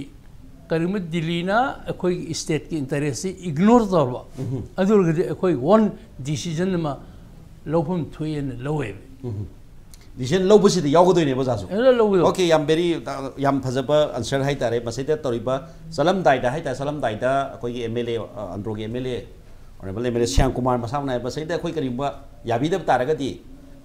ꯀꯔꯤꯒꯨꯝꯕ ꯗꯤꯜꯂꯤꯅ ꯑꯩꯈꯣꯏꯒꯤ ꯁ꯭ꯇꯦꯠꯀꯤ ꯏꯟꯇꯔꯦꯁꯁꯤ ꯏꯒꯅꯣꯔ ꯇꯧꯔꯕ, ꯑꯗꯨ ꯑꯣꯏꯔꯒꯗꯤ ꯑꯩꯈꯣꯏ ꯑꯣꯟ ꯗꯤꯁꯤꯖꯟ ꯑꯃ ꯂꯧꯐꯝ ꯊꯣꯛꯑꯦꯅ ꯂꯧꯋꯦꯕ꯫ ꯗꯤꯁꯤꯖꯟ ꯂꯧꯕꯁꯤꯗ ꯌꯥꯎꯒꯗꯣꯏꯅꯦꯕ ꯑꯣꯖꯥꯁꯨ꯫ ꯑꯗꯨ ꯂꯧꯒꯗꯧꯕ꯫ Okay, ꯌꯥꯝ very, ꯌꯥꯝ ꯐꯖꯕ ꯑꯟꯁꯔ ꯍꯥꯏꯇꯥꯔꯦ꯫ ꯃꯁꯤꯗ ꯇꯧꯔꯤꯕ ꯆꯠꯂꯝꯗꯥꯏꯗ ꯍꯥꯏꯇꯥꯔꯦ, ꯆꯠꯂꯝꯗꯥꯏꯗ ꯑꯩꯈꯣꯏꯒꯤ ꯑꯦꯝ ꯑꯦꯜ ꯑꯦ, ꯑꯟꯗ꯭ꯔꯣꯒꯤ M L A, honourable M L A Shyam Kumar ꯃꯁꯥꯃꯛꯅ ꯍꯥꯏꯕ, ꯃꯁꯤꯗ ꯑꯩꯈꯣꯏ ꯀꯔꯤꯒꯨꯝꯕ ꯌꯥꯕꯤꯗꯕ ꯇꯥꯔꯒꯗꯤ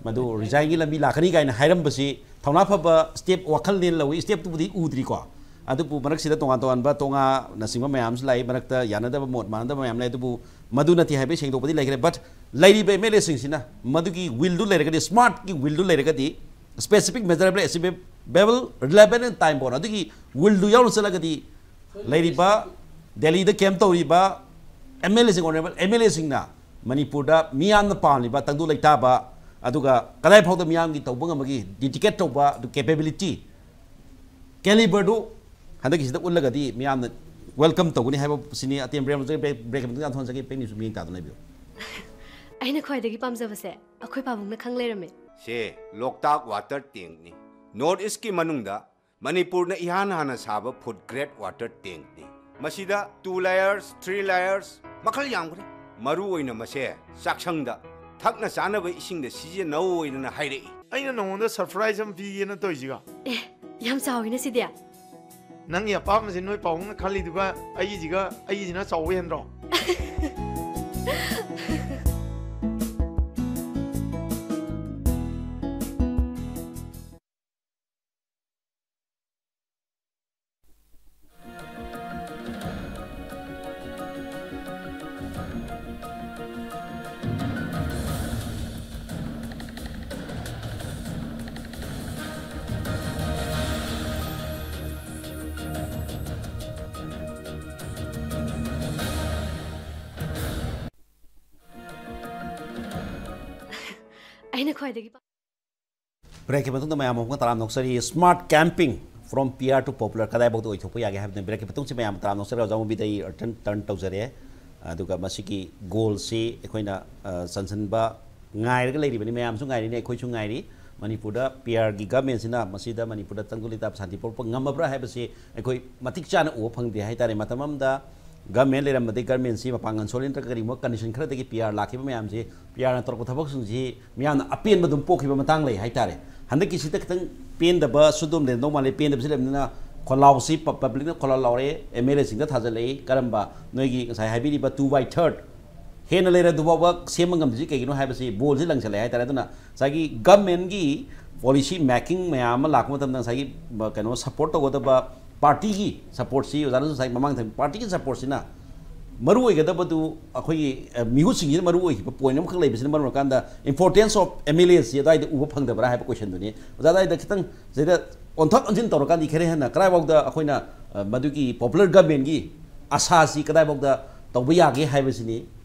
ꯃꯗꯨ ꯔꯤꯖꯥꯏꯟꯒꯤ ꯂꯝꯕꯤ ꯂꯥꯛꯀꯅꯤ ꯀꯥꯏꯅ ꯍꯥꯏꯔꯝꯕꯁꯤ ꯊꯧꯅꯥ ꯐꯕ ꯁ꯭ꯇꯦꯞ ꯋꯥꯈꯜꯅꯦꯅ ꯂꯧꯏ꯫ ꯁ꯭ꯇꯦꯞꯇꯨꯕꯨꯗꯤ ꯎꯗ꯭ꯔꯤꯀꯣ, ꯑꯗꯨꯕꯨ ꯃꯔꯛꯁꯤꯗ ꯇꯣꯉꯥꯟ ꯇꯣꯉꯥꯟꯕ ꯇꯣꯉꯥꯅꯆꯤꯡꯕ ꯃꯌꯥꯝꯁꯨ ꯂꯥꯛꯏ, ꯃꯔꯛꯇ ꯌꯥꯅꯗꯕ ꯃꯣꯠ ꯃꯥꯟꯅꯗꯕ ꯃꯌꯥꯝ ꯂꯩ꯫ ꯑꯗꯨꯕꯨ ꯃꯗꯨ ꯅꯠꯇꯦ ꯍꯥꯏꯕꯒꯤ ꯁꯦꯡꯗꯣꯛꯄꯗꯤ ꯂꯩꯈ꯭ꯔꯦ꯫ But ꯂꯩꯔꯤꯕ ꯑꯦꯝ ꯑꯦꯜ ꯑꯦꯁꯤꯡꯁꯤꯅ ꯃꯗꯨꯒꯤ ꯋꯤꯜꯗꯨ ꯂꯩꯔꯒꯗꯤ, ꯁ꯭ꯃꯥꯔꯠꯀꯤ ꯋꯤꯜꯗꯨ ꯂꯩꯔꯒꯗꯤ, specific, measurable, achievable, relevant and time bound, ꯑꯗꯨꯒꯤ ꯋꯤꯜꯗꯨ ꯌꯥꯎꯅ ꯆꯠꯂꯒꯗꯤ ꯂꯩꯔꯤꯕ ꯗꯦꯜꯂꯤꯗ ꯀꯦꯝ ꯇꯧꯔꯤꯕ ꯑꯦꯝ ꯑꯦꯜ ꯑꯦꯁꯤꯡ, ꯑꯣꯅꯔꯦꯕꯜ ꯑꯦꯝ ꯑꯦꯜ ꯑꯦꯁꯤꯡꯅ ꯃꯅꯤꯄꯨꯔꯗ ꯃꯤꯌꯥꯝꯅ ꯄꯥꯝꯂꯤꯕ ꯇꯪꯗꯨ ꯂꯩꯇꯥꯕ, ꯑꯗꯨꯒ ꯀꯗꯥꯏ ꯐꯥꯎꯗ ꯃꯤꯌꯥꯝꯒꯤ ꯇꯧꯕ ꯉꯝꯕꯒꯤ ꯗꯤꯗꯤꯀꯦꯠ ꯇꯧꯕ, ꯑꯗꯨ ꯀꯦꯄꯦꯕꯤꯂꯤꯇꯤ, ꯀꯦꯂꯤꯕꯔꯗꯨ ꯍꯟꯗꯛꯀꯤꯁꯤꯗ ꯎꯠꯂꯒꯗꯤ ꯃꯤꯌꯥꯝꯅ ꯋꯦꯜꯀꯝ ꯇꯧꯒꯅꯤ ꯍꯥꯏꯕꯁꯤꯅꯤ꯫ ꯑꯇꯦꯟ ꯕ꯭ꯔꯦꯛ, ꯕ꯭ꯔꯦꯛ, ꯕ꯭ꯔꯦꯛꯀꯤ ꯃꯇꯨꯡꯗ ꯌꯥꯝ ꯊꯣꯟꯖꯒꯦ꯫ ꯄꯦꯛ ꯅ꯭ꯌꯨꯁ ꯃꯤꯠꯌꯦꯡ ꯇꯥꯗꯨꯅ ꯂꯩꯕꯤꯌꯨ꯫ ꯑꯩꯅ ꯈ꯭ꯋꯥꯏꯗꯒꯤ ꯄꯥꯝꯖꯕꯁꯦ ꯑꯩꯈꯣꯏ ꯄꯥꯕꯨꯡꯅ ꯈꯪ ꯂꯩꯔꯝꯃꯦ꯫ ꯁꯦ, ꯂꯣꯛꯇꯥꯛ ꯋꯥꯇꯔ ꯇꯦꯡꯛꯅꯤ꯫ ꯅꯣꯔꯠ ꯏꯁꯀꯤ ꯃꯅꯨꯡꯗ ꯃꯅꯤꯄꯨꯔꯅ ꯏꯍꯥꯟ ꯍꯥꯟꯅ ꯁꯥꯕ ꯐꯨꯗ ꯒ꯭ꯔꯦꯠ ꯋꯥꯇꯔ ꯇꯦꯡꯛꯅꯤ꯫ ꯃꯁꯤꯗ ꯇꯨ ꯂꯦꯌꯔꯁ, ꯊ꯭ꯔꯤ ꯂꯦꯌꯔꯁ, ꯃꯈꯜ ꯌꯥꯝꯈ꯭ꯔꯦ꯫ ꯃꯔꯨ ꯑꯣꯏꯅ ꯃꯁꯦ ꯆꯥꯛꯁꯪꯗ ꯊꯛꯅ ꯆꯥꯅꯕ ꯏꯁꯤꯡꯗ ꯁꯤꯖꯤꯟꯅꯧ ꯍꯥꯏꯅ ꯍꯥꯏꯔꯛꯏ꯫ ꯑꯩꯅ ꯅꯉꯣꯟꯗ ꯁꯔꯄ꯭ꯔꯥꯏꯖ ꯑꯃ ꯄꯤꯒꯦꯅ ꯇꯧꯔꯤꯁꯤꯒ꯫ ꯑꯦ, ꯌꯥꯝ ꯆꯥꯎꯋꯤꯅ ꯁꯤꯗꯤ꯫ ꯅꯪꯒꯤ ꯑꯄꯥꯝꯕꯁꯦ ꯅꯣꯏ ꯄꯥꯕꯨꯡꯅ ꯈꯜꯂꯤꯗꯨꯒ ꯑꯩꯒꯤꯁꯤꯒ, ꯑꯩꯒꯤꯁꯤꯅ ꯆꯥꯎꯕ ꯍꯦꯟꯗ꯭ꯔꯣ? ꯑꯩꯅ ꯈ꯭ꯋꯥꯏꯗꯒꯤ ꯄꯥꯝ- ꯕ꯭ꯔꯦꯛꯀꯤ ꯃꯇꯨꯡꯗ ꯃꯌꯥꯝ ꯑꯃꯨꯛꯀ ꯇꯔꯥꯝꯅ ꯑꯣꯛꯆꯔꯤ꯫ Smart camping from P R to popular ꯀꯗꯥꯏꯐꯥꯎꯗ ꯑꯣꯏꯊꯣꯛꯄ ꯌꯥꯒꯦ ꯍꯥꯏꯕꯗꯨꯅ ꯕ꯭ꯔꯦꯛꯀꯤ ꯃꯇꯨꯡꯁꯤ ꯃꯌꯥꯝ ꯇꯔꯥꯝꯅ ꯑꯣꯛꯆꯔꯤ꯫ ꯑꯣꯖꯥ ꯃꯨꯕꯤꯗ ꯑꯩ ꯔꯤꯇꯔꯟ ꯇꯔꯟ ꯇꯧꯖꯔꯦ꯫ ꯑꯗꯨꯒ ꯃꯁꯤꯒꯤ ꯒꯣꯜꯁꯤ ꯑꯩꯈꯣꯏꯅ, ꯑ, ꯆꯟꯁꯤꯟꯕ ꯉꯥꯏꯔꯒ ꯂꯩꯔꯤꯕꯅꯤ, ꯃꯌꯥꯝꯁꯨ ꯉꯥꯏꯔꯤꯅꯤ, ꯑꯩꯈꯣꯏꯁꯨ ꯉꯥꯏꯔꯤ꯫ ꯃꯅꯤꯄꯨꯔꯗ ꯄꯤ ꯑꯥꯔꯒꯤ ꯒꯃꯦꯟꯁꯤꯅ ꯃꯁꯤꯗ ꯃꯅꯤꯄꯨꯔꯗ ꯇꯪꯗꯨ ꯂꯩꯇꯥꯕ ꯁꯥꯟꯇꯤ ꯄꯨꯔꯛꯄ ꯉꯝꯃꯕ꯭ꯔꯥ ꯍꯥꯏꯕꯁꯤ ꯑꯩꯈꯣꯏ ꯃꯇꯤꯛ ꯆꯥꯅ ꯎꯕ ꯐꯪꯗꯦ ꯍꯥꯏꯇꯥꯔꯦ꯫ ꯃꯇꯝ ꯑꯃꯗ ꯒꯃꯦꯟ ꯂꯩꯔꯝꯕꯗꯒꯤ ꯒꯃꯦꯟꯁꯤ ꯃꯄꯥꯡꯒꯜ ꯁꯣꯜꯂꯤ ꯅꯠꯇ꯭ꯔꯒ ꯀꯔꯤꯒꯨꯝꯕ ꯀꯟꯗꯤꯁꯟ ꯈꯔꯗꯒꯤ ꯄꯤ ꯑꯥꯔ ꯂꯥꯛꯈꯤꯕ ꯃꯌꯥꯝꯁꯤ, ꯄꯤ ꯑꯥꯔꯅ ꯇꯧꯔꯛꯄ ꯊꯕꯛꯁꯤꯡꯁꯤ ꯃꯤꯌꯥꯝꯅ ꯑꯄꯦꯟꯕ ꯑꯗꯨꯝ ꯄꯣꯛꯈꯤꯕ ꯃꯇꯥꯡ ꯂꯩ ꯍꯥꯏꯇꯥꯔꯦ꯫ ꯍꯟꯗꯛꯀꯤꯁꯤꯗ ꯈꯤꯇꯪ ꯄꯦꯟꯗꯕ ꯁꯨꯗꯣꯝ ꯂꯩꯔꯝꯗꯧ ꯃꯥꯜꯂꯦ꯫ ꯄꯦꯟꯗꯕꯁꯤ ꯂꯩꯕꯅꯤꯅ ꯈꯣꯜꯂꯥꯎꯁꯤ ꯄ-, ꯄꯕ꯭ꯂꯤꯛꯅ ꯈꯣꯜꯂꯥꯎ ꯂꯥꯎꯔꯦ, ꯑꯦꯝ ꯑꯦꯜ ꯑꯦꯁꯤꯡꯗ ꯊꯥꯖꯤꯜꯂꯛꯏ꯫ ꯀꯔꯝꯕ ꯅꯣꯏꯒꯤ ꯉꯁꯥꯏ ꯍꯥꯏꯕꯤꯔꯤꯕ two by third ꯍꯦꯟꯅ ꯂꯩꯔ ꯑꯗꯨꯐꯥꯎꯕ ꯁꯦꯝꯕ ꯉꯝꯗ꯭ꯔꯤꯁꯤ ꯀꯩꯒꯤꯅꯣ ꯍꯥꯏꯕꯁꯤ ꯕꯣꯜꯁꯤ ꯂꯪꯁꯤꯜꯂꯛꯑꯦ ꯍꯥꯏꯇꯥꯔꯦ꯫ ꯑꯗꯨꯅ ꯉꯁꯥꯏꯒꯤ ꯒꯃꯦꯟꯒꯤ ꯄꯣꯂꯤꯁꯤ ꯃꯦꯀꯤꯡ ꯃꯌꯥꯝ ꯑꯃ ꯂꯥꯛꯄ ꯃꯇꯝꯗ ꯉꯁꯥꯏꯒꯤ ꯀꯩꯅꯣ ꯁꯞꯄꯣꯔꯠ ꯇꯧꯒꯗꯕ ꯄꯥꯔꯇꯤꯒꯤ ꯁꯞꯄꯣꯔꯠꯁꯤ, ꯑꯣꯖꯥꯅꯁꯨ ꯉꯁꯥꯏ ꯃꯃꯥꯡꯗ ꯄꯥꯔꯇꯤꯒꯤ ꯁꯞꯄꯣꯔꯠꯁꯤꯅ ꯃꯔꯨ ꯑꯣꯏꯒꯗꯕꯗꯨ ꯑꯩꯈꯣꯏꯒꯤ, ꯑ, ꯃꯤꯍꯨꯠꯁꯤꯡꯁꯤꯅ ꯃꯔꯨ ꯑꯣꯏꯈꯤꯕ ꯄꯣꯏꯟ ꯑꯃꯈꯛ ꯂꯩꯕꯁꯤꯅ ꯃꯔꯝ ꯑꯣꯏꯔꯀꯥꯟꯗ importance of M L Aꯁꯤ ꯑꯗꯨꯋꯥꯏꯗ ꯎꯕ ꯐꯪꯗꯕ꯭ꯔꯥ ꯍꯥꯏꯕ ꯀꯣꯏꯁꯟꯗꯨꯅꯤ꯫ ꯑꯣꯖꯥ ꯑꯗꯨꯋꯥꯏꯗ ꯈꯤꯇꯪ ꯁꯤꯗ ꯑꯣꯟꯊꯣꯛ ꯑꯣꯟꯁꯤꯟ ꯇꯧꯔꯀꯥꯟꯗꯤ ꯈꯔ ꯍꯦꯟꯅ ꯀꯗꯥꯏꯐꯥꯎꯗ ꯑꯩꯈꯣꯏꯅ, ꯑ, ꯃꯗꯨꯒꯤ ꯄꯣꯄꯨꯂꯔ ꯒꯃꯦꯟꯒꯤ ꯑꯁꯥꯁꯤ ꯀꯗꯥꯏꯐꯥꯎꯗ ꯇꯧꯕ ꯌꯥꯒꯦ ꯍꯥꯏꯕꯁꯤꯅꯤ꯫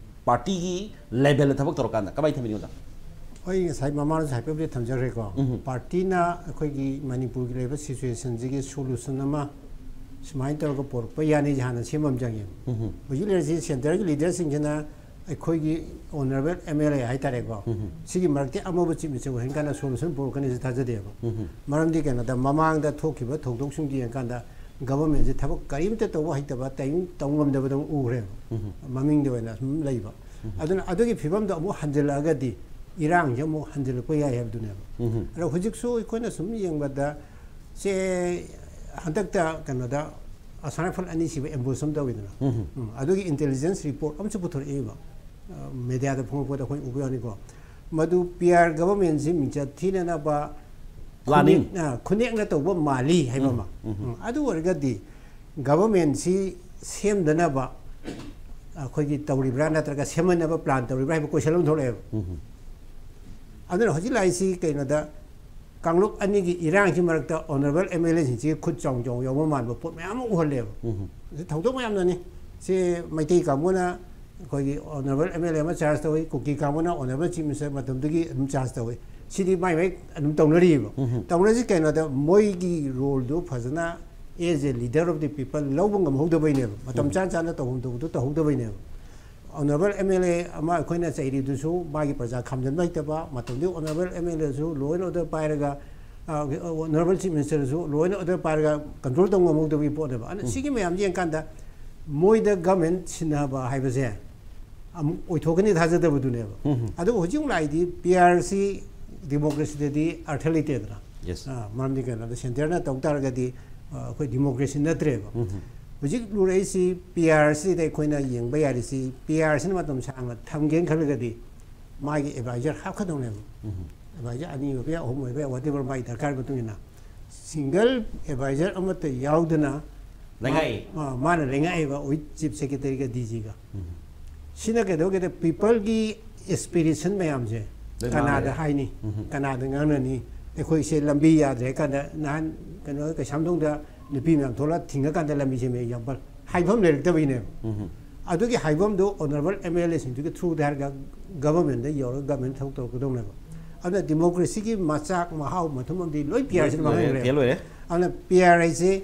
ꯄꯥꯔꯇꯤꯒꯤ ꯂꯦꯚꯦꯜꯗ ꯊꯕꯛ ꯇꯧꯔꯀꯥꯟꯗ ꯀꯃꯥꯏꯅ ꯊꯝꯕꯤꯅꯤ ꯑꯣꯖꯥ? ꯑꯩ ꯉꯁꯥꯏ ꯃꯃꯥꯡꯗꯁꯨ ꯍꯥꯏꯐꯦꯠꯄꯨꯗꯤ ꯊꯝꯖꯈ꯭ꯔꯦꯀꯣ꯫ ꯎꯝ꯫ ꯄꯥꯔꯇꯤꯅ ꯑꯩꯈꯣꯏꯒꯤ ꯃꯅꯤꯄꯨꯔꯒꯤ ꯂꯩꯔꯤꯕ ꯁꯤꯆꯨꯋꯦꯁꯟꯁꯤꯒꯤ ꯁꯣꯂꯨꯁꯟ ꯑꯃ ꯁꯨꯃꯥꯏꯅ ꯇꯧꯔꯒ ꯄꯨꯔꯛꯄ ꯌꯥꯅꯤꯁꯦ ꯍꯥꯟꯅ ꯁꯦꯝꯕ ꯑꯃ ꯆꯪꯉꯦ꯫ ꯎꯝ꯫ ꯍꯧꯖꯤꯛ ꯂꯩꯔꯤꯁꯤ ꯁꯦꯟꯇꯔꯒꯤ ꯂꯤꯗꯔꯁꯤꯡꯁꯤꯅ ꯑꯩꯈꯣꯏꯒꯤ ꯑꯣꯅꯔꯦꯕꯜ ꯑꯦꯝ ꯑꯦꯜ ꯑꯦ ꯍꯥꯏꯇꯥꯔꯦꯀꯣ, ꯎꯝ꯫ ꯁꯤꯒꯤ ꯃꯔꯛꯇ ꯑꯃꯕꯨ ꯆꯤꯞ ꯃꯤꯅꯤꯁꯇꯔ ꯑꯣꯏꯍꯟ ꯀꯥꯟꯗ ꯁꯣꯂꯨꯁꯟ ꯄꯨꯔꯛꯀꯅꯤꯁꯦ ꯊꯥꯖꯗꯦꯕ꯫ ꯎꯝ꯫ ꯃꯔꯝꯗꯤ ꯀꯩꯅꯣꯗ, ꯃꯃꯥꯡꯗ ꯊꯣꯛꯈꯤꯕ ꯊꯧꯗꯣꯛꯁꯤꯡꯗꯨ ꯌꯦꯡꯀꯥꯟꯗ ꯒꯚꯔꯟꯃꯦꯟꯁꯦ ꯊꯕꯛ ꯀꯔꯤꯝꯇ ꯇꯧꯕ ꯍꯩꯇꯕ, ꯇꯧ-, ꯇꯧ ꯉꯝꯗꯕꯗꯧꯅ ꯎꯈ꯭ꯔꯦꯕ꯫ ꯎꯝ꯫ ꯃꯃꯤꯡꯗ ꯑꯣꯏꯅ ꯁꯨꯝ ꯂꯩꯕ꯫ ꯎꯝ꯫ ꯑꯗꯨꯅ ꯑꯗꯨꯒꯤ ꯐꯤꯕꯝꯗꯣ ꯑꯃꯨꯛ ꯍꯟꯖꯤꯜꯂꯛꯑꯒꯗꯤ ꯏꯔꯥꯡꯁꯦ ꯑꯃꯨꯛ ꯍꯟꯖꯤꯜꯂꯛꯄ ꯌꯥꯏ ꯍꯥꯏꯕꯗꯨꯅꯦꯕ꯫ ꯎꯝ꯫ ꯑꯗꯣ ꯍꯧꯖꯤꯛꯁꯨ ꯑꯩꯈꯣꯏꯅ ꯁꯨꯝ ꯌꯦꯡꯕꯗ, ꯁꯦ, ꯍꯟꯗꯛꯇ ꯀꯩꯅꯣꯗ ꯑꯁꯥꯝ ꯔꯥꯏꯐꯜ ꯑꯅꯤ ꯁꯤꯕ ꯑꯦꯝꯕꯨꯁ ꯑꯃ ꯇꯧꯋꯤꯗꯅ꯫ ꯎꯝ꯫ ꯎꯝ, ꯑꯗꯨꯒꯤ ꯏꯟꯇꯦꯂꯤꯖꯦꯟꯁ ꯔꯤꯄꯣꯔꯠ ꯑꯃꯁꯨ ꯄꯨꯊꯣꯔꯛꯏꯕ, ꯑ, ꯃꯦꯗꯤꯌꯥꯗ ꯐꯣꯡꯉꯛꯄꯗ ꯑꯩꯈꯣꯏ ꯎꯕ ꯌꯥꯅꯤꯀꯣ꯫ ꯃꯗꯨ ꯄꯤ ꯑꯥꯔ ꯒꯚꯔꯟꯃꯦꯟꯁꯤ ꯃꯤꯡꯆꯠ ꯊꯤꯅꯅꯕ ꯄ꯭ꯂꯥꯅꯤꯡ꯫ ꯈꯨꯠꯅꯦꯛ-, ꯑ, ꯈꯨꯠꯅꯦꯛꯅ ꯇꯧꯕ ꯃꯥꯜꯂꯤ ꯍꯥꯏꯕ ꯎꯝ, ꯑꯃ꯫ ꯎꯝ, ꯎꯝ꯫ ꯎꯝ, ꯑꯗꯨ ꯑꯣꯏꯔꯒꯗꯤ ꯒꯚꯔꯟꯃꯦꯟꯁꯤ ꯁꯦꯝꯗꯅꯕ ꯑꯩꯈꯣꯏꯒꯤ ꯇꯧꯔꯤꯕ꯭ꯔꯥ ꯅꯠꯇ꯭ꯔꯒ ꯁꯦꯝꯍꯟꯅꯕ ꯄ꯭ꯂꯥꯟ ꯇꯧꯔꯤꯕ꯭ꯔꯥ ꯍꯥꯏꯕ ꯀꯣꯏꯁꯟ ꯑꯃ ꯊꯣꯛꯂꯛꯑꯦꯕ꯫ ꯎꯝ꯫ ꯑꯗꯨꯅ ꯍꯧꯖꯤꯛ ꯂꯥꯛꯏꯁꯤ ꯀꯩꯅꯣꯗ, ꯀꯥꯡꯂꯨꯞ ꯑꯅꯤꯒꯤ ꯏꯔꯥꯡꯁꯤ ꯃꯔꯛꯇ ꯑꯣꯅꯔꯦꯕꯜ ꯑꯦꯝ ꯑꯦꯜ ꯑꯦꯁꯤꯡꯁꯤꯒꯤ ꯈꯨꯠ ꯆꯥꯎ ꯆꯥꯎ ꯌꯥꯎꯕ ꯃꯥꯟꯕ ꯄꯣꯠ ꯃꯌꯥꯝ ꯑꯃ ꯎꯍꯜꯂꯦꯕ꯫ ꯎꯝ꯫ ꯁꯤ ꯊꯧꯗꯣꯛ ꯃꯌꯥꯝꯅꯅꯤ꯫ ꯁꯤ ꯃꯩꯇꯩ ꯀꯥꯡꯕꯨꯅ ꯑꯩꯈꯣꯏꯒꯤ ꯑꯣꯅꯔꯦꯕꯜ ꯑꯦꯝ ꯑꯦꯜ ꯑꯦ ꯑꯃ ꯆꯥꯔꯖ ꯇꯧꯏ, ꯀꯨꯀꯤ ꯀꯥꯡꯕꯨꯅ ꯑꯣꯅꯔꯦꯕꯜ ꯆꯤꯐ ꯃꯤꯅꯤꯁꯇꯔ ꯃꯇꯝꯗꯨꯒꯤ ꯑꯗꯨꯝ ꯆꯥꯔꯖ ꯇꯧꯏ꯫ ꯁꯤꯗꯤ ꯃꯥꯏ ꯃꯥꯏ ꯑꯗꯨꯝ ꯇꯧꯅꯔꯤꯕ꯫ ꯎꯝ꯫ ꯇꯧꯅꯔꯤꯁꯤ ꯀꯩꯅꯣꯗ, ꯃꯣꯏꯒꯤ ꯔꯣꯜꯗꯨ ꯐꯖꯅ as a leader of the people ꯂꯧꯕ ꯉꯝꯍꯧꯗꯕꯩꯅꯦꯕ꯫ ꯃꯇꯝ ꯎꯝ꯫ ꯆꯥ ꯆꯥꯅ ꯇꯧꯐꯝ ꯊꯣꯛꯄꯗꯨ ꯇꯧꯍꯧꯗꯕꯩꯅꯦꯕ꯫ ꯑꯣꯅꯔꯦꯕꯜ ꯑꯦꯝ ꯑꯦꯜ ꯑꯦ ꯑꯃ ꯑꯩꯈꯣꯏꯅ ꯆꯩꯔꯤꯗꯨꯁꯨ ꯃꯥꯒꯤ ꯄ꯭ꯔꯖꯥ ꯈꯥꯝꯖꯟꯕ ꯍꯩꯇꯕ, ꯃꯇꯝꯗꯨꯒꯤ ꯑꯣꯅꯔꯦꯕꯜ ꯑꯦꯝ ꯑꯦꯜ ꯑꯦꯁꯨ ꯂꯣ ꯑꯦꯟ ꯑꯣꯔꯗꯔ ꯄꯥꯏꯔꯒ, ꯑꯣꯅꯔꯦꯕꯜ ꯆꯤꯐ ꯃꯤꯅꯤꯁꯇꯔꯁꯨ ꯂꯣ ꯑꯦꯟ ꯑꯣꯔꯗꯔ ꯄꯥꯏꯔꯒ ꯀꯟꯇ꯭ꯔꯣꯜ ꯇꯧ ꯉꯝꯍꯧꯗꯕꯒꯤ ꯄꯣꯠꯅꯦꯕ꯫ ꯑꯗꯨꯅ ꯁꯤꯒꯤ ꯃꯌꯥꯝꯁꯦ ꯌꯦꯡꯀꯥꯟꯗ ꯃꯣꯏꯗ ꯒꯃꯦꯟ ꯁꯤꯟꯅꯕ ꯍꯥꯏꯕꯁꯦ ꯑꯃꯨꯛ ꯑꯣꯏꯊꯣꯛꯀꯅꯤ ꯊꯥꯖꯗꯕꯗꯨꯅꯦꯕ꯫ ꯑꯗꯨꯕꯨ ꯍꯧꯖꯤꯛ ꯑꯃꯨꯛ ꯂꯥꯛꯏꯗꯤ ꯄꯤ ꯑꯥꯔ ꯁꯤ ꯗꯤꯃꯣꯀ꯭ꯔꯦꯁꯤꯗꯗꯤ ꯑꯔꯊ ꯂꯩꯇꯦꯗꯅ꯫ Yes. ꯑ, ꯃꯔꯝꯗꯤ ꯀꯩꯅꯣꯗ ꯁꯦꯟꯇꯔꯅ ꯇꯧ ꯇꯥꯔꯒꯗꯤ, ꯑ, ꯑꯩꯈꯣꯏ ꯗꯤꯃꯣꯀ꯭ꯔꯦꯁꯤ ꯅꯠꯇ꯭ꯔꯦꯕ꯫ ꯍꯧꯖꯤꯛ ꯂꯨꯔꯛꯏꯁꯤ ꯄꯤ ꯑꯥꯔ ꯁꯤꯗ ꯑꯩꯈꯣꯏꯅ ꯌꯦꯡꯕ ꯌꯥꯔꯤꯁꯤ, ꯄꯤ ꯑꯥꯔ ꯁꯤꯅ ꯃꯇꯝ ꯁꯥꯡꯅ ꯊꯝꯒꯦꯅ ꯈꯜꯂꯒꯗꯤ ꯃꯥꯒꯤ ꯑꯦꯗꯚꯥꯏꯖꯔ ꯍꯥꯞꯀꯗꯧꯅꯦꯕ꯫ ꯑꯦꯗꯚꯥꯏꯖꯔ ꯑꯅꯤ ꯑꯣꯏꯕ ꯌꯥꯏ, ꯑꯍꯨꯝ ꯑꯣꯏꯕ ꯌꯥꯏ, whatever ꯃꯥꯒꯤ ꯗꯔꯀꯥꯔꯒꯤ ꯃꯇꯨꯡ ꯏꯟꯅ꯫ ꯁꯤꯡꯒꯜ ꯑꯦꯗꯚꯥꯏꯖꯔ ꯑꯃꯠꯇ ꯌꯥꯎꯗꯅ ꯂꯩꯉꯥꯛꯏ꯫ ꯃꯥ-, ꯑ, ꯃꯥꯅ ꯂꯩꯉꯥꯛꯏꯕ ꯆꯤꯐ ꯁꯦꯀ꯭ꯔꯦꯇꯔꯤꯒ ꯗꯤ ꯖꯤꯒ꯫ ꯁꯤꯅ ꯀꯩꯗꯧꯒꯦꯗ, ꯄꯤꯄꯜꯒꯤ ꯑꯦꯁꯄꯤꯔꯦꯁꯟ ꯃꯌꯥꯝꯁꯦ ꯂꯣꯏ ꯀꯅꯥꯗ ꯃꯥꯡꯉꯦ꯫ ꯍꯥꯏꯅꯤ, ꯀꯅꯥꯗ ꯉꯥꯡꯅꯅꯤ? ꯑꯩꯈꯣꯏꯁꯦ ꯂꯝꯕꯤ ꯌꯥꯗ꯭ꯔꯦ ꯍꯥꯏ ꯀꯥꯟꯗ, ꯅꯍꯥꯟ ꯀꯩꯅꯣ ꯀꯩꯁꯥꯝꯊꯣꯡꯗ ꯅꯨꯄꯤ ꯃꯌꯥꯝ ꯊꯣꯛꯂꯛꯑ ꯊꯤꯡꯉꯀꯥꯟꯗ ꯂꯝꯕꯤ ꯁꯦꯝꯃꯦ, ꯑꯦꯛꯖꯥꯝꯄꯜ꯫ ꯍꯥꯏꯐꯝ ꯂꯩꯔꯛꯇꯕꯒꯤꯅꯦꯕ꯫ ꯑꯗꯨꯒꯤ ꯍꯥꯏꯐꯝꯗꯨ ꯑꯣꯅꯔꯦꯕꯜ ꯑꯦꯝ ꯑꯦꯜ ꯑꯦꯁꯤꯡꯗꯨꯒꯤ ꯊ꯭ꯔꯨꯗ ꯍꯥꯏꯔꯒ ꯒꯚꯔꯟꯃꯦꯟꯗ ꯌꯧꯔꯒ ꯒꯚꯔꯟꯃꯦꯟ ꯊꯕꯛ ꯇꯧꯔꯛꯀꯗꯧꯅꯦꯕ꯫ ꯑꯗꯨꯅ ꯗꯤꯃꯣꯀ꯭ꯔꯦꯁꯤꯒꯤ ꯃꯆꯥꯛ ꯃꯍꯥꯎ ꯃꯊꯨꯝ ꯑꯃꯗꯤ ꯂꯣꯏ ꯄꯤ ꯑꯥꯔ ꯁꯤꯅ ꯂꯣꯏꯔꯦ, ꯃꯥꯡꯍꯟꯈ꯭ꯔꯦ꯫ ꯐꯦꯜ ꯑꯣꯏꯔꯦ꯫ ꯑꯗꯨꯅ ꯄꯤ ꯑꯥꯔ ꯑꯥꯏꯁꯦ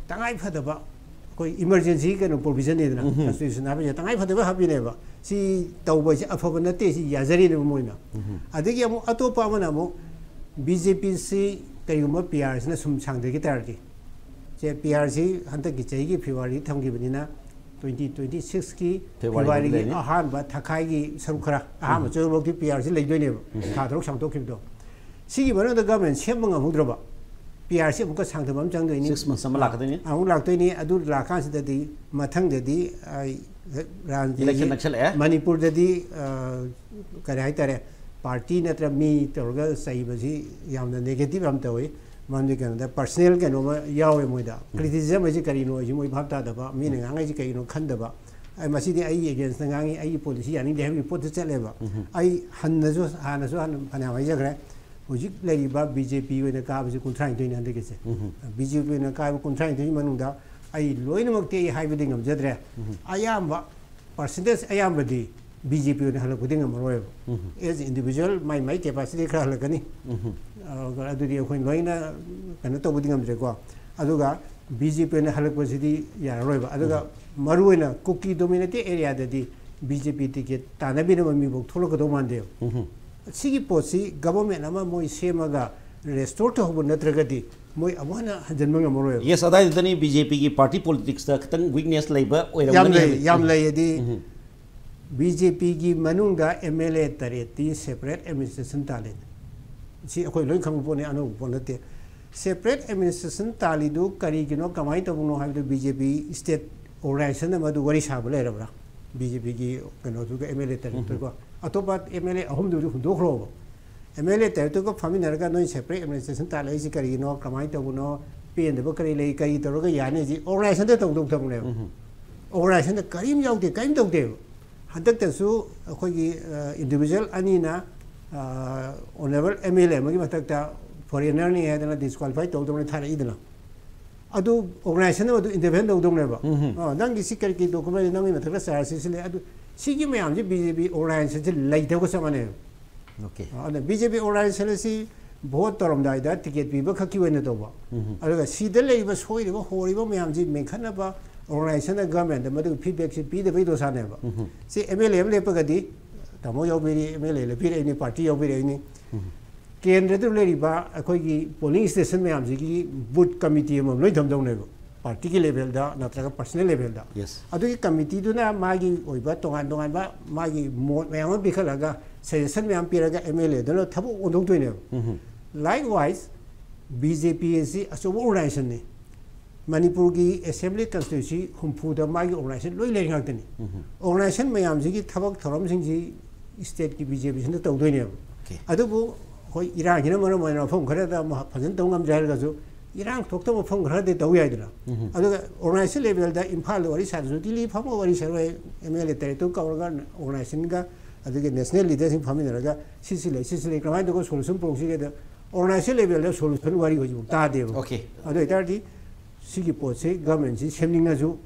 ꯇꯉꯥꯏ ꯐꯗꯕ ꯑꯩꯈꯣꯏ ꯏꯃꯔꯖꯦꯟꯁꯤ ꯀꯩꯅꯣ ꯄ꯭ꯔꯣꯚꯤꯖꯟꯅꯤꯗꯅ, ꯀꯟꯁꯇꯤꯇ꯭ꯌꯨꯁꯟ ꯍꯥꯏꯕꯁꯦ ꯇꯉꯥꯏ ꯐꯗꯕ ꯍꯥꯞꯄꯤꯅꯦꯕ꯫ ꯁꯤ ꯇꯧꯕꯁꯦ ꯑꯐꯕ ꯅꯠꯇꯦ, ꯁꯤ ꯌꯥꯖꯔꯤꯅꯦꯕ ꯃꯣꯏꯅ꯫ ꯑꯗꯒꯤ ꯑꯃꯨꯛ ꯑꯇꯣꯞꯄ ꯑꯃꯅ ꯑꯃꯨꯛ ꯕꯤ ꯖꯦ ꯄꯤꯁꯤ ꯀꯔꯤꯒꯨꯝꯕ ꯄꯤ ꯑꯥꯔ ꯁꯤꯅ ꯁꯨꯝ ꯁꯥꯡꯊꯈꯤ ꯇꯥꯔꯗꯤ, ꯁꯦ ꯄꯤ ꯑꯥꯔ ꯁꯤ ꯍꯟꯗꯛꯀꯤ ꯆꯍꯤꯒꯤ ꯐꯦꯕ꯭ꯔꯨꯋꯥꯔꯤ ꯊꯝꯈꯤꯕꯅꯤꯅ ꯇ꯭ꯋꯦꯟꯇꯤ ꯇ꯭ꯋꯦꯟꯇꯤ ꯁꯤꯛꯁꯀꯤ ꯐꯦꯕ꯭ꯔꯨꯋꯥꯔꯤ ꯐꯦꯕ꯭ꯔꯨꯋꯥꯔꯤꯒꯤ ꯂꯩꯅꯤ꯫ ꯑꯍꯥꯟꯕ ꯊꯥꯈꯥꯏꯒꯤ ꯁꯔꯨꯛ ꯈꯔ, ꯑꯍꯥꯟꯕ ꯆꯌꯣꯜꯐꯥꯎꯗꯤ ꯄꯤ ꯑꯥꯔ ꯁꯤ ꯂꯩꯗꯣꯏꯅꯦꯕ, ꯊꯥ ꯇꯔꯨꯛ ꯁꯥꯡꯗꯣꯛꯈꯤꯕꯗꯣ꯫ ꯁꯤꯒꯤ ꯃꯅꯨꯡꯗ ꯒꯚꯔꯟꯃꯦꯟ ꯁꯦꯝꯕ ꯉꯝꯍꯧꯗ꯭ꯔꯕ, ꯄꯤ ꯑꯥꯔ ꯁꯤ ꯑꯃꯨꯛꯀ ꯁꯥꯡꯊꯕ ꯑꯃ ꯆꯪꯗꯣꯏꯅꯤ꯫ Six months ꯑꯃ ꯂꯥꯛꯀꯗꯣꯏꯅꯤ꯫ ꯑꯃꯨꯛ ꯂꯥꯛꯇꯣꯏꯅꯤ꯫ ꯑꯗꯨ ꯂꯥꯛꯀꯥꯟꯁꯤꯗꯗꯤ ꯃꯊꯪꯗꯗꯤ, ꯑ, ꯔꯥꯖꯅꯤꯇꯤꯒꯤ Election ꯅꯛꯁꯜꯂꯛꯑꯦ꯫ ꯃꯅꯤꯄꯨꯔꯗꯗꯤ, ꯑ, ꯀꯔꯤ ꯍꯥꯏꯇꯥꯔꯦ, ꯄꯥꯔꯇꯤ ꯅꯠꯇ꯭ꯔ ꯃꯤ ꯇꯧꯔꯒ ꯆꯩꯕꯁꯤ ꯌꯥꯝꯅ ꯅꯦꯒꯦꯇꯤꯚ ꯌꯥꯝ ꯇꯧꯏ꯫ ꯃꯔꯝꯗꯤ ꯀꯩꯅꯣꯗ ꯄꯔꯁꯅꯦꯜ ꯀꯩꯅꯣꯝꯃ ꯌꯥꯎꯋꯦ ꯃꯣꯏꯗ꯫ ꯀ꯭ꯔꯤꯇꯤꯁꯤꯖꯝ ꯍꯥꯏꯁꯤ ꯀꯔꯤꯅꯣ ꯍꯥꯏꯁꯤ ꯃꯣꯏ ꯚꯥꯞ ꯇꯥꯗꯕ, ꯃꯤꯅ ꯉꯥꯡꯉꯛꯏꯁꯤ ꯀꯔꯤꯅꯣ ꯈꯟꯗꯕ꯫ ꯑꯩ ꯃꯁꯤꯗꯤ ꯑꯩꯒꯤ ꯑꯦꯒꯦꯟꯁꯇ ꯉꯥꯡꯉꯤ, ꯑꯩꯒꯤ ꯄꯣꯂꯤꯁꯤ ꯌꯥꯅꯤꯡꯗꯦ ꯍꯥꯏꯕꯒꯤ ꯄꯣꯠꯇ ꯆꯠꯂꯦꯕ꯫ ꯑꯩ ꯍꯟꯅꯁꯨ, ꯍꯥꯟꯅꯁꯨ ꯍꯥꯟꯅ ꯐꯅꯌꯥꯝ ꯍꯥꯏꯖꯈ꯭ꯔꯦ꯫ ꯍꯧꯖꯤꯛ ꯂꯩꯔꯤꯕ ꯕꯤ ꯖꯦ ꯄꯤ ꯑꯣꯏꯅ ꯀꯥꯕꯁꯤ ꯀꯨꯟꯊ꯭ꯔꯥꯅꯤꯊꯣꯏꯅꯤ ꯍꯟꯗꯛꯀꯤꯁꯦ꯫ ꯕꯤ ꯖꯦ ꯄꯤ ꯑꯣꯏꯅ ꯀꯥꯕ ꯀꯨꯟꯊ꯭ꯔꯥꯅꯤꯊꯣꯏꯒꯤ ꯃꯅꯨꯡꯗ ꯑꯩ ꯂꯣꯏꯅꯃꯛꯇꯤ ꯑꯩ ꯍꯥꯏꯕꯗꯤ ꯉꯝꯖꯗ꯭ꯔꯦ꯫ ꯑꯌꯥꯝꯕ ꯄꯥꯔꯁꯦꯟꯇꯦꯖ ꯑꯌꯥꯝꯕꯗꯤ ꯕꯤ ꯖꯦ ꯄꯤ ꯑꯣꯏꯅ ꯍꯜꯂꯛꯄꯗꯤ ꯉꯝꯃꯔꯣꯏꯕ꯫ ꯑꯦꯖ ꯏꯟꯗꯤꯚꯤꯖꯨꯋꯦꯜ ꯃꯥꯏ ꯃꯥꯏ ꯀꯦꯄꯥꯁꯤꯇꯤ ꯈꯔ ꯍꯜꯂꯛꯀꯅꯤ꯫ ꯑ, ꯑꯗꯨꯗꯤ ꯑꯩꯈꯣꯏ ꯂꯣꯏꯅ ꯀꯩꯅꯣ ꯇꯧꯕꯗꯤ ꯉꯝꯗ꯭ꯔꯦꯀꯣ꯫ ꯑꯗꯨꯒ ꯕꯤ ꯖꯦ ꯄꯤ ꯑꯣꯏꯅ ꯍꯜꯂꯛꯄꯁꯤꯗꯤ ꯌꯥꯔꯔꯣꯏꯕ꯫ ꯑꯗꯨꯒ ꯃꯔꯨꯑꯣꯏꯅ ꯀꯨꯀꯤ ꯗꯣꯃꯤꯅꯦꯇꯦꯠ ꯑꯦꯔꯤꯌꯥꯗꯗꯤ ꯕꯤ ꯖꯦ ꯄꯤ ꯇꯤꯀꯦꯠ ꯇꯥꯟꯅꯕꯤꯅꯕ ꯃꯤꯐꯥꯎ ꯊꯣꯛꯂꯛꯀꯗꯧ ꯃꯥꯟꯗꯦꯕ꯫ ꯁꯤꯒꯤ ꯄꯣꯠꯁꯤ ꯒꯕꯔꯃꯦꯟ ꯑꯃ ꯃꯣꯏ ꯁꯦꯝꯃꯒ ꯔꯦꯁꯇꯣꯔ ꯇꯧꯍꯧꯕ ꯅꯠꯇ꯭ꯔꯒꯗꯤ ꯃꯣꯏ ꯑꯃꯨꯛ ꯍꯟꯅ ꯍꯟꯖꯤꯟꯕ ꯉꯝꯃꯔꯣꯏꯕ꯫ ꯌꯦꯁ, ꯑꯗꯥꯏꯗꯨꯗꯅꯤ ꯕꯤ ꯖꯦ ꯄꯤꯒꯤ ꯄꯥꯔꯇꯤ ꯄꯣꯂꯤꯇꯤꯛꯁꯇ ꯈꯤꯇꯪ ꯋꯤꯛꯅꯦꯁ ꯂꯩꯕ ꯌꯥꯝ ꯑꯣꯏꯔꯝꯒꯅꯤ ꯂꯩ ꯍꯥꯏꯕ꯫ ꯌꯥꯝ ꯂꯩ ꯑꯗꯤ ꯕꯤ ꯖꯦ ꯄꯤꯒꯤ ꯃꯅꯨꯡꯗ ꯑꯦꯝ ꯑꯦꯜ ꯑꯦ ꯇꯔꯦꯠꯇꯤ ꯁꯦꯄꯔꯦꯠ ꯑꯦꯗꯃꯤꯅꯤꯁꯇ꯭ꯔꯦꯁꯟ ꯇꯥꯜꯂꯦ꯫ ꯁꯤ ꯑꯩꯈꯣꯏ ꯂꯣꯏ ꯈꯪꯕ ꯄꯣꯠꯅꯤ, ꯑꯅꯧꯕ ꯄꯣꯠ ꯅꯠꯇꯦ꯫ ꯁꯦꯄꯔꯦꯠ ꯑꯦꯗꯃꯤꯅꯤꯁꯇ꯭ꯔꯦꯁꯟ ꯇꯥꯜꯂꯤꯗꯨ ꯀꯔꯤꯒꯤꯅꯣ, ꯀꯃꯥꯏꯅ ꯇꯧꯕꯅꯣ ꯍꯥꯏꯕꯗꯨ ꯕꯤ ꯖꯦ ꯄꯤ ꯁ꯭ꯇꯦꯠ ꯑꯣꯔꯒꯅꯥꯏꯖꯦꯁꯟ ꯑꯃꯗꯨ ꯋꯥꯔꯤ ꯁꯥꯕ ꯂꯩꯔꯕ꯭ꯔꯥ? ꯕꯤ ꯖꯦ ꯄꯤꯒꯤ ꯀꯩꯅꯣꯗꯨꯒ ꯑꯦꯝ ꯑꯦꯜ ꯑꯦ ꯇꯔꯦꯠꯇꯨꯒ ꯑꯇꯣꯞꯄ ꯑꯦꯝ ꯑꯦꯜ ꯑꯦ ꯑꯍꯨꯝꯗꯨꯗꯤ ꯍꯨꯟꯗꯣꯛꯈ꯭ꯔꯣꯕ꯫ ꯑꯦꯝ ꯑꯦꯜ ꯑꯦ ꯇꯔꯦꯠꯇꯨꯒ ꯐꯝꯃꯤꯟꯅꯔꯒ ꯅꯣꯏ ꯁꯦꯄꯔꯦꯠ ꯑꯦꯗꯃꯤꯅꯤꯁꯇ꯭ꯔꯦꯁꯟ ꯇꯥꯜꯂꯛꯏꯁꯤ ꯀꯔꯤꯒꯤꯅꯣ, ꯀꯃꯥꯏꯅ ꯇꯧꯕꯅꯣ, ꯄꯦꯟꯗꯕ ꯀꯔꯤ ꯂꯩ, ꯀꯔꯤ ꯇꯧꯔꯒ ꯌꯥꯅꯤ ꯍꯥꯏꯁꯤ ꯑꯣꯔꯒꯅꯥꯏꯖꯦꯁꯟꯗ ꯇꯧꯗꯧ ꯊꯕꯛꯅꯦꯕ꯫ ꯑꯣꯔꯒꯅꯥꯏꯖꯦꯁꯟꯗ ꯀꯔꯤꯝ ꯌꯥꯎꯗꯦ, ꯀꯔꯤꯝ ꯇꯧꯗꯦꯕ꯫ ꯍꯟꯗꯛꯇꯁꯨ ꯑꯩꯈꯣꯏꯒꯤ ꯏꯟꯗꯤꯕꯤꯖꯨꯋꯦꯜ ꯑꯅꯤꯅ ꯑꯣꯅꯔꯦꯕꯜ ꯑꯦꯝ ꯑꯦꯜ ꯑꯦ ꯑꯃꯒꯤ ꯃꯊꯛꯇ ꯐꯣꯔꯦꯅꯔꯅꯤ ꯍꯥꯏꯗꯅ ꯗꯤꯁꯀ꯭ꯋꯥꯂꯤꯐꯥꯏ ꯇꯧꯗꯧꯅ ꯊꯥꯔꯛꯏꯗꯅ꯫ ꯑꯗꯨ ꯑꯣꯔꯒꯅꯥꯏꯖꯦꯁꯟ ꯑꯗꯨ ꯏꯟꯗꯤꯄꯦꯟꯗꯦꯟ ꯇꯧꯗꯧꯅꯦꯕ꯫ ꯑ, ꯅꯪꯒꯤ ꯁꯤ ꯀꯔꯤ ꯀꯔꯤ ꯗꯣꯀꯨꯃꯦꯟ, ꯅꯪꯒꯤ ꯃꯊꯛꯇ ꯆꯥꯔꯖꯁꯤ ꯁꯤ ꯂꯩ, ꯑꯗꯨ ꯁꯤꯒꯤ ꯃꯌꯥꯝꯁꯤ ꯕꯤ ꯖꯦ ꯄꯤ ꯑꯣꯔꯒꯅꯥꯏꯖꯦꯁꯟꯁꯤ ꯂꯩꯇꯕꯒ ꯆꯞ ꯃꯥꯟꯅꯩꯕ꯫ ꯑꯣꯀꯦ꯫ ꯑꯗ ꯕꯤ ꯖꯦ ꯄꯤ ꯑꯣꯔꯒꯅꯥꯏꯖꯦꯁꯟ ꯑꯁꯤ ꯚꯣꯠ ꯇꯧꯔꯝꯗꯥꯏꯗ ꯇꯤꯀꯦꯠ ꯄꯤꯕ ꯈꯛꯀꯤ ꯑꯣꯏꯅ ꯇꯧꯕ꯫ ꯑꯗꯨꯒ ꯁꯤꯗ ꯂꯩꯔꯤꯕ ꯁꯣꯏꯔꯤꯕ ꯍꯣꯔꯤꯕ ꯃꯌꯥꯝꯁꯤ ꯃꯦꯟꯈꯠꯅꯕ ꯑꯣꯔꯒꯅꯥꯏꯖꯦꯁꯟꯅ ꯒꯚꯔꯟꯃꯦꯟꯗ ꯃꯗꯨ ꯐꯤꯗꯕꯦꯛꯁꯤ ꯄꯤꯗꯕꯒꯤ ꯗꯣꯁꯥꯅꯦꯕ꯫ ꯁꯤ ꯑꯦꯝ ꯑꯦꯜ ꯑꯦ ꯑꯃ ꯂꯦꯞꯄꯒꯗꯤ ꯇꯥꯃꯣ ꯌꯥꯎꯕꯤꯔꯤ, ꯑꯦꯝ ꯑꯦꯜ ꯑꯦ ꯂꯦꯞꯄꯤꯔꯛꯏꯅꯤ, ꯄꯥꯔꯇꯤ ꯌꯥꯎꯕꯤꯔꯛꯏꯅꯤ꯫ ꯀꯦꯟꯗ꯭ꯔꯗ ꯂꯩꯔꯤꯕ ꯑꯩꯈꯣꯏꯒꯤ ꯄꯣꯂꯤꯡ ꯁ꯭ꯇꯦꯁꯟ ꯃꯌꯥꯝꯁꯤꯒꯤ ꯕꯨꯠ ꯀꯃꯤꯇꯤ ꯑꯃ ꯂꯣꯏ ꯊꯝꯗꯧꯅꯦꯕ, ꯄꯥꯔꯇꯤꯒꯤ ꯂꯦꯚꯦꯜꯗ ꯅꯠꯇ꯭ꯔꯒ ꯄꯔꯁꯅꯦꯜ ꯂꯦꯚꯦꯜꯗ꯫ ꯌꯦꯁ꯫ ꯑꯗꯨꯒꯤ ꯀꯃꯤꯇꯤꯗꯨꯅ ꯃꯥꯒꯤ ꯑꯣꯏꯕ ꯇꯣꯉꯥꯟ ꯇꯣꯉꯥꯟꯕ ꯃꯥꯒꯤ ꯃꯣꯠ ꯃꯌꯥꯝ ꯑꯃ ꯄꯤꯈꯠꯂꯒ, ꯁꯖꯦꯁꯟ ꯃꯌꯥꯝ ꯄꯤꯔꯒ ꯑꯦꯝ ꯑꯦꯜ ꯑꯦꯗꯨꯅ ꯊꯕꯛ ꯑꯣꯟꯊꯣꯛꯇꯣꯏꯅꯦꯕ꯫ ꯂꯥꯏꯛ ꯋꯥꯏꯁ ꯕꯤ ꯖꯦ ꯄꯤ ꯑꯁꯤ ꯑꯆꯧꯕ ꯑꯣꯔꯒꯅꯥꯏꯖꯦꯁꯟꯅꯤ꯫ ꯃꯅꯤꯄꯨꯔꯒꯤ ꯑꯦꯁꯦꯝꯕ꯭ꯂꯤ ꯀꯟꯁꯇꯤꯇ꯭ꯌꯨꯟꯁꯤ ꯍꯨꯝꯐꯨꯗ ꯃꯥꯒꯤ ꯑꯣꯔꯒꯅꯥꯏꯖꯦꯁꯟ ꯂꯣꯏ ꯂꯩꯔꯤ ꯉꯥꯛꯇꯅꯤ꯫ ꯑꯣꯔꯒꯅꯥꯏꯖꯦꯁꯟ ꯃꯌꯥꯝꯁꯤꯒꯤ ꯊꯕꯛ ꯊꯧꯔꯝꯁꯤꯡꯁꯤ ꯁ꯭ꯇꯦꯠꯀꯤ ꯕꯤ ꯖꯦ ꯄꯤꯁꯤꯅ ꯇꯧꯗꯣꯏꯅꯦꯕ꯫ ꯑꯣꯀꯦ꯫ ꯑꯗꯨꯕꯨ ꯑꯩꯈꯣꯏ ꯏꯔꯥꯡꯁꯤꯅ ꯃꯔꯝ ꯑꯣꯏꯅ ꯃꯐꯝ ꯈꯔꯗ ꯑꯃꯨꯛ ꯐꯖꯅ ꯇꯧ ꯉꯝꯗ꯭ꯔꯦ ꯍꯥꯏꯔꯒꯁꯨ, ꯏꯔꯥꯡ ꯊꯣꯛꯇꯕ ꯃꯐꯝ ꯈꯔꯗꯤ ꯇꯧ ꯌꯥꯏꯗꯅ꯫ ꯑꯗꯨꯒ ꯑꯣꯔꯒꯅꯥꯏꯖꯦꯁꯟ ꯂꯦꯚꯦꯜꯗ ꯏꯝꯐꯥꯜꯗ ꯋꯥꯔꯤ ꯁꯥꯗ꯭ꯔꯁꯨ ꯗꯤꯜꯂꯤ ꯐꯝꯃꯒ ꯋꯥꯔꯤ ꯁꯥꯔꯣꯏ, ꯑꯦꯝ ꯑꯦꯜ ꯑꯦ ꯇꯔꯦꯠꯇꯨ ꯀꯧꯔꯒ ꯑꯣꯔꯒꯅꯥꯏꯖꯦꯁꯟꯒ ꯑꯗꯨꯒꯤ ꯅꯦꯁꯅꯦꯜ ꯂꯤꯗꯔꯁꯤꯡ ꯐꯝꯃꯤꯟꯅꯔꯒ ꯁꯤ ꯁꯤ ꯂꯩ, ꯁꯤ ꯁꯤ ꯂꯩ, ꯀꯃꯥꯏꯅ ꯇꯧꯔꯒ ꯁꯣꯂꯨꯁꯟ ꯄꯨꯔꯛꯁꯤꯒꯦꯗ ꯑꯣꯔꯒꯅꯥꯏꯖꯦꯁꯟ ꯂꯦꯚꯦꯜꯗ ꯁꯣꯂꯨꯁꯟ ꯋꯥꯔꯤ ꯍꯧꯖꯤꯛꯐꯥꯎ ꯇꯥꯗꯦꯕ꯫ ꯑꯣꯀꯦ꯫ ꯑꯗꯨ ꯑꯣꯏꯇꯥꯔꯗꯤ ꯁꯤꯒꯤ ꯄꯣꯠꯁꯤ ꯒꯚꯔꯟꯃꯦꯟꯁꯤ ꯁꯦꯝꯅꯤꯡꯉꯁꯨ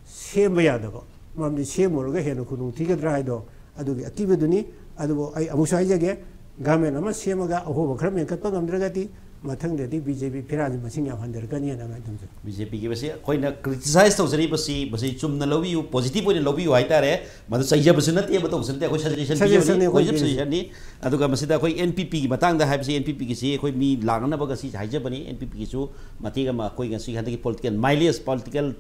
ꯁꯦꯝꯕ ꯌꯥꯗꯕ, ꯃꯔꯝꯗꯤ ꯁꯦꯝꯃꯨꯔꯒ ꯍꯦꯟꯅ ꯈꯨꯗꯣꯡ ꯊꯤꯒꯗ꯭ꯔꯥ ꯍꯥꯏꯗꯣ ꯑꯗꯨꯒꯤ ꯑꯀꯤꯕꯗꯨꯅꯤ꯫ ꯑꯗꯨꯕꯨ ꯑꯩ ꯑꯃꯨꯛꯁꯨ ꯍꯥꯏꯖꯒꯦ, ꯒꯚꯔꯟꯃꯦꯟ ꯑꯃ ꯁꯦꯝꯃꯒ ꯑꯍꯣꯕ ꯈꯔ ꯃꯦꯟꯈꯠꯄ ꯉꯝꯗ꯭ꯔꯒꯗꯤ ꯃꯊꯪꯗꯗꯤ ꯕꯤ ꯖꯦ ꯄꯤ ꯐꯤꯔꯥꯜꯁꯦ ꯃꯁꯤꯡ ꯌꯥꯝ ꯍꯟꯊꯔꯛꯀꯅꯤꯅ ꯑꯗꯨꯃꯥꯏꯅ ꯊꯝꯖꯩ꯫ ꯕꯤ ꯖꯦ ꯄꯤꯒꯤ ꯃꯁꯤ ꯑꯩꯈꯣꯏꯅ ꯀ꯭ꯔꯤꯇꯤꯁꯥꯏꯁ ꯇꯧꯖꯔꯤꯕꯁꯤ ꯃꯁꯤ ꯆꯨꯝꯅ ꯂꯧꯕꯤꯌꯨ, ꯄꯣꯖꯤꯇꯤꯚ ꯑꯣꯏꯅ ꯂꯧꯕꯤꯌꯨ ꯍꯥꯏꯇꯥꯔꯦ꯫ ꯃꯗꯨ ꯆꯩꯖꯕꯁꯨ ꯅꯠꯇꯦ, ꯑꯃ ꯇꯧꯕꯁꯨ ꯅꯠꯇꯦ, ꯑꯩꯈꯣꯏ ꯁꯖꯦꯁꯟ ꯄꯤꯖꯕꯅꯤ, ꯁꯖꯦꯁꯟꯅꯤ ꯑꯩꯈꯣꯏ ꯑꯩꯈꯣꯏ ꯄꯤꯔꯤꯁꯦ꯫ ꯁꯖꯦꯁꯟꯅꯤ꯫ ꯑꯗꯨꯒ ꯃꯁꯤꯗ ꯑꯩꯈꯣꯏ ꯑꯦꯟ ꯄꯤ ꯄꯤꯒꯤ ꯃꯇꯥꯡꯗ ꯍꯥꯏꯕꯁꯤ, ꯑꯦꯟ ꯄꯤ ꯄꯤꯒꯤꯁꯤ ꯑꯩꯈꯣꯏ ꯃꯤ ꯂꯥꯛꯅꯅꯕ ꯉꯁꯤ ꯍꯥꯏꯖꯕꯅꯤ꯫ ꯑꯦꯟ ꯄꯤ ꯄꯤꯒꯤꯁꯨ ꯃꯇꯦꯛ ꯑꯃ ꯑꯩꯈꯣꯏ ꯉꯁꯤ ꯍꯟꯗꯛꯀꯤ ꯄꯣꯂꯤꯇꯤꯀꯦꯜ ꯃꯥꯏꯂꯦꯖ, ꯄꯣꯂꯤꯇꯤꯀꯦꯜ,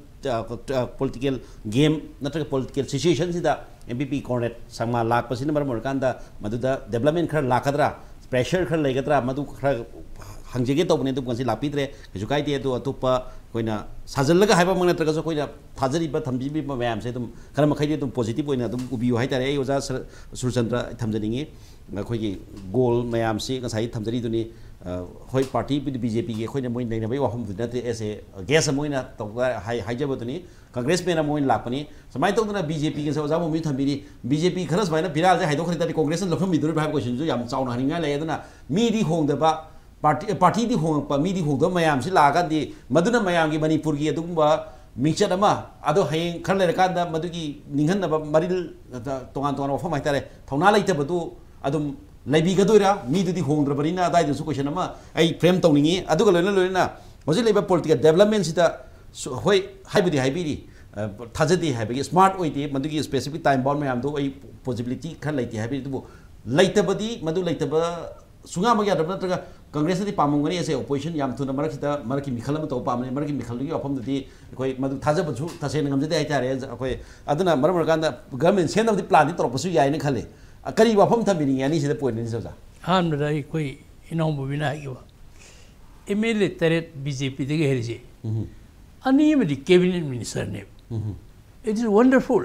ꯄꯣꯂꯤꯇꯤꯀꯦꯜ ꯒꯦꯝ ꯅꯠꯇ꯭ꯔꯒ ꯄꯣꯂꯤꯇꯤꯀꯦꯜ ꯁꯤꯆꯨꯋꯦꯁꯟꯁꯤꯗ ꯑꯦꯟ ꯄꯤ ꯄꯤ ꯀꯣꯝꯔꯦꯗ ꯁꯪꯃꯥ ꯂꯥꯛꯄꯁꯤꯅ ꯃꯔꯝ ꯑꯣꯏꯔꯀꯥꯟꯗ ꯃꯗꯨꯗ ꯗꯦꯕꯂꯞꯃꯦꯟ ꯈꯔ ꯂꯥꯛꯀꯗ꯭ꯔꯥ, ꯄ꯭ꯔꯦꯁꯔ ꯈꯔ ꯂꯩꯒꯗ꯭ꯔꯥ, ꯃꯗꯨ ꯈꯔ ꯍꯪꯖꯒꯦ ꯇꯧꯕꯅꯦ꯫ ꯑꯗꯨꯕꯨ ꯉꯁꯤ ꯂꯥꯛꯄꯤꯗ꯭ꯔꯦ, ꯀꯩꯁꯨ ꯀꯥꯏꯗꯦ꯫ ꯑꯗꯣ ꯑꯇꯣꯞꯄ ꯑꯩꯈꯣꯏꯅ ꯁꯥꯖꯜꯂꯒ ꯍꯥꯏꯕꯃꯛ ꯅꯠꯇ꯭ꯔꯒꯁꯨ ꯑꯩꯈꯣꯏꯅ ꯊꯥꯖꯔꯤꯕ, ꯊꯝꯕꯤꯔꯤꯕ ꯃꯌꯥꯝꯁꯦ ꯑꯗꯨꯝ ꯈꯔ ꯃꯈꯩꯗꯤ ꯑꯗꯨꯝ ꯄꯣꯖꯤꯇꯤꯚ ꯑꯣꯏꯅ ꯑꯗꯨꯝ ꯎꯕꯤꯌꯨ ꯍꯥꯏꯇꯥꯔꯦ꯫ ꯑꯩ ꯑꯣꯖꯥ ꯁꯔ-, ꯁꯨꯔꯆꯟꯗ꯭ꯔ ꯊꯝꯖꯅꯤꯡꯉꯤ꯫ ꯑꯩꯈꯣꯏꯒꯤ ꯒꯣꯜ ꯃꯌꯥꯝꯁꯤ ꯉꯁꯥꯏ ꯊꯝꯖꯔꯤꯗꯨꯅꯤ꯫ ꯑ, ꯍꯣꯏ, ꯄꯥꯔꯇꯤꯕꯨꯗꯤ ꯕꯤ ꯖꯦ ꯄꯤꯒꯤ ꯑꯩꯈꯣꯏꯅ ꯃꯣꯏ ꯅꯩꯅꯕꯒꯤ ꯋꯥꯐꯝꯗꯨꯗꯤ ꯅꯠꯇꯦ, ꯑꯦꯁ ꯑꯦ ꯒꯦꯁ ꯑꯃ ꯑꯣꯏꯅ ꯇꯧꯕ ꯍꯥꯏ-, ꯍꯥꯏꯖꯕꯗꯨꯅꯤ꯫ ꯀꯪꯒ꯭ꯔꯦꯁꯃꯦꯟ ꯑꯃ ꯑꯣꯏꯅ ꯂꯥꯛꯄꯅꯤ꯫ ꯁꯨꯃꯥꯏꯅ ꯇꯧꯗꯅ ꯕꯤ ꯖꯦ ꯄꯤ ꯉꯁꯥꯏ ꯑꯣꯖꯥ ꯃꯣꯃꯤ ꯊꯝꯕꯤꯔꯤ, ꯕꯤ ꯖꯦ ꯄꯤ ꯈꯔ ꯁꯨꯃꯥꯏꯅ ꯐꯤꯔꯥꯜꯁꯦ ꯍꯥꯏꯗꯣꯛꯈ꯭ꯔ ꯇꯥꯔꯗꯤ ꯀꯣꯡꯒ꯭ꯔꯦꯁꯅ ꯂꯧꯁꯤꯟꯕꯤꯗꯣꯔꯤꯕ꯭ꯔꯥ ꯍꯥꯏꯕ ꯀꯣꯏꯁꯟꯁꯨ ꯌꯥꯝ ꯆꯥꯎꯅ ꯍꯪꯅꯤꯡꯉꯥꯏ ꯂꯩ꯫ ꯑꯗꯨꯅ ꯃꯤꯗꯤ ꯍꯣꯡꯗꯕ, ꯄꯥꯔꯇꯤ, ꯄꯥꯔꯇꯤꯗꯤ ꯍꯣꯡꯉꯛꯄ, ꯃꯤꯗꯤ ꯍꯣꯡꯗꯕ ꯃꯌꯥꯝꯁꯤ ꯂꯥꯛꯑꯀꯥꯟꯗꯤ ꯃꯗꯨꯅ ꯃꯌꯥꯝꯒꯤ ꯃꯅꯤꯄꯨꯔꯒꯤ ꯑꯗꯨꯒꯨꯝꯕ ꯃꯤꯡꯆꯠ ꯑꯃ, ꯑꯗꯣ ꯍꯌꯦꯡ ꯈꯔ ꯂꯩꯔꯀꯥꯟꯗ ꯃꯗꯨꯒꯤ ꯅꯤꯡꯍꯟꯅꯕ ꯃꯔꯤꯜ, ꯇꯣꯉꯥꯟ ꯇꯣꯉꯥꯟꯕ ꯋꯥꯐꯝ ꯍꯥꯏꯇꯥꯔꯦ, ꯊꯧꯅꯥ ꯂꯩꯇꯕꯗꯨ ꯑꯗꯨꯝ ꯂꯩꯕꯤꯒꯗꯣꯏꯔꯥ? ꯃꯤꯗꯨꯗꯤ ꯍꯣꯡꯗ꯭ꯔꯕꯅꯤꯅ ꯑꯗꯥꯏꯗꯨꯁꯨ ꯀꯣꯏꯁꯟ ꯑꯃ ꯑꯩ ꯐ꯭ꯔꯦꯝ ꯇꯧꯅꯤꯡꯉꯤ꯫ ꯑꯗꯨꯒ ꯂꯣꯏꯅ ꯂꯣꯏꯅꯅ ꯍꯧꯖꯤꯛ ꯂꯩꯕ ꯄꯣꯂꯤꯇꯤꯀꯦꯜ ꯗꯦꯕꯂꯞꯃꯦꯟꯁꯤꯗ ꯁꯨ-, ꯍꯣꯏ, ꯍꯥꯏꯕꯨꯗꯤ ꯍꯥꯏꯕꯤꯔꯤ, ꯑ, ꯊꯥꯖꯗꯦ ꯍꯥꯏꯕꯒꯤ, ꯁ꯭ꯃꯥꯔꯠ ꯑꯣꯏꯗꯦ, ꯃꯗꯨꯒꯤ ꯁ꯭ꯄꯦꯁꯤꯐꯤꯛ ꯇꯥꯏꯝ ꯕꯥꯎꯟ ꯃꯌꯥꯝꯗꯣ ꯑꯩ ꯄꯣꯖꯤꯕꯤꯂꯤꯇꯤ ꯈꯔ ꯂꯩꯇꯦ ꯍꯥꯏꯕꯤꯔꯤ꯫ ꯑꯗꯨꯕꯨ ꯂꯩꯇꯕꯗꯤ, ꯃꯗꯨ ꯂꯩꯇꯕ ꯁꯨꯡꯌꯥꯃꯛ ꯌꯥꯗꯕ ꯅꯠꯇ꯭ꯔꯒ ꯀꯪꯒ꯭ꯔꯦꯁꯅꯗꯤ ꯄꯥꯝꯃꯝꯒꯅꯤ, ꯑꯦꯁ ꯑꯦ ꯑꯣꯄꯣꯖꯤꯁꯟ ꯌꯥꯝ ꯊꯨꯅ ꯃꯔꯛꯁꯤꯗ ꯃꯔꯛꯀꯤ ꯃꯤꯈꯜ ꯑꯃ ꯇꯧꯕ ꯄꯥꯝꯕꯅꯤ꯫ ꯃꯔꯛꯀꯤ ꯃꯤꯈꯜꯗꯨꯒꯤ ꯋꯥꯐꯝꯗꯨꯗꯤ ꯑꯩꯈꯣꯏ ꯃꯗꯨ ꯊꯥꯖꯕꯁꯨ ꯇꯁꯦꯡꯅ ꯉꯝꯖꯗꯦ ꯍꯥꯏꯇꯥꯔꯦ꯫ ꯑꯩꯈꯣꯏ ꯑꯗꯨꯅ ꯃꯔꯝ ꯑꯣꯏꯔꯀꯥꯟꯗ ꯒꯚꯔꯟꯃꯦꯟ ꯁꯦꯝꯅꯕꯗꯤ ꯄ꯭ꯂꯥꯟꯗꯤ ꯇꯧꯔꯛꯄꯁꯨ ꯌꯥꯏꯅ ꯈꯜꯂꯤ꯫ ꯑ, ꯀꯔꯤ ꯋꯥꯐꯝ ꯊꯝꯕꯤꯅꯤꯡꯉꯤ ꯑꯅꯤꯁꯤꯗ ꯄꯣꯏꯟ ꯑꯅꯤꯁꯦ, ꯑꯣꯖꯥ? ꯑꯍꯥꯟꯕꯗ ꯑꯩꯈꯣꯏ ꯏꯅꯥꯎꯕꯣꯕꯤꯅ ꯍꯥꯏꯈꯤꯕ ꯑꯦꯝ ꯑꯦꯜ ꯑꯦ ꯇꯔꯦꯠ ꯕꯤ ꯖꯦ ꯄꯤꯗꯒꯤ ꯍꯩꯔꯤꯁꯦ, ꯑꯅꯤ ꯑꯃꯗꯤ ꯀꯦꯕꯤꯅꯦꯠ ꯃꯤꯅꯤꯁꯇꯔꯅꯦꯕ꯫ It is wonderful.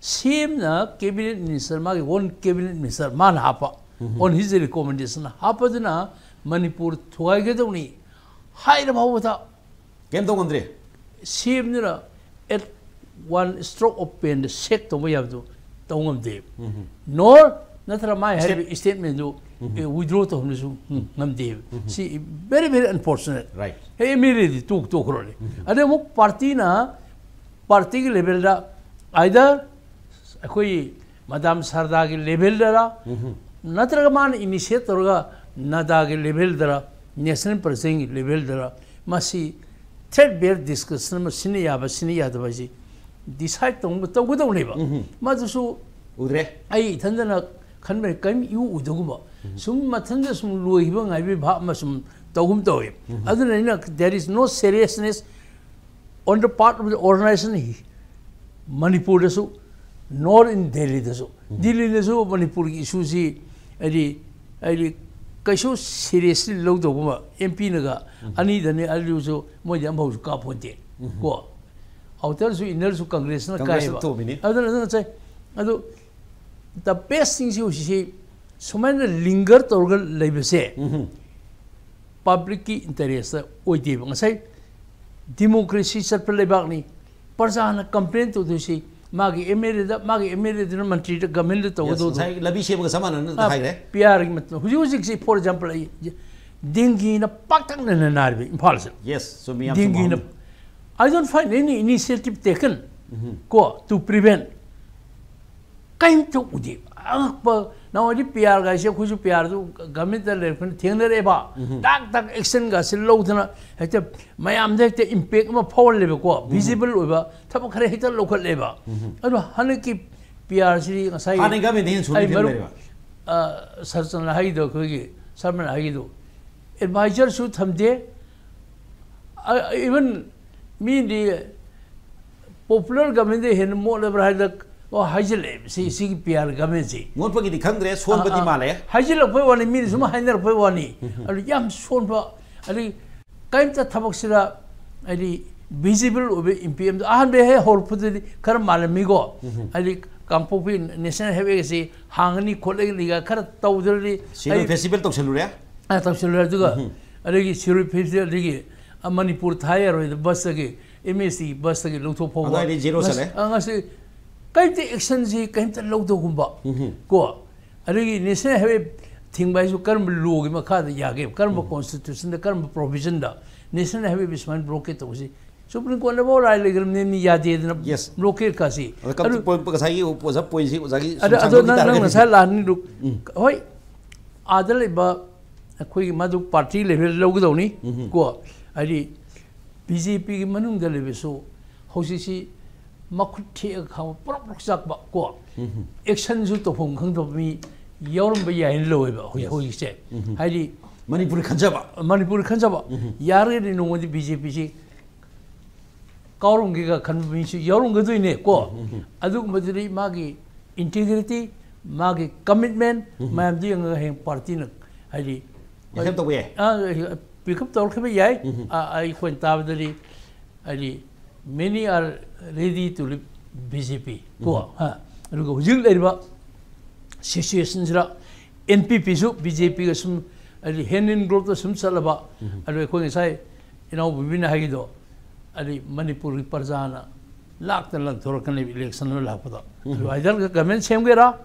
ꯁꯤ ꯑꯦꯝꯅ ꯀꯦꯕꯤꯅꯦꯠ ꯃꯤꯅꯤꯁꯇꯔ, ꯃꯥꯒꯤ ꯑꯣꯟ ꯀꯦꯕꯤꯅꯦꯠ ꯃꯤꯅꯤꯁꯇꯔ ꯃꯥꯅ ꯍꯥꯞꯄ, on his recommendation ꯍꯥꯞꯄꯗꯨꯅ ꯃꯅꯤꯄꯨꯔ ꯊꯨꯒꯥꯏꯒꯗꯧꯅꯤ ꯍꯥꯏꯔ ꯐꯥꯎꯕꯗ ꯀꯩꯝ ꯇꯧ ꯉꯝꯗ꯭ꯔꯦ꯫ ꯁꯤ ꯑꯦꯝꯗꯨꯅ at one stroke of penꯗ ꯁꯦꯛ ꯇꯧꯕ ꯌꯥꯕꯗꯨ ꯇꯧ ꯉꯝꯗꯦ꯫ Nor ꯅꯠꯇ꯭ꯔꯒ ꯃꯥꯏ ꯍꯥꯏꯔꯤꯕ ꯁ꯭ꯇꯦꯠꯃꯦꯟꯗꯨ ꯋꯤꯗ꯭ꯔꯣ ꯇꯧꯍꯟꯕꯁꯨ ꯉꯝꯗꯦꯕ꯫ ꯁꯤ very, very unfortunate꯫ Right. M L ꯑꯦꯗꯤ ꯇꯣꯛ ꯇꯣꯛꯈ꯭ꯔꯣꯅꯦ꯫ ꯑꯗꯩ ꯑꯃꯨꯛ ꯄꯥꯔꯇꯤꯅ, ꯄꯥꯔꯇꯤꯒꯤ ꯂꯦꯚꯦꯜꯗ either ꯑꯩꯈꯣꯏ ꯃꯗꯥꯝ ꯁꯔꯗꯥꯒꯤ ꯂꯦꯚꯦꯜꯗꯔ ꯅꯠꯇ꯭ꯔꯒ ꯃꯥꯅ ꯏꯅꯤꯁꯤꯌꯦꯠ ꯇꯧꯔꯒ ꯅꯗꯥꯒꯤ ꯂꯦꯚꯦꯜꯗꯔ ꯅꯦꯁꯅꯦꯜ ꯄ꯭ꯔꯖꯦꯟꯒꯤ ꯂꯦꯚꯦꯜꯗ ꯃꯁꯤ ꯊ꯭ꯔꯦꯠ ꯕꯦꯌꯔ ꯗꯤꯁꯀꯁꯟ ꯑꯃ ꯁꯤꯟꯅ ꯌꯥꯕ ꯁꯤꯟꯅ ꯌꯥꯗꯕ ꯍꯥꯏꯁꯤ ꯗꯤꯁꯥꯏꯠ ꯇꯧꯅꯕ ꯇꯧꯒꯗꯧꯅꯦꯕ꯫ ꯃꯗꯨꯁꯨ ꯎꯗ꯭ꯔꯦ꯫ ꯑꯩ ꯏꯊꯟꯗꯅ ꯈꯟꯕꯅꯤ ꯀꯔꯤꯝ ꯏꯎ ꯎꯗꯒꯨꯝꯕ ꯁꯨꯝ ꯃꯊꯟꯗ ꯁꯨꯝ ꯂꯣꯏꯈꯤꯕ ꯉꯥꯏꯕꯒꯤ ꯚꯥꯞ ꯑꯃ ꯁꯨꯝ ꯇꯧꯒꯨꯝ ꯇꯧꯋꯦ꯫ ꯑꯗꯨꯅ ꯑꯩꯅ there is no seriousness on the part of the organization ꯃꯅꯤꯄꯨꯔꯗꯁꯨ, ꯅꯣꯔ ꯏꯟ ꯗꯦꯜꯂꯤꯗꯁꯨ꯫ ꯗꯤꯜꯂꯤꯗꯁꯨ ꯃꯅꯤꯄꯨꯔꯒꯤ ꯏꯁꯨꯁꯤ ꯍꯥꯏꯗꯤ ꯍꯥꯏꯗꯤ ꯀꯩꯁꯨ ꯁꯤꯔꯤꯌꯁꯂꯤ ꯂꯧꯗꯧꯕ ꯑꯦꯝ ꯄꯤꯅꯒ ꯑꯅꯤꯗꯅꯤ ꯑꯗꯨꯁꯨ ꯃꯣꯏꯗꯤ ꯑꯃꯐꯥꯎꯁꯨ ꯀꯥꯞꯄꯣꯟꯇꯦ꯫ ꯀꯣ ꯑꯥꯎꯇꯔꯁꯨ ꯏꯟꯅꯔꯁꯨ ꯀꯪꯒ꯭ꯔꯦꯁꯅ ꯀꯪꯒ꯭ꯔꯦꯁꯅ ꯀꯥꯏꯌꯦꯕ꯫ ꯊꯣꯝꯃꯤꯅꯤ꯫ ꯑꯗꯨꯅ ꯑꯗꯨꯅ ꯆꯥꯏ꯫ ꯑꯗꯨ the best thing ꯁꯤ ꯍꯧꯖꯤꯛꯁꯤ ꯁꯨꯃꯥꯏꯅ ꯂꯤꯡꯒꯔ ꯇꯧꯔꯒ ꯂꯩꯕꯁꯦ ꯄꯕ꯭ꯂꯤꯛꯀꯤ ꯏꯟꯇꯔꯦꯁꯇ ꯑꯣꯏꯗꯦꯕ꯫ ꯉꯁꯥꯏ ꯗꯤꯃꯣꯀ꯭ꯔꯦꯁꯤ ꯆꯠꯄ ꯂꯩꯕꯥꯛꯅꯤ꯫ ꯄ꯭ꯔꯖꯥꯅ ꯀꯝꯄ꯭ꯂꯦꯟ ꯇꯧꯗꯣꯏꯁꯤ ꯃꯥꯒꯤ ꯑꯦꯝ ꯑꯦꯜ ꯑꯦꯗ, ꯃꯥꯒꯤ ꯑꯦꯝ ꯑꯦꯜ ꯑꯦꯗꯨꯅ ꯃꯟꯇ꯭ꯔꯤꯗ ꯒꯃꯦꯟꯗ ꯇꯧꯒꯗꯧꯗꯣ꯫ ꯉꯁꯥꯏ ꯂꯝꯕꯤ ꯁꯦꯝꯕꯒ ꯆꯞ ꯃꯥꯟꯅꯅ ꯍꯥꯏꯈ꯭ꯔꯦ꯫ ꯄꯤ ꯑꯥꯔꯒꯤ ꯃꯇꯝ ꯍꯧꯖꯤꯛ ꯍꯧꯖꯤꯛꯁꯤ ꯐꯣꯔ ꯑꯦꯛꯖꯥꯝꯄꯜ ꯑꯩ ꯗꯦꯡꯒꯤꯅ ꯄꯥꯛꯇꯛꯅꯅ ꯅꯥꯔꯤꯕ ꯏꯝꯐꯥꯜꯁꯤꯗ꯫ ꯌꯦꯁ, ꯆꯨꯝꯃꯤ, ꯌꯥꯝ ꯗꯦꯡꯒꯤꯅ ꯆꯨꯝꯕ꯫ I don't find any initiative taken ꯀꯣ to prevent꯫ ꯀꯩꯝꯇ ꯎꯗꯦ꯫ ꯑꯉꯛꯄ꯫ ꯅꯍꯥꯟꯋꯥꯏꯗꯤ ꯄꯤ ꯑꯥꯔꯒꯥꯏꯁꯦ ꯑꯩꯈꯣꯏꯁꯨ ꯄꯤ ꯑꯥꯔꯗꯨ ꯒꯃꯦꯟꯇ ꯂꯩꯔꯛꯄꯅ ꯊꯦꯡꯅꯔꯛꯑꯦꯕ꯫ ꯗꯥꯛ ꯗꯥꯛ ꯑꯦꯛꯁꯟꯒꯥꯁꯦ ꯂꯧꯗꯅ ꯍꯦꯛꯇ ꯃꯌꯥꯝꯗ ꯍꯦꯛꯇ ꯏꯝꯄꯦꯛ ꯑꯃ ꯐꯥꯎꯍꯜꯂꯦꯕꯀꯣ꯫ ꯚꯤꯖꯤꯕꯜ ꯑꯣꯏꯕ ꯊꯕꯛ ꯈꯔ ꯍꯦꯛꯇ ꯂꯧꯈꯠꯂꯦꯕ꯫ ꯑꯗꯣ ꯍꯟꯗꯛꯀꯤ ꯄꯤ ꯑꯥꯔꯁꯤꯗꯤ ꯉꯁꯥꯏ ꯍꯥꯟꯅꯒꯤ ꯒꯃꯦꯟꯗ ꯍꯦꯟꯅ ꯁꯣꯜꯂꯤ ꯑꯩ ꯐꯤꯕꯝ ꯃꯔꯨꯞ ꯂꯩꯔꯦꯕ꯫ ꯑ, ꯁꯔꯆꯟꯅ ꯍꯥꯏꯈꯤꯗꯣ ꯑꯩꯈꯣꯏꯒꯤ ꯁꯔꯃꯟ ꯍꯥꯏꯈꯤꯗꯣ ꯑꯦꯗꯚꯥꯏꯖꯔꯁꯨ ꯊꯝꯗꯦ꯫ ꯏꯚꯟ ꯃꯤꯗꯤ ꯄꯣꯄꯨꯂꯔ ꯒꯃꯦꯟꯗ ꯍꯦꯟꯅ ꯃꯣꯠꯂꯕ꯭ꯔꯥ ꯍꯥꯏꯗ ꯑꯣ ꯍꯥꯏꯖꯤꯜꯂꯛꯑꯦꯕ ꯁꯤ ꯁꯤꯒꯤ ꯄꯤ ꯑꯥꯔ ꯒꯃꯦꯟꯁꯤ꯫ ꯃꯣꯠꯄꯒꯤꯗꯤ ꯈꯪꯗ꯭ꯔꯦ, ꯁꯣꯟꯕꯗꯤ ꯑꯥ, ꯑꯥ, ꯃꯥꯜꯂꯦ꯫ ꯍꯥꯏꯖꯤꯜꯂꯛꯄꯩ ꯋꯥꯅꯤ, ꯃꯤꯅ ꯁꯨꯝ ꯍꯥꯏꯅꯔꯛꯄꯩ ꯋꯥꯅꯤ꯫ ꯑꯗꯨ ꯌꯥꯝ ꯁꯣꯟꯕ꯫ ꯑꯗꯨ ꯀꯔꯤꯝꯇ ꯊꯕꯛꯁꯤꯗ ꯍꯥꯏꯗꯤ ꯚꯤꯖꯤꯕꯜ ꯑꯣꯏꯕ ꯏꯝꯄꯦꯛ ꯑꯃꯗ ꯑꯍꯥꯟꯕ ꯍꯦꯛ ꯍꯧꯔꯛꯄꯗꯗꯤ ꯈꯔ ꯃꯥꯜꯂꯝꯃꯤꯀꯣ꯫ ꯍꯥꯏꯗꯤ ꯀꯥꯡꯄꯣꯛꯄꯤ ꯅꯦꯁꯅꯦꯜ ꯍꯥꯏꯋꯦ ꯑꯁꯤ ꯍꯥꯡꯉꯅꯤ ꯈꯣꯠꯂꯅꯤꯒ ꯈꯔ ꯇꯧꯗ꯭ꯔꯗꯤ ꯁꯤꯔꯣꯏ ꯐꯦꯁꯇꯤꯚꯦꯜ ꯇꯧꯁꯜꯂꯨꯔꯦ꯫ ꯑ, ꯇꯧꯁꯜꯂꯨꯔꯦ꯫ ꯑꯗꯨꯒ ꯑꯗꯒꯤ ꯁꯤꯔꯣꯏ ꯐꯦꯁꯇꯤꯚꯦꯜꯗꯒꯤ, ꯑ, ꯃꯅꯤꯄꯨꯔ ꯊꯥ ꯌꯥꯔꯣꯏꯗ ꯕꯁꯇꯒꯤ, ꯑꯦꯝ ꯑꯦꯁ ꯇꯤ ꯕꯁꯇꯒꯤ ꯂꯧꯊꯣꯛ ꯐꯥꯎꯕ꯫ ꯑꯗꯨꯋꯥꯏꯗꯤ ꯖꯦꯔꯣ ꯉꯁꯤ, ꯆꯠꯂꯦ꯫ ꯑ, ꯉꯁꯤ ꯀꯔꯤꯝꯇ ꯑꯦꯛꯁꯟꯁꯤ ꯀꯔꯤꯝꯇ ꯂꯧꯗꯒꯨꯝꯕ ꯀꯣ꯫ ꯑꯗꯒꯤ ꯅꯦꯁꯅꯦꯜ ꯍꯥꯏꯋꯦ ꯊꯤꯡꯕ ꯍꯥꯏꯁꯨ ꯀꯔꯝꯕ ꯂꯣꯒꯤ ꯃꯈꯥꯗ ꯌꯥꯒꯦ, ꯀꯔꯝꯕ ꯀꯣꯟꯁꯇꯤꯇ꯭ꯌꯨꯁꯟꯗ, ꯀꯔꯝꯕ ꯄ꯭ꯔꯣꯚꯤꯖꯟꯗ ꯅꯦꯁꯅꯦꯜ ꯍꯥꯏꯋꯦ ꯁꯨꯃꯥꯏꯅ ꯕ꯭ꯂꯣꯀꯦꯠ ꯇꯧꯕꯁꯤ ꯁꯨꯄ꯭ꯔꯤꯝ ꯀꯣꯔꯠꯅꯐꯥꯎ ꯔꯥꯏ ꯂꯩꯈ꯭ꯔꯕꯅꯦ ꯃꯤ ꯌꯥꯗꯦꯗꯅ꯫ Yes꯫ ꯕ꯭ꯂꯣꯀꯦꯠ ꯀꯥꯁꯤ꯫ ꯑꯗ ꯀꯞ-, ꯄꯣꯏꯟ-, ꯉꯁꯥꯏꯒꯤ ꯑꯣꯖꯥ ꯄꯣꯏꯟꯁꯤ ꯑꯣꯖꯥꯒꯤ ꯁꯨꯝ ꯑꯗ, ꯑꯗꯣ ꯁꯥꯡꯗꯣꯛꯈꯤ ꯅꯪ, ꯅꯪ ꯇꯥꯔꯒꯗꯤ꯫ ꯉꯁꯥꯏ ꯂꯥꯟꯅꯤꯗꯨ ꯍꯣꯏ, ꯑꯥꯗ ꯂꯩꯕ ꯑꯩꯈꯣꯏꯒꯤ ꯃꯗꯨ ꯄꯥꯔꯇꯤ ꯂꯦꯚꯦꯜ ꯂꯧꯒꯗꯧꯅꯤ꯫ ꯀꯣ, ꯍꯥꯏꯗꯤ ꯕꯤ ꯖꯦ ꯄꯤꯒꯤ ꯃꯅꯨꯡꯗ ꯂꯩꯕꯁꯨ ꯍꯧꯖꯤꯛꯁꯤ ꯃꯈꯨꯠ ꯊꯦꯛꯑꯒ ꯈꯥꯝꯕ ꯄ꯭ꯔꯣꯛ ꯄ꯭ꯔꯣꯛ ꯆꯥꯛꯄ꯫ ꯀꯣ, ꯑꯦꯛꯁꯟꯁꯨ ꯇꯧꯐꯝ ꯈꯪꯗꯕ ꯃꯤ ꯌꯥꯎꯔꯝꯕ ꯌꯥꯏꯅ ꯂꯧꯋꯦꯕ ꯍꯧꯖꯤꯛ꯫ ꯍꯧꯖꯤꯛꯁꯦ꯫ ꯍꯥꯏꯗꯤ ꯃꯅꯤꯄꯨꯔꯤ ꯈꯟꯖꯕ꯫ ꯃꯅꯤꯄꯨꯔꯤ ꯈꯟꯖꯕ꯫ ꯌꯥꯔꯒꯗꯤ ꯅꯣꯡꯃꯗꯤ ꯕꯤ ꯖꯦ ꯄꯤꯁꯤ ꯀꯥꯎꯔꯝꯒꯦꯒ ꯈꯟꯕ ꯃꯤꯁꯨ ꯌꯥꯎꯔꯝꯒꯗꯣꯏꯅꯦ꯫ ꯀꯣ, ꯑꯗꯨꯒꯨꯝꯕꯗꯨꯗꯤ ꯃꯥꯒꯤ ꯏꯟꯇꯤꯒ꯭ꯔꯤꯇꯤ, ꯃꯥꯒꯤ ꯀꯃꯤꯠꯃꯦꯟ ꯃꯌꯥꯝꯗꯨ ꯌꯦꯡꯉꯒ ꯍꯌꯦꯡ ꯄꯥꯔꯇꯤꯅ, ꯍꯥꯏꯗꯤ, ꯑꯦꯛꯁꯦꯞ ꯇꯧꯕ ꯌꯥꯏ꯫ ꯑ, ꯄꯤꯛ ꯑꯞ ꯇꯧꯔꯛꯈꯤꯕ ꯌꯥꯏ꯫ ꯑ, ꯑꯩꯈꯣꯏꯅ ꯇꯥꯕꯗꯗꯤ, ꯍꯥꯏꯗꯤ, many are ready to leave B J P꯫ ꯀꯣ, ꯍꯥ? ꯑꯗꯨꯒ ꯍꯧꯖꯤꯛ ꯂꯩꯔꯤꯕ ꯁꯤꯆꯨꯋꯦꯁꯟꯁꯤꯗ N P P ꯁꯨ B J P ꯒ ꯁꯨꯝ, ꯍꯥꯏꯗꯤ, ꯍꯦꯟ ꯏꯟ ꯒ꯭ꯂꯣꯞꯇ ꯁꯨꯝ ꯆꯠꯂꯕ, ꯑꯗꯣ ꯑꯩꯈꯣꯏ ꯉꯁꯥꯏ ꯏꯅꯥꯎ ꯕꯤꯕꯤꯅ ꯍꯥꯏꯒꯤꯗꯣ, ꯍꯥꯏꯗꯤ, ꯃꯅꯤꯄꯨꯔꯒꯤ ꯄ꯭ꯔꯖꯥꯅ ꯂꯥꯛꯇꯅ ꯂꯪꯊꯣꯔꯛꯀꯅꯦꯕ ꯏꯂꯦꯛꯁꯟ ꯑꯃ ꯂꯥꯛꯄꯗ꯫ ꯑꯗꯨ either ꯒꯃꯦꯟ ꯁꯦꯝꯒꯦꯔꯥ,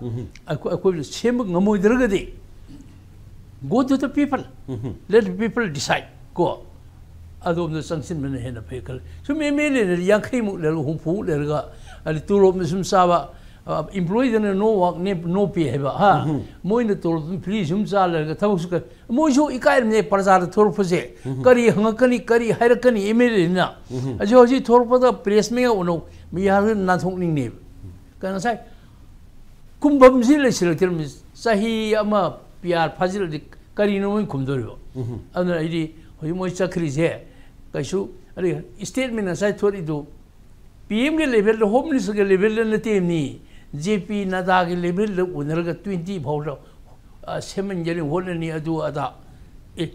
ꯑꯩꯈꯣꯏ, ꯑꯩꯈꯣꯏꯅ ꯁꯦꯝꯕ ꯉꯝꯃꯣꯏꯗ꯭ꯔꯒꯗꯤ, go to the people, let the people decide꯫ ꯀꯣ, ꯑꯗꯣꯝꯗ ꯆꯪꯁꯤꯟꯕꯅ ꯍꯦꯟꯅ ꯐꯩ ꯈꯜꯂꯤ꯫ ꯁꯨꯝ M L A ꯅꯗꯤ ꯌꯥꯡꯈꯩꯃꯨꯛ ꯂꯩꯔꯒ, ꯍꯨꯝꯐꯨꯃꯨꯛ ꯂꯩꯔꯒ, ꯑꯗꯩ ꯇꯣꯂꯣꯞꯅ ꯁꯨꯝ ꯆꯥꯕ, ꯑ, employee ꯗꯅ no work, no pay ꯍꯥꯏꯕ, ꯍꯥ? ꯃꯣꯏꯅ ꯇꯣꯂꯣꯞ ꯑꯗꯨꯝ free ꯁꯨꯝ ꯆꯥ ꯂꯩꯔꯒ ꯊꯕꯛꯁꯨ ꯀ-, ꯃꯣꯏꯁꯨ ꯏꯀꯥꯏꯔꯝꯅꯦ ꯄ꯭ꯔꯖꯥꯗ ꯊꯣꯔꯛꯄꯁꯦ꯫ ꯀꯔꯤ ꯍꯪꯉꯛꯀꯅꯤ, ꯀꯔꯤ ꯍꯥꯏꯔꯛꯀꯅꯤ M L A ꯅ? ꯑꯁꯤ ꯍꯧꯖꯤꯛ ꯊꯣꯔꯛꯄꯗ ꯄ꯭ꯔꯦꯁ ꯃꯌꯥ ꯎꯅꯧ, ꯃꯤ ꯌꯥꯔꯒ ꯅꯥꯟꯊꯣꯛꯅꯤꯡꯅꯦꯕ꯫ ꯀꯩꯅꯣ ꯉꯁꯥꯏ ꯀꯨꯝꯐꯝꯁꯤ ꯂꯩꯁꯤꯜꯂꯛꯇ꯭ꯔꯕꯅꯤ꯫ ꯆꯍꯤ ꯑꯃ ꯄꯤ ꯑꯥꯔ ꯐꯥꯖꯤꯜꯂꯗꯤ ꯀꯔꯤꯅꯣ ꯃꯣꯏ ꯈꯨꯝꯗꯣꯔꯤꯕꯣ? ꯑꯗꯨꯅ ꯑꯩꯗꯤ ꯍꯧꯖꯤꯛ ꯃꯣꯏ ꯆꯠꯈ꯭ꯔꯤꯁꯦ ꯀꯩꯁꯨ, ꯑꯗꯩ statement ꯉꯁꯥꯏ ꯊꯣꯛꯏꯗꯨ P M ꯒꯤ level ꯗ, Home Minister ꯒꯤ level ꯗ ꯅꯠꯇꯦ ꯃꯤ꯫ J P ꯅꯗꯥꯒꯤ level ꯗ ꯎꯅꯔꯒ twenty ꯐꯥꯎꯗ, ꯑ, ꯁꯦꯝꯍꯟꯒꯦꯅ ꯍꯣꯠꯅꯅꯤ, ꯑꯗꯨ ꯑꯗꯥ꯫ ꯑꯦ,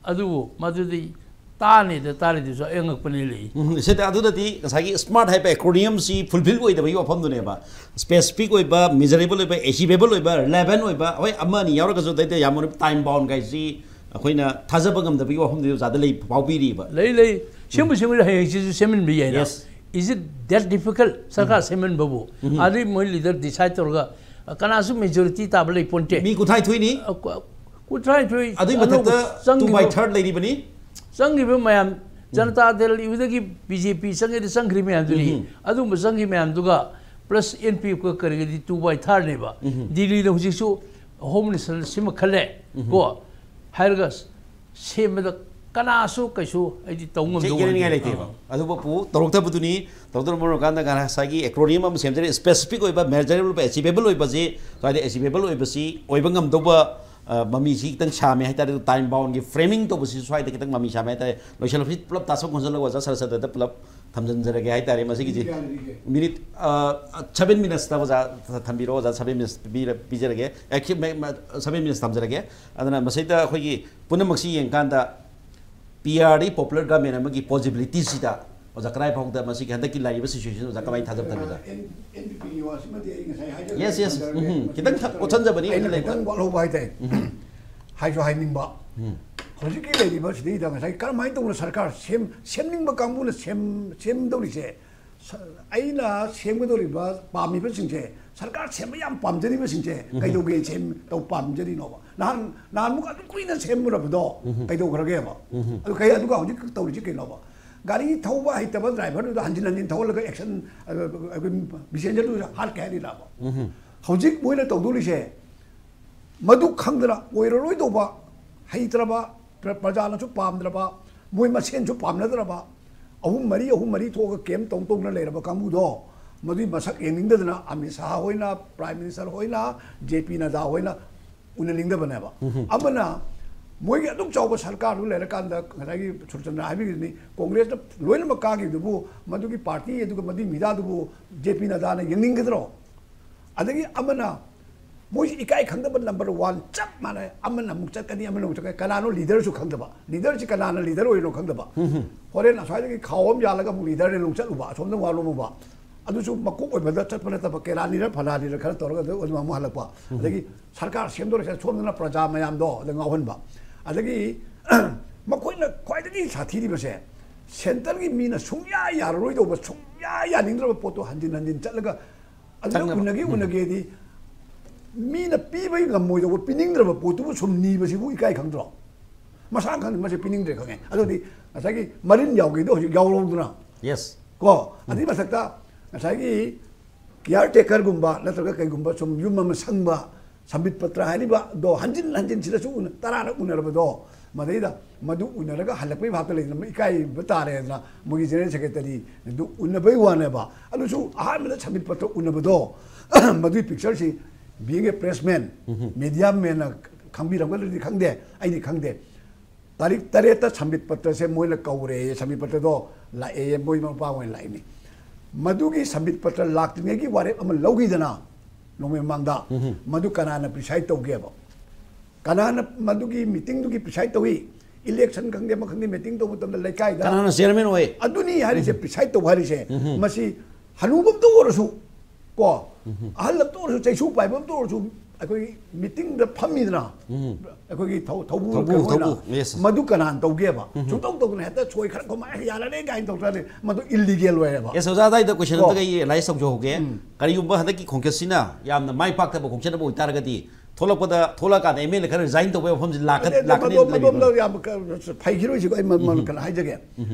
ꯑꯗꯨꯕꯨ ꯃꯗꯨꯗꯤ ꯇꯥꯅꯤꯗ, ꯇꯥꯔꯤꯗꯨꯁꯨ ꯑꯉꯛꯄꯅꯤ ꯂꯩ꯫ ꯎꯝ, ꯁꯤꯗ ꯑꯗꯨꯗꯗꯤ ꯉꯁꯥꯏꯒꯤ SMART ꯍꯥꯏꯕ acronym ꯁꯤ fulfill ꯑꯣꯏꯗꯕꯒꯤ ꯋꯥꯐꯝꯗꯨꯅꯦꯕ꯫ Specific ꯑꯣꯏꯕ, measurable ꯑꯣꯏꯕ, achievable ꯑꯣꯏꯕ, relevant ꯑꯣꯏꯕ, ꯍꯣꯏ, ꯑꯃ ꯑꯅꯤ ꯌꯥꯎꯔꯒꯁꯨ ꯑꯗꯩꯗ ꯌꯥꯝ ꯃꯔꯨ time bound ꯀꯥꯏꯁꯤ ꯑꯩꯈꯣꯏꯅ ꯊꯥꯖꯕ ꯉꯝꯗꯕꯒꯤ ꯋꯥꯐꯝꯗꯨ ꯑꯣꯖꯥꯗ ꯂꯩ, ꯐꯥꯎꯕꯤꯔꯤꯕ꯫ ꯂꯩ, ꯂꯩ꯫ ꯁꯦꯝꯕ ꯁꯦꯝꯕꯗ ꯍꯌꯦꯡ ꯁꯤꯁꯨ ꯁꯦꯝꯍꯟꯕ ꯌꯥꯏꯅ꯫ Yes. Is it that difficult? ꯁꯔꯀꯥꯔ ꯁꯦꯝꯍꯟꯕꯕꯨ? ꯑꯗꯩ ꯃꯣꯏ leader decide ꯇꯧꯔꯒ, ꯑ, ꯀꯅꯥꯁꯨ majority ꯇꯥꯕ ꯂꯩ ꯄꯣꯟꯇꯦ꯫ ꯃꯤ ꯀꯨꯟꯊ꯭ꯔꯥ ꯊꯣꯛꯏꯅꯤ꯫ ꯑ, ꯀꯨ-, ꯀꯨꯟꯊ꯭ꯔꯥ ꯊꯣꯛꯏ꯫ ꯑꯗꯨꯒꯤ ꯑꯅꯧꯕ ꯃꯊꯛꯇ two by ꯆꯪꯈꯤꯕ, third ꯂꯩꯔꯤꯕꯅꯤ꯫ ꯆꯪꯈꯤꯕ ꯃꯌꯥꯝ, ꯖꯅꯇꯥ ꯗꯜ ꯌꯨꯗꯒꯤ B J P ꯆꯪꯉꯦꯗꯤ ꯆꯪꯈ꯭ꯔꯤ ꯃꯌꯥꯝꯗꯨꯅꯤ꯫ ꯑꯗꯨꯒꯨꯝꯕ ꯆꯪꯈꯤ ꯃꯌꯥꯝꯗꯨꯒ plus N P F ꯀ ꯀꯔꯤꯒꯗꯤ two by third ꯅꯦꯕ꯫ ꯗꯤꯜꯂꯤꯗ ꯍꯧꯖꯤꯛꯁꯨ ꯍꯣꯝ ꯃꯤꯅꯤꯁꯇꯔꯅ ꯁꯤꯃ ꯈꯜꯂꯦ ꯀꯣ ꯍꯥꯏꯔꯒ ꯁꯦꯝꯕꯗ ꯀꯅꯥꯁꯨ ꯀꯩꯁꯨ ꯑꯩꯗꯤ ꯇꯧ ꯉꯝꯗꯧ ꯌꯦꯠꯅꯤꯡꯉꯥꯏ ꯃꯥꯟꯗꯦ꯫ ꯂꯩꯇꯦꯕ꯫ ꯑꯗꯨꯕꯨ ꯇꯧꯔꯛꯇꯕꯗꯨꯅꯤ꯫ ꯇꯧꯗꯧꯔ ꯃꯔꯝ ꯀꯥꯟꯗ ꯉꯁꯥꯏꯒꯤ ꯑꯦꯀ꯭ꯔꯣꯅꯤꯌꯝ ꯑꯃ ꯁꯦꯝꯖꯔꯦ, ꯁ꯭ꯄꯦꯁꯤꯐꯤꯛ ꯑꯣꯏꯕ, ꯃꯦꯖꯔꯦꯕꯜ ꯑꯣꯏꯕ, ꯑꯦꯆꯤꯚꯦꯕꯜ ꯑꯣꯏꯕꯁꯤ, ꯁ꯭ꯋꯥꯏꯗ ꯑꯦꯆꯤꯚꯦꯕꯜ ꯑꯣꯏꯕꯁꯤ ꯑꯣꯏꯕ ꯉꯝꯗꯧꯕ ꯑ, ꯃꯃꯤꯁꯤ ꯈꯤꯇꯪ ꯁꯥꯝꯃꯦ ꯍꯥꯏꯇꯥꯔꯦ꯫ ꯑꯗꯨ ꯇꯥꯏꯝ ꯕꯥꯎꯟꯒꯤ ꯐ꯭ꯔꯦꯃꯤꯡ ꯇꯧꯕꯁꯤ ꯁ꯭ꯋꯥꯏꯗ ꯈꯤꯇꯪ ꯃꯃꯤ ꯁꯥꯝꯃꯦ ꯍꯥꯏꯇꯥꯔꯦ꯫ ꯂꯣꯏꯁꯤꯜꯂꯛꯄꯁꯤ ꯄꯨꯂꯞ ꯇꯥꯁꯣꯛ ꯈꯣꯟꯖꯜꯂꯒ ꯑꯣꯖꯥ ꯁꯔꯁꯗꯗ ꯄꯨꯂꯞ ꯊꯝꯖꯤꯟꯖꯔꯒꯦ ꯍꯥꯏꯇꯥꯔꯦ꯫ ꯃꯁꯤꯒꯤꯁꯤ ꯃꯤꯅꯤꯠ ꯁꯚꯦꯟ ꯃꯤꯅꯠꯁꯇ ꯑꯣꯖꯥ ꯊꯝꯕꯤꯔꯣ, ꯑꯣꯖꯥ ꯁꯚꯦꯟ ꯃꯤꯅꯠꯁ ꯄꯤꯖꯔꯒꯦ꯫ ꯁꯚꯦꯟ ꯃꯤꯅꯠꯁ ꯊꯝꯖꯔꯒꯦ꯫ ꯑꯗꯨꯅ ꯃꯁꯤꯗ ꯑꯩꯈꯣꯏꯒꯤ ꯄꯨꯝꯅꯃꯛꯁꯤ ꯌꯦꯡꯀꯥꯟꯗ ꯄꯤ ꯑꯥꯔꯗꯤ ꯄꯣꯄꯨꯂꯔ ꯒꯚꯔꯟꯃꯦꯟ ꯑꯃꯒꯤ ꯄꯣꯖꯤꯕꯤꯂꯤꯇꯤꯁꯤꯗ ꯑꯣꯖꯥ ꯀꯗꯥꯏ ꯐꯥꯎꯗ ꯃꯁꯤꯒꯤ ꯍꯟꯗꯛꯀꯤ ꯂꯥꯛꯏꯕ ꯁꯤꯆꯨꯋꯦꯁꯟ ꯑꯣꯖꯥ ꯀꯃꯥꯏꯅ ꯊꯥꯖꯕ ꯊꯝꯕꯤꯗ? ꯑꯦꯟ ꯄꯤ ꯄꯤ ꯌꯨ ꯑꯁꯤꯃꯗꯤ ꯑꯩ ꯉꯁꯥꯏ ꯍꯥꯏꯖꯈ꯭ꯔꯦ꯫ Yes, yes. ꯎꯝ, ꯈꯤꯇꯪ ꯊ-, ꯀꯣꯠꯁꯟꯖꯕꯅꯤ꯫ ꯑꯩꯅ ꯂꯩꯕ꯫ ꯈꯤꯇꯪ ꯋꯥꯠꯍꯧꯕ ꯍꯥꯏꯇꯥꯔꯦ꯫ ꯍꯥꯏꯁꯨ ꯍꯥꯏꯅꯤꯡꯕ꯫ ꯍꯧꯖꯤꯛꯀꯤ ꯂꯩꯔꯤꯕꯁꯤꯗꯩꯗ ꯉꯁꯥꯏ ꯀꯔꯝꯍꯥꯏꯅ ꯇꯧꯅ ꯁꯔꯀꯥꯔ ꯁꯦꯝ-, ꯁꯦꯝꯅꯤꯡꯕ ꯀꯥꯡꯕꯨꯅ ꯁꯦꯝ-, ꯁꯦꯝꯗꯧꯔꯤꯁꯦ, ꯁ-, ꯑꯩꯅ ꯁꯦꯝꯒꯗꯧꯔꯤꯕ ꯄꯥꯝꯃꯤꯕꯁꯤꯡꯁꯦ, ꯁꯔꯀꯥꯔ ꯁꯦꯝꯕ ꯌꯥꯝ ꯄꯥꯝꯖꯔꯤꯕꯁꯤꯡꯁꯦ ꯀꯩꯗꯧꯒꯦ ꯁꯦꯝ-, ꯇꯧ ꯄꯥꯝꯖꯔꯤꯅꯣꯕ? ꯅꯍꯥꯟ, ꯅꯍꯥꯟꯃꯨꯛ ꯑꯗꯨ ꯀꯨꯏꯅ ꯁꯦꯝꯃꯨꯔꯕꯗꯣ ꯀꯩꯗꯧꯈ꯭ꯔꯒꯦꯕ? ꯑꯗꯨ ꯀꯩ-, ꯑꯗꯨꯒ ꯍꯧꯖꯤꯛ ꯇꯧꯔꯤꯁꯤ ꯀꯩꯅꯣꯕ? ꯒꯥꯔꯤ ꯊꯧꯕ ꯍꯩꯇꯕ ꯗ꯭ꯔꯥꯏꯚꯔꯗꯨꯗ ꯍꯟꯖꯤꯟ ꯍꯟꯖꯤꯟ ꯊꯧꯍꯜꯂꯒ ꯑꯦꯛꯁꯟ, ꯑ, ꯑꯩꯈꯣꯏ ꯄꯦꯁꯦꯟꯖꯔꯗꯨ ꯍꯥꯠꯀꯦ ꯍꯥꯏꯔꯤꯔꯕ? ꯍꯧꯖꯤꯛ ꯃꯣꯏꯅ ꯇꯧꯗꯣꯔꯤꯁꯦ ꯃꯗꯨ ꯈꯪꯗꯅ ꯑꯣꯏꯔꯔꯣꯏꯗꯧꯕ, ꯍꯩꯇ꯭ꯔꯕ, ꯄ꯭ꯔ-, ꯄ꯭ꯔꯖꯥꯅꯁꯨ ꯄꯥꯝꯗ꯭ꯔꯕ, ꯃꯣꯏ ꯃꯁꯦꯟꯁꯨ ꯄꯥꯝꯅꯗ꯭ꯔꯕ, ꯑꯍꯨꯝ ꯃꯔꯤ, ꯑꯍꯨꯝ ꯃꯔꯤ ꯊꯣꯛꯑꯒ ꯀꯦꯝ ꯇꯧ ꯇꯧꯅ ꯂꯩꯔꯕ ꯀꯥꯡꯕꯨꯗꯣ, ꯃꯗꯨꯒꯤ ꯃꯁꯛ ꯌꯦꯡꯅꯤꯡꯗꯗꯅ ꯑꯃꯤꯠ ꯁꯥꯍ ꯍꯣꯏꯅ, ꯄ꯭ꯔꯥꯏꯝ ꯃꯤꯅꯤꯁꯇꯔ ꯍꯣꯏꯅ, ꯖꯦ ꯄꯤ ꯅꯗꯥ ꯍꯣꯏꯅ ꯎꯅꯅꯤꯡꯗꯕꯅꯦꯕ꯫ ꯑꯃꯅ ꯃꯣꯏꯒꯤ ꯑꯗꯨꯛ ꯆꯥꯎꯕ ꯁꯔꯀꯥꯔꯗꯨ ꯂꯩꯔꯀꯥꯟꯗ ꯉꯁꯥꯏꯒꯤ ꯁꯨꯔꯆꯟꯗ꯭ꯔ ꯍꯥꯏꯕꯤꯔꯤꯗꯨꯅꯤ, ꯀꯣꯡꯒ꯭ꯔꯦꯁꯅ ꯂꯣꯏꯅꯃꯛ ꯀꯥꯈꯤꯕꯗꯨꯕꯨ ꯃꯗꯨꯒꯤ ꯄꯥꯔꯇꯤ ꯑꯗꯨꯒ ꯃꯗꯨꯒꯤ ꯃꯤꯗꯥꯗꯨꯕꯨ ꯖꯦ ꯄꯤ ꯅꯗꯥꯅ ꯌꯦꯡꯅꯤꯡꯒꯗ꯭ꯔꯣ? ꯑꯗꯒꯤ ꯑꯃꯅ ꯃꯣꯏꯁꯤ ꯏꯀꯥꯏ ꯈꯪꯗꯕ ꯅꯝꯕꯔ ꯋꯥꯟ ꯆꯞ ꯃꯥꯟꯅꯩ꯫ ꯑꯃꯅ ꯑꯃꯨꯛ ꯆꯠꯀꯅꯤ, ꯑꯃꯅ ꯑꯃꯨꯛ ꯆꯠꯀꯅꯤ꯫ ꯀꯅꯥꯅꯣ ꯂꯤꯗꯔꯁꯨ ꯈꯪꯗꯕ, ꯂꯤꯗꯔꯁꯤ ꯀꯅꯥꯅ ꯂꯤꯗꯔ ꯑꯣꯏꯔꯤꯅꯣ ꯈꯪꯗꯕ꯫ ꯍꯣꯔꯦꯟ ꯑꯁ꯭ꯋꯥꯏꯗꯒꯤ ꯈꯥꯎ ꯑꯃ ꯌꯥꯜꯂꯒ ꯑꯃꯨꯛ ꯂꯤꯗꯔꯅ ꯑꯃꯨꯛ ꯆꯠꯂꯨꯕ, ꯑꯁꯣꯝꯗ ꯋꯥ ꯂꯣꯝꯃꯨꯕ꯫ ꯑꯗꯨꯁꯨ ꯃꯀꯣꯛ ꯑꯣꯏꯕꯗ ꯆꯠꯄ ꯅꯠꯇꯕ, ꯀꯦꯔꯥꯅꯤꯔ ꯐꯂꯥꯅꯤꯔ ꯈꯔ ꯇꯧꯔꯒ ꯑꯗꯨ ꯑꯗꯨꯝ ꯑꯃꯨꯛ ꯍꯜꯂꯛꯄ꯫ ꯑꯗꯒꯤ ꯁꯔꯀꯥꯔ ꯁꯦꯝꯗꯣꯔꯁꯦ ꯁꯣꯝꯗꯅ ꯄ꯭ꯔꯖꯥ ꯃꯌꯥꯝꯗꯣ ꯑꯗ ꯉꯥꯎꯍꯟꯕ꯫ ꯑꯗꯒꯤ ꯃꯈꯣꯏꯅ ꯈ꯭ꯋꯥꯏꯗꯒꯤ ꯁꯥꯊꯤꯔꯤꯕꯁꯦ ꯁꯦꯟꯇꯔꯒꯤ ꯃꯤꯅ ꯁꯨꯡꯌꯥ ꯌꯥꯔꯔꯣꯏꯗꯧꯕ, ꯁꯨꯡꯌꯥ ꯌꯥꯅꯤꯡꯗ꯭ꯔꯕ ꯄꯣꯠꯇꯣ ꯍꯟꯖꯤꯟ ꯍꯟꯖꯤꯟ ꯆꯠꯂꯒ ꯑꯗꯨꯗ ꯆꯪꯅꯕ꯫ ꯎꯅꯒꯦ ꯎꯅꯒꯦꯗꯤ ꯃꯤꯅ ꯄꯤꯕ ꯉꯝꯃꯣꯏꯗꯧꯕ, ꯄꯤꯅꯤꯡꯗ꯭ꯔꯕ ꯄꯣꯠꯇꯨꯕꯨ ꯁꯨꯝ ꯅꯤꯕꯁꯤꯕꯨ ꯏꯀꯥꯏ ꯈꯪꯗ꯭ꯔꯣ? ꯃꯁꯥꯅ ꯈꯪꯗꯦ, ꯃꯁꯤ ꯄꯤꯅꯤꯡꯗ꯭ꯔꯦ ꯈꯪꯉꯦ꯫ ꯑꯗꯨꯗꯤ ꯉꯁꯥꯏꯒꯤ ꯃꯔꯤꯟ ꯌꯥꯎꯒꯦꯗꯣ ꯍꯧꯖꯤꯛ ꯌꯥꯎꯔꯧꯗꯅ ꯌꯦꯁ꯫ ꯀꯣ, ꯑꯗꯨꯒꯤ ꯃꯊꯛꯇ ꯉꯁꯥꯏꯒꯤ ꯀꯤꯌꯥꯔ ꯇꯦꯀꯔꯒꯨꯝꯕ ꯅꯠꯇ꯭ꯔꯒ ꯀꯩꯒꯨꯝꯕ ꯁꯨꯝ ꯌꯨꯝ ꯑꯃ ꯁꯪꯕ, ꯁꯝꯕꯤꯠ ꯄꯇ꯭ꯔ ꯍꯥꯏꯔꯤꯕꯗꯣ ꯍꯟꯖꯤꯟ ꯍꯟꯖꯤꯟ ꯁꯤꯗꯁꯨ ꯎꯅ-, ꯇꯔꯥꯔꯛ ꯎꯅꯔꯕꯗꯣ, ꯃꯗꯩꯗ ꯃꯗꯨ ꯎꯅꯔꯒ ꯍꯜꯂꯛꯄꯒꯤ ꯚꯥꯞꯇ ꯂꯩꯗꯅ ꯏꯀꯥꯏꯕ ꯇꯥꯔꯦꯗꯅ ꯃꯣꯏꯒꯤ ꯖꯦꯅꯔꯦꯜ ꯁꯦꯀ꯭ꯔꯦꯇꯔꯤ ꯑꯗꯨ ꯎꯅꯕꯩ ꯋꯥꯅꯦꯕ꯫ ꯑꯗꯨꯁꯨ ꯑꯍꯥꯟꯕꯗ ꯁꯝꯕꯤꯠ ꯄꯇ꯭ꯔ ꯎꯅꯕꯗꯣ ꯃꯗꯨꯒꯤ ꯄꯤꯛꯆꯔꯁꯤ, being a press man, media man ꯅ ꯈꯪꯕꯤꯔꯝꯒꯗ꯭ꯔꯗꯤ ꯈꯪꯗꯦ, ꯑꯩꯗꯤ ꯈꯪꯗꯦ꯫ ꯇꯥꯔꯤꯛ ꯇꯔꯦꯠꯇ ꯁꯝꯕꯤꯠ ꯄꯇ꯭ꯔꯁꯦ ꯃꯣꯏꯅ ꯀꯧꯔꯦ, ꯁꯝꯕꯤꯠ ꯄꯇ꯭ꯔꯗꯣ ꯂꯥꯛꯑꯦ, ꯃꯣꯏ ꯃꯄꯥ ꯑꯣꯏꯅ ꯂꯥꯛꯏꯅꯤ꯫ ꯃꯗꯨꯒꯤ ꯁꯝꯕꯤꯠ ꯄꯇ꯭ꯔ ꯂꯥꯛꯇ꯭ꯔꯤꯉꯩꯒꯤ ꯋꯥꯔꯦꯞ ꯑꯃ ꯂꯧꯈꯤꯗꯅ ꯅꯣꯡꯃꯩ ꯃꯃꯥꯡꯗ, ꯃꯗꯨ ꯀꯅꯥꯅ ꯄ꯭ꯔꯤꯁꯥꯏꯠ ꯇꯧꯒꯦꯕ? ꯀꯅꯥꯅ ꯃꯗꯨꯒꯤ ꯃꯤꯇꯤꯡꯗꯨꯒꯤ ꯄ꯭ꯔꯤꯁꯥꯏꯠ ꯇꯧꯏ? ꯏꯂꯦꯛꯁꯟ ꯈꯪꯗꯦ, ꯑꯃ ꯈꯪꯗꯦ, ꯃꯤꯇꯤꯡ ꯇꯧꯕ ꯃꯇꯝꯗ ꯂꯩꯀꯥꯏꯗ ꯀꯅꯥꯅ ꯆꯤꯌꯔꯃꯦꯟ ꯑꯣꯏ? ꯑꯗꯨꯅꯤ ꯍꯥꯏꯔꯤꯁꯦ, ꯄ꯭ꯔꯤꯁꯥꯏꯠ ꯇꯧꯕ ꯍꯥꯏꯔꯤꯁꯦ꯫ ꯃꯁꯤ ꯍꯅꯨꯕ ꯑꯝꯇ ꯑꯣꯏꯔꯁꯨ, ꯀꯣ, ꯑꯍꯜ ꯑꯝꯇ ꯑꯣꯏꯔꯁꯨ, ꯆꯩꯁꯨ ꯄꯥꯏꯕ ꯑꯝꯇ ꯑꯣꯏꯔꯁꯨ, ꯑꯩꯈꯣꯏ ꯃꯤꯇꯤꯡꯗ ꯐꯝꯃꯤꯗꯅ, ꯑꯩꯈꯣꯏꯒꯤ ꯊꯧ-, ꯊꯧꯕꯨ ꯊꯧꯕꯨ, ꯀꯩꯅꯣ ꯑꯣꯏꯅ, ꯊꯧꯕꯨ, yes, yes. ꯃꯗꯨ ꯀꯅꯥꯅ ꯇꯧꯒꯦꯕ? ꯁꯨꯡꯇꯧ ꯇꯧꯗꯅ ꯍꯦꯛꯇ ꯁꯣꯏ ꯈꯔ ꯈꯣꯝꯃ, "ꯑꯦ, ꯌꯥꯔꯅꯤ" ꯀꯥꯏꯅ ꯇꯧ ꯇꯥꯔꯗꯤ ꯃꯗꯨ ꯏꯜꯂꯤꯒꯦꯜ ꯑꯣꯏꯔꯦꯕ꯫ Yes, ꯑꯣꯖꯥ, ꯑꯗꯥꯏꯗ question ꯀꯣ? ꯑꯝꯇꯒ ꯑꯩ ꯂꯥꯏꯁ ꯇꯧꯖꯍꯧꯒꯦ꯫ ꯀꯔꯤꯒꯨꯝꯕ ꯍꯟꯗꯛꯀꯤ ꯈꯣꯡꯆꯠꯁꯤꯅ ꯌꯥꯝꯅ ꯃꯥꯏ ꯄꯥꯛꯇꯕ ꯈꯣꯡꯆꯠ ꯑꯃ ꯑꯣꯏꯇꯥꯔꯒꯗꯤ, ꯊꯣꯛꯂꯛꯄꯗ, ꯊꯣꯛꯂꯛꯑꯀꯥꯟꯗ ꯑꯦꯝ ꯑꯦꯜ ꯑꯦ ꯈꯔ ꯔꯤꯖꯥꯏꯟ ꯇꯧꯕ ꯌꯥꯕ ꯃꯐꯝꯁꯤ ꯂꯥꯛꯀ-, ꯑꯗꯩ ꯂꯥꯛꯀꯅꯤ ꯃꯗꯣꯝ-, ꯂꯩꯕꯤꯕ꯭ꯔꯣ? ꯃꯗꯣꯝꯗ ꯌꯥꯝ ꯀ-, ꯐꯩꯈꯤꯔꯣꯏꯁꯤꯀꯣ, ꯑꯩ ꯃ-, ꯃ-, ꯀꯩꯅꯣ ꯍꯥꯏꯖꯒꯦ꯫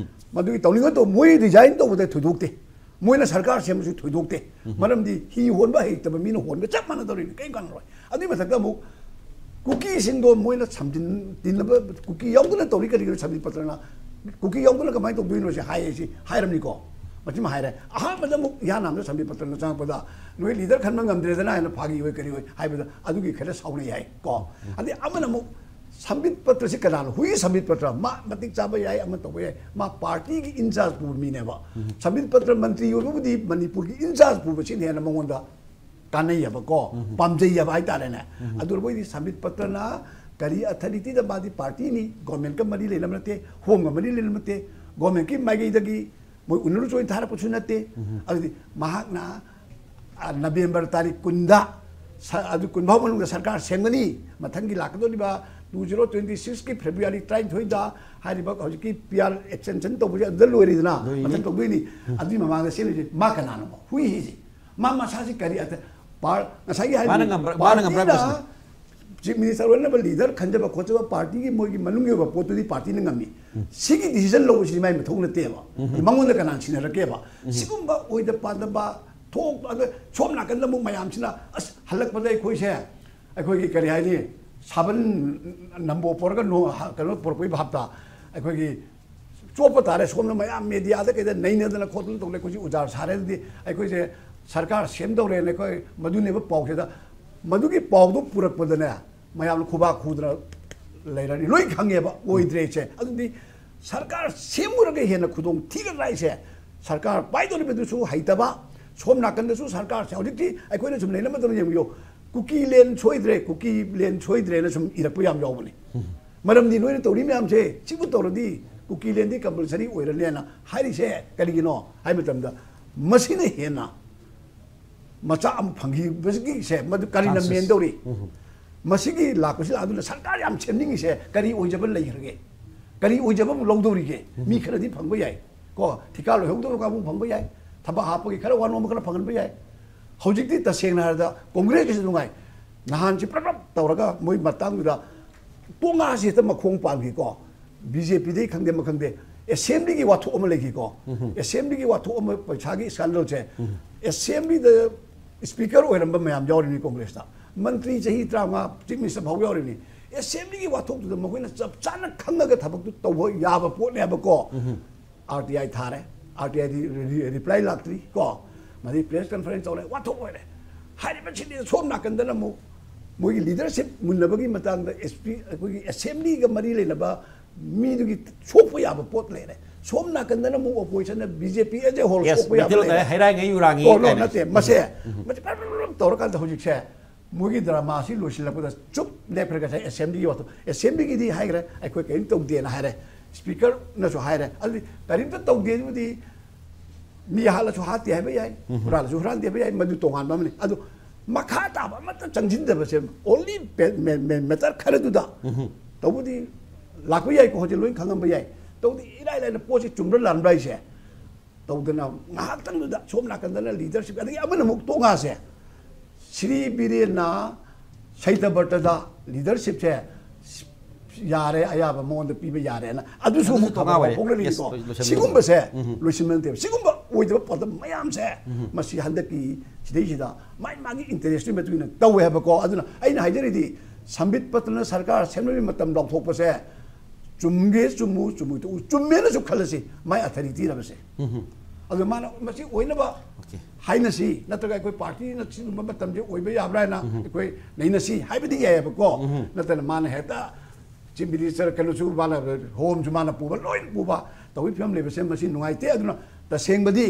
ꯃꯗꯨꯒꯤ ꯇꯧꯅꯤꯡꯕ ꯇꯧ-, ꯃꯣꯏ ꯔꯤꯖꯥꯏꯟ ꯇꯧꯕꯗ ꯊꯣꯏꯗꯣꯛꯇꯦ꯫ ꯃꯣꯏꯅ ꯁꯔꯀꯥꯔ ꯁꯦꯝꯕꯁꯨ ꯊꯣꯏꯗꯣꯛꯇꯦ꯫ ꯃꯔꯝꯗꯤ ꯍꯤ ꯍꯣꯟꯕ ꯍꯩꯇꯕ ꯃꯤꯅ ꯍꯣꯟꯕ ꯆꯞ ꯃꯥꯟꯅꯗꯧꯔꯤꯅꯤ, ꯀꯔꯤꯝ ꯀꯥꯟꯅꯔꯣꯏ꯫ ꯑꯗꯨꯒꯤ ꯃꯊꯛꯇ ꯑꯃꯨꯛ ꯀꯨꯀꯤꯁꯤꯡꯗꯣ ꯃꯣꯏꯅ ꯁꯝꯖꯤꯟ ꯇꯤꯟꯅꯕ, ꯀꯨꯀꯤ ꯌꯥꯎꯗꯅ ꯇꯧꯔꯤ ꯀꯔꯤꯒꯤꯅꯣ ꯁꯝꯕꯤꯠ ꯄꯇ꯭ꯔꯅ? ꯀꯨꯀꯤ ꯌꯥꯎꯗꯅ ꯀꯃꯥꯏꯅ ꯇꯧꯗꯣꯏꯅꯣ ꯁꯤ ꯍꯥꯏꯌꯦ, ꯁꯤ ꯍꯥꯏꯔꯝꯅꯤꯀꯣ꯫ ꯃꯁꯤꯃ ꯍꯥꯏꯔꯦ꯫ ꯑꯍꯥꯟꯕꯗ ꯑꯃꯨꯛ ꯏꯍꯥꯟ ꯍꯥꯟꯕꯗ ꯁꯝꯕꯤꯠ ꯄꯇ꯭ꯔꯅ ꯆꯪꯉꯛꯄꯗ, "ꯅꯣꯏ ꯂꯤꯗꯔ ꯈꯟꯕ ꯉꯝꯗ꯭ꯔꯦꯗꯅ" ꯍꯥꯏꯅ ꯐꯥꯒꯤ ꯑꯣꯏ ꯀꯔꯤ ꯑꯣꯏ ꯍꯥꯏꯕꯗ ꯑꯗꯨꯒꯤ ꯈꯔ ꯁꯥꯎꯅꯩ ꯍꯥꯏ ꯀꯣ꯫ ꯑꯗꯩ ꯑꯃꯅ ꯑꯃꯨꯛ ꯁꯝꯕꯤꯠ ꯄꯇ꯭ꯔꯁꯤ ꯀꯅꯥꯅꯣ? ꯍꯨꯏ ꯁꯝꯕꯤꯠ ꯄꯇ꯭ꯔ, ꯃꯥ ꯃꯇꯤꯛ ꯆꯥꯕ ꯌꯥꯏ, ꯑꯃ ꯇꯧꯕ ꯌꯥꯏ, ꯃꯥ ꯄꯥꯔꯇꯤꯒꯤ ꯏꯟꯆꯥꯔꯖ ꯄꯨꯕ ꯃꯤꯅꯦꯕ꯫ ꯁꯝꯕꯤꯠ ꯄꯇ꯭ꯔ ꯃꯟꯇ꯭ꯔꯤ ꯑꯣꯏꯕꯕꯨꯗꯤ ꯃꯅꯤꯄꯨꯔꯒꯤ ꯏꯟꯆꯥꯔꯖ ꯄꯨꯕꯁꯤꯅ ꯍꯦꯟꯅ ꯃꯉꯣꯟꯗ ꯀꯥꯟꯅꯩꯌꯦꯕ ꯀꯣ, ꯄꯥꯝꯖꯩꯌꯦꯕ ꯍꯥꯏꯇꯥꯔꯦꯅꯦ꯫ ꯑꯗꯨ ꯃꯣꯏꯗꯤ ꯁꯝꯕꯤꯠ ꯄꯇ꯭ꯔꯅ ꯀꯔꯤ ꯑꯊꯣꯔꯤꯇꯤꯗ? ꯃꯥꯗꯤ ꯄꯥꯔꯇꯤꯅꯤ, ꯒꯣꯔꯃꯦꯟꯀ ꯃꯔꯤ ꯂꯩꯅꯕ ꯅꯠꯇꯦ, ꯍꯣꯝꯒ ꯃꯔꯤ ꯂꯩꯅꯕ ꯅꯠꯇꯦ, ꯒꯣꯔꯃꯦꯟꯀꯤ ꯃꯥꯏꯀꯩꯗꯒꯤ ꯃꯣꯏ ꯎꯅꯔꯨꯆꯣ ꯍꯥꯏꯅ ꯊꯥꯔꯛꯄꯁꯨ ꯅꯠꯇꯦ꯫ ꯑꯗꯨꯗꯤ ꯃꯍꯥꯛꯅ, ꯑ, ꯅꯕꯦꯝꯕꯔ ꯇꯥꯔꯤꯛ ꯀꯨꯟꯗ ꯁ-, ꯑꯗꯨ ꯀꯨꯟ ꯐꯥꯎ ꯃꯅꯨꯡꯗ ꯁꯔꯀꯥꯔ ꯁꯦꯝꯒꯅꯤ꯫ ꯃꯊꯪꯒꯤ ꯂꯥꯛꯀꯗꯧꯔꯤꯕ two zero twenty six ꯀꯤ ꯐꯦꯕ꯭ꯔꯨꯋꯥꯔꯤ ꯇꯔꯥꯅꯤꯊꯣꯏꯗ ꯍꯥꯏꯔꯤꯕ ꯍꯧꯖꯤꯛꯀꯤ ꯄꯤ ꯑꯥꯔ ꯑꯦꯛꯁꯇꯦꯟꯁꯟ ꯇꯧꯕꯁꯦ ꯑꯗꯨꯗ ꯂꯣꯏꯔꯦꯗꯅ, ꯂꯣꯏꯔꯦ꯫ ꯃꯊꯪ ꯇꯧꯗꯣꯏꯅꯤ꯫ ꯑꯗꯨꯒꯤ ꯃꯃꯥꯡꯗ ꯁꯦꯝꯃꯤꯁꯦ ꯃꯥ ꯀꯅꯥꯅꯣ? ꯍꯨꯏ ꯍꯤꯁꯦ꯫ ꯃꯥ ꯃꯁꯥꯁꯤ ꯀꯔꯤ ꯑꯇ-, ꯄꯥꯔ-, ꯉꯁꯥꯏꯒꯤ ꯍꯥꯏꯔꯤꯕ ꯃꯥꯅ ꯉꯝꯕ꯭ꯔꯥ-, ꯃꯥꯅ ꯉꯝꯕ꯭ꯔꯥ ꯄꯥꯔꯇꯤꯅ ꯄ꯭ꯔꯁꯅ? ꯆꯤꯐ ꯃꯤꯅꯤꯁꯇꯔ ꯑꯣꯏꯅꯕ ꯂꯤꯗꯔ ꯈꯟꯖꯕ ꯈꯣꯠꯆꯕ ꯄꯥꯔꯇꯤꯒꯤ ꯃꯣꯏꯒꯤ ꯃꯅꯨꯡꯒꯤ ꯑꯣꯏꯕ ꯄꯣꯠꯇꯨꯗꯤ ꯄꯥꯔꯇꯤꯅ ꯉꯝꯃꯤ꯫ ꯁꯤꯒꯤ ꯗꯤꯁꯤꯖꯟ ꯂꯧꯕꯁꯤꯗꯤ ꯃꯥꯏ ꯃꯊꯧ ꯅꯠꯇꯦꯕ꯫ ꯃꯉꯣꯟꯗ ꯀꯅꯥꯅ ꯁꯤꯟꯅꯔꯛꯀꯦꯕ? ꯁꯤꯒꯨꯝꯕ ꯑꯣꯏꯗ ꯄꯥꯗꯕ ꯊꯣꯛ-, ꯑꯗ ꯁꯣꯝ ꯅꯥꯀꯟꯗ ꯑꯃꯨꯛ ꯃꯌꯥꯝꯁꯤꯅ, ꯑꯁ, ꯍꯜꯂꯛꯄꯗ ꯑꯩꯈꯣꯏꯁꯦ ꯑꯩꯈꯣꯏꯒꯤ ꯀꯔꯤ ꯍꯥꯏꯅꯤ, ꯁꯥꯕꯟ ꯅꯝꯕꯣ ꯄꯨꯔꯒ ꯅꯣ-, ꯍ-, ꯀꯩꯅꯣ ꯄꯨꯔꯛꯄꯒꯤ ꯚꯥꯞꯇ ꯑꯩꯈꯣꯏꯒꯤ ꯆꯣꯞꯄ ꯇꯥꯔꯦ꯫ ꯁꯣꯝꯅ ꯃꯌꯥꯝ ꯃꯦꯗꯤꯌꯥꯗ ꯀꯩꯗ ꯅꯩꯅꯗꯅ ꯈꯣꯠꯇꯅ ꯇꯧꯗꯅ ꯑꯩꯈꯣꯏꯁꯤ ꯎꯖꯥꯔ ꯁꯥꯔꯦ꯫ ꯑꯗꯨꯗꯤ ꯑꯩꯈꯣꯏꯁꯦ ꯁꯔꯀꯥꯔ ꯁꯦꯝꯗꯧꯔꯦꯅ ꯑꯩꯈꯣꯏ ꯃꯗꯨꯅꯦꯕ ꯄꯥꯎꯁꯤꯗ, ꯃꯗꯨꯒꯤ ꯄꯥꯎꯗꯣ ꯄꯨꯔꯛꯄꯗꯅꯦ, ꯃꯌꯥꯝꯅ ꯈꯨꯕꯥꯛ ꯈꯨꯗꯅ ꯂꯩꯔꯅꯤ꯫ ꯂꯣꯏ ꯈꯪꯉꯦꯕ ꯑꯣꯏꯗ꯭ꯔꯦꯁꯦ꯫ ꯑꯗꯨꯗꯤ ꯁꯔꯀꯥꯔ ꯁꯦꯝꯃꯨꯔꯒ ꯍꯦꯟꯅ ꯈꯨꯗꯣꯡ ꯊꯤꯒꯗ꯭ꯔꯥ ꯍꯥꯏꯁꯦ? ꯁꯔꯀꯥꯔ ꯄꯥꯏꯗꯧꯔꯤꯕꯗꯨꯁꯨ ꯍꯩꯇꯕ, ꯁꯣꯝ ꯅꯥꯀꯟꯗꯁꯨ ꯁꯔꯀꯥꯔꯁꯦ ꯍꯧꯖꯤꯛꯇꯤ ꯑꯩꯈꯣꯏꯅ ꯁꯨꯝ ꯂꯩꯅ ꯃꯇꯝꯗ ꯌꯦꯡꯕꯤꯌꯨ, ꯀꯨꯀꯤꯂꯦꯟ ꯁꯣꯏꯗ꯭ꯔꯦ, ꯀꯨꯀꯤꯂꯦꯟ ꯁꯣꯏꯗ꯭ꯔꯦꯅ ꯁꯨꯝ ꯏꯔꯛꯄ ꯌꯥꯝ ꯌꯥꯎꯕꯅꯤ꯫ ꯃꯔꯝꯗꯤ ꯅꯣꯏꯅ ꯇꯧꯔꯤ ꯃꯌꯥꯝꯁꯦ ꯁꯤꯕꯨ ꯇꯧꯔꯗꯤ ꯀꯨꯀꯤꯂꯦꯟꯗꯤ ꯀꯝꯄꯜꯁꯔꯤ ꯑꯣꯏꯔꯅꯦꯅ ꯍꯥꯏꯔꯤꯁꯦ ꯀꯔꯤꯒꯤꯅꯣ ꯍꯥꯏ ꯃꯇꯝꯗ, ꯃꯁꯤꯅ ꯍꯦꯟꯅ ꯃꯆꯥ ꯑꯃ ꯐꯪꯈꯤꯕꯁꯤꯒꯤꯁꯦ ꯃꯗꯨ ꯀꯔꯤꯅ ꯃꯦꯟꯗꯧꯔꯤ? ꯃꯁꯤꯒꯤ ꯂꯥꯛꯄꯁꯤ ꯂꯥꯛꯑꯗꯨꯅ ꯁꯔꯀꯥꯔ ꯌꯥꯝ ꯁꯦꯝꯅꯤꯡꯉꯤꯁꯦ ꯀꯔꯤ ꯑꯣꯏꯖꯕ ꯂꯩꯈ꯭ꯔꯒꯦ? ꯀꯔꯤ ꯑꯣꯏꯖꯕ ꯑꯃ ꯂꯧꯗꯧꯔꯤꯒꯦ? ꯃꯤ ꯈꯔꯗꯤ ꯐꯪꯕ ꯌꯥꯏ, ꯀꯣ, ꯊꯤꯀꯥ ꯂꯣꯏꯍꯧꯗꯕ ꯀꯥꯡꯕꯨ ꯐꯪꯕ ꯌꯥꯏ, ꯊꯕꯛ ꯍꯥꯞꯄꯒꯤ ꯈꯔ ꯋꯥꯅꯣꯝꯕ ꯈꯔ ꯐꯪꯍꯟꯕ ꯌꯥꯏ꯫ ꯍꯧꯖꯤꯛꯇꯤ ꯇꯁꯦꯡꯅ ꯍꯥꯏꯔꯕꯗ ꯀꯣꯡꯒ꯭ꯔꯦꯁꯀꯤꯁꯨ ꯅꯨꯡꯉꯥꯏ꯫ ꯅꯍꯥꯟꯁꯤ ꯄ꯭ꯔꯞ ꯄ꯭ꯔꯞ ꯇꯧꯔꯒ ꯃꯣꯏ ꯃꯇꯥꯡꯗꯨꯗ ꯇꯣꯉꯥꯁꯤ ꯍꯦꯛꯇ ꯃꯈꯣꯡ ꯄꯥꯟꯈꯤꯀꯣ꯫ ꯕꯤ ꯖꯦ ꯄꯤꯗꯩ ꯈꯪꯗꯦ ꯑꯃ ꯈꯪꯗꯦ, ꯑꯦꯁꯦꯝꯕ꯭ꯂꯤꯒꯤ ꯋꯥꯊꯣꯛ ꯑꯃ ꯂꯩꯈꯤꯀꯣ꯫ ꯑꯦꯁꯦꯝꯕ꯭ꯂꯤꯒꯤ ꯋꯥꯊꯣꯛ ꯑꯃ, ꯄꯩꯁꯥꯒꯤ ꯁ꯭ꯀꯦꯟꯗꯜꯁꯦ, ꯑꯦꯁꯦꯝꯕ꯭ꯂꯤꯗ ꯁ꯭ꯄꯤꯀꯔ ꯑꯣꯏꯔꯝꯕ ꯃꯌꯥꯝ ꯌꯥꯎꯔꯤꯅꯤ ꯀꯣꯡꯒ꯭ꯔꯦꯁꯇ, ꯃꯟꯇ꯭ꯔꯤ ꯆꯍꯤ ꯇꯔꯥꯃꯉꯥ ꯆꯤꯐ ꯃꯤꯅꯤꯁꯇꯔ ꯐꯥꯎ ꯌꯥꯎꯔꯤꯅꯤ꯫ ꯑꯦꯁꯦꯝꯕ꯭ꯂꯤꯒꯤ ꯋꯥꯊꯣꯛꯇꯨꯗ ꯃꯈꯣꯏꯅ ꯆꯞ ꯆꯥꯅ ꯈꯪꯉꯒ ꯊꯕꯛꯇꯨ ꯇꯧꯕ ꯌꯥꯕ ꯄꯣꯠꯅꯦꯕꯀꯣ꯫ ꯑꯥꯔ ꯇꯤ ꯑꯥꯏ ꯊꯥꯔꯦ, ꯑꯥꯔ ꯇꯤ ꯑꯥꯏꯗꯤ ꯔꯤꯄ꯭ꯂꯥꯏ ꯂꯥꯛꯇ꯭ꯔꯤ ꯀꯣ꯫ ꯃꯗꯩ ꯄ꯭ꯔꯦꯁ ꯀꯟꯐꯔꯦꯟꯁ ꯇꯧꯔꯦ, ꯋꯥꯊꯣꯛ ꯑꯣꯏꯔꯦ꯫ ꯍꯥꯏꯔꯤꯕꯁꯤꯗꯤ ꯁꯣꯝ ꯅꯥꯀꯟꯗꯅ ꯑꯃꯨꯛ ꯃꯣꯏꯒꯤ ꯂꯤꯗꯔꯁꯤꯞ ꯃꯨꯟꯅꯕꯒꯤ ꯃꯇꯥꯡꯗ ꯑꯦꯁ ꯄꯤ, ꯑꯩꯈꯣꯏꯒꯤ ꯑꯦꯁꯦꯝꯕ꯭ꯂꯤꯒ ꯃꯔꯤ ꯂꯩꯅꯕ ꯃꯤꯗꯨꯒꯤ ꯁꯣꯛꯄ ꯌꯥꯕ ꯄꯣꯠ ꯂꯩꯔꯦ꯫ ꯁꯣꯝ ꯅꯥꯀꯟꯗꯅ ꯑꯃꯨꯛ ꯑꯣꯄꯣꯖꯤꯁꯟꯅ ꯕꯤ ꯖꯦ ꯄꯤ ꯑꯦꯁ ꯑꯦ ꯍꯣꯜ ꯁꯣꯛꯄ ꯌꯥꯕ ꯂꯩꯔꯦ꯫ ꯍꯩꯔꯥꯡꯉꯩ ꯌꯨꯔꯥꯡꯉꯤ ꯀꯣ, ꯅꯣ, ꯀꯥꯏꯅ꯫ ꯅꯠꯇꯦ, ꯃꯁꯦ ꯃꯁꯦ ꯄꯔꯞ ꯄꯔꯞ ꯄꯔꯞ ꯇꯧꯔꯀꯥꯟꯗ ꯍꯧꯖꯤꯛꯁꯦ ꯃꯣꯏꯒꯤ ꯗ꯭ꯔꯃꯥꯁꯤ ꯂꯣꯏꯁꯤꯜꯂꯛꯄꯗ ꯆꯨꯞ ꯂꯦꯞꯈ꯭ꯔꯦ꯫ ꯉꯁꯥꯏ ꯑꯦꯁꯦꯝꯕ꯭ꯂꯤꯒꯤ ꯋꯥꯊꯣꯛ, ꯑꯦꯁꯦꯝꯕ꯭ꯂꯤꯒꯤꯗꯤ ꯍꯥꯏꯈ꯭ꯔꯦ, "ꯑꯩꯈꯣꯏ ꯀꯔꯤꯝ ꯇꯧꯗꯦꯅ" ꯍꯥꯏꯔꯦ, ꯁ꯭ꯄꯤꯀꯔꯅꯁꯨ ꯍꯥꯏꯔꯦ꯫ ꯑꯗꯨꯗꯤ ꯀꯔꯤꯝꯇ ꯇꯧꯗꯦ ꯑꯗꯨꯕꯨꯗꯤ ꯃꯤ ꯍꯥꯠꯂꯁꯨ ꯍꯥꯠꯇꯦ ꯍꯥꯏꯕ ꯌꯥꯏ, ꯍꯨꯔꯥꯜꯂꯁꯨ ꯍꯨꯔꯥꯟꯗꯦ ꯍꯥꯏꯕ ꯌꯥꯏ, ꯃꯗꯨ ꯇꯣꯉꯥꯟꯕ ꯑꯃꯅꯤ꯫ ꯑꯗꯨ ꯃꯈꯥ ꯇꯥꯕ ꯑꯃꯠꯇ ꯆꯪꯁꯤꯟꯗꯕꯁꯦ, ꯑꯣꯟꯂꯤ ꯃꯦꯇꯔ ꯈꯔꯗꯨꯗ ꯇꯧꯕꯗꯤ ꯂꯥꯛꯄ ꯌꯥꯏꯀꯣ, ꯍꯧꯖꯤꯛ ꯂꯣꯏ ꯈꯪꯉꯝꯕ ꯌꯥꯏ꯫ ꯇꯧꯕꯗꯤ ꯏꯔꯥꯏ ꯂꯥꯏꯅ ꯄꯣꯠꯁꯤ ꯆꯨꯝꯕ꯭ꯔꯥ ꯂꯥꯟꯕ꯭ꯔꯥ ꯍꯥꯏꯁꯦ ꯇꯧꯗꯅ ꯉꯥꯏꯍꯥꯛꯇꯪꯗꯨꯗ ꯁꯣꯝ ꯅꯥꯀꯟꯗꯅ ꯂꯤꯗꯔꯁꯤꯞ, ꯑꯗꯒꯤ ꯑꯃꯅ ꯑꯃꯨꯛ ꯇꯣꯉꯥꯁꯦ, ꯁ꯭ꯔꯤ ꯕꯤꯔꯦꯟꯅ ꯁꯩꯇꯕ꯭ꯔꯇꯗ ꯂꯤꯗꯔꯁꯤꯞꯁꯦ ꯌꯥꯔꯦ, ꯑꯌꯥꯕ ꯃꯉꯣꯟꯗ ꯄꯤꯕ ꯌꯥꯔꯦꯅ ꯑꯗꯨꯁꯨ ꯑꯗꯨꯁꯨ ꯑꯃꯨꯛ ꯇꯣꯉꯥ ꯊꯕꯛ ꯑꯣꯏꯔꯦ꯫ ꯄꯣꯛꯅꯔꯤꯀꯣ꯫ Yes, ꯂꯣꯏꯁꯤꯟꯕ ꯁꯤꯒꯨꯝꯕꯁꯦ ꯂꯣꯏꯁꯤꯟꯕ ꯅꯠꯇꯦꯕ꯫ ꯁꯤꯒꯨꯝꯕ ꯑꯣꯏꯗꯕ ꯄꯣꯠꯇ ꯃꯌꯥꯝꯁꯦ ꯃꯁꯤ ꯍꯟꯗꯛꯀꯤ ꯁꯤꯗꯩꯁꯤꯗ ꯃꯥꯏ ꯃꯥꯒꯤ ꯏꯟꯇꯔꯦꯁꯀꯤ ꯃꯇꯨꯡ ꯏꯟꯅ ꯇꯧꯋꯦ ꯍꯥꯏꯕꯀꯣ꯫ ꯑꯗꯨꯅ ꯑꯩꯅ ꯍꯥꯏꯖꯔꯤꯗꯤ, ꯁꯝꯕꯤꯠ ꯄꯠꯇꯅ ꯁꯔꯀꯥꯔ ꯁꯦꯝꯅꯕꯒꯤ ꯃꯇꯝ ꯂꯥꯎꯊꯣꯛꯄꯁꯦ ꯆꯨꯝꯒꯦ ꯆꯨꯝꯃꯨ, ꯆꯨꯝꯃꯣꯏ ꯇꯣꯛꯎ, ꯆꯨꯝꯃꯦꯅꯁꯨ ꯈꯜꯂꯁꯤ, ꯃꯥꯏ ꯑꯊꯣꯔꯤꯇꯤ ꯂꯩꯕꯁꯦ꯫ ꯑꯗꯨ ꯃꯥꯅ ꯃꯁꯤ ꯑꯣꯏꯅꯕ Okay. ꯍꯥꯏꯅꯁꯤ, ꯅꯠꯇ꯭ꯔꯒ ꯑꯩꯈꯣꯏ ꯄꯥꯔꯇꯤꯅ ꯁꯤꯒꯨꯝꯕ ꯃꯇꯝꯁꯦ ꯑꯣꯏꯕ ꯌꯥꯕ꯭ꯔꯥ ꯍꯥꯏꯅ ꯑꯩꯈꯣꯏ ꯅꯩꯅꯁꯤ ꯍꯥꯏꯕꯗꯤ ꯌꯥꯏꯑꯕꯀꯣ꯫ ꯅꯠꯇꯅ ꯃꯥꯅ ꯍꯦꯛꯇ ꯆꯤꯐ ꯃꯤꯅꯤꯁꯇꯔ ꯀꯩꯅꯣꯁꯨ ꯃꯥꯅ, ꯍꯣꯝꯁꯨ ꯃꯥꯅ ꯄꯨꯕ, ꯂꯣꯏꯅ ꯄꯨꯕ ꯇꯧꯕꯒꯤ ꯐꯤꯕꯝ ꯂꯩꯕꯁꯦ ꯃꯁꯤ ꯅꯨꯡꯉꯥꯏꯇꯦ꯫ ꯑꯗꯨꯅ ꯇꯁꯦꯡꯕꯗꯤ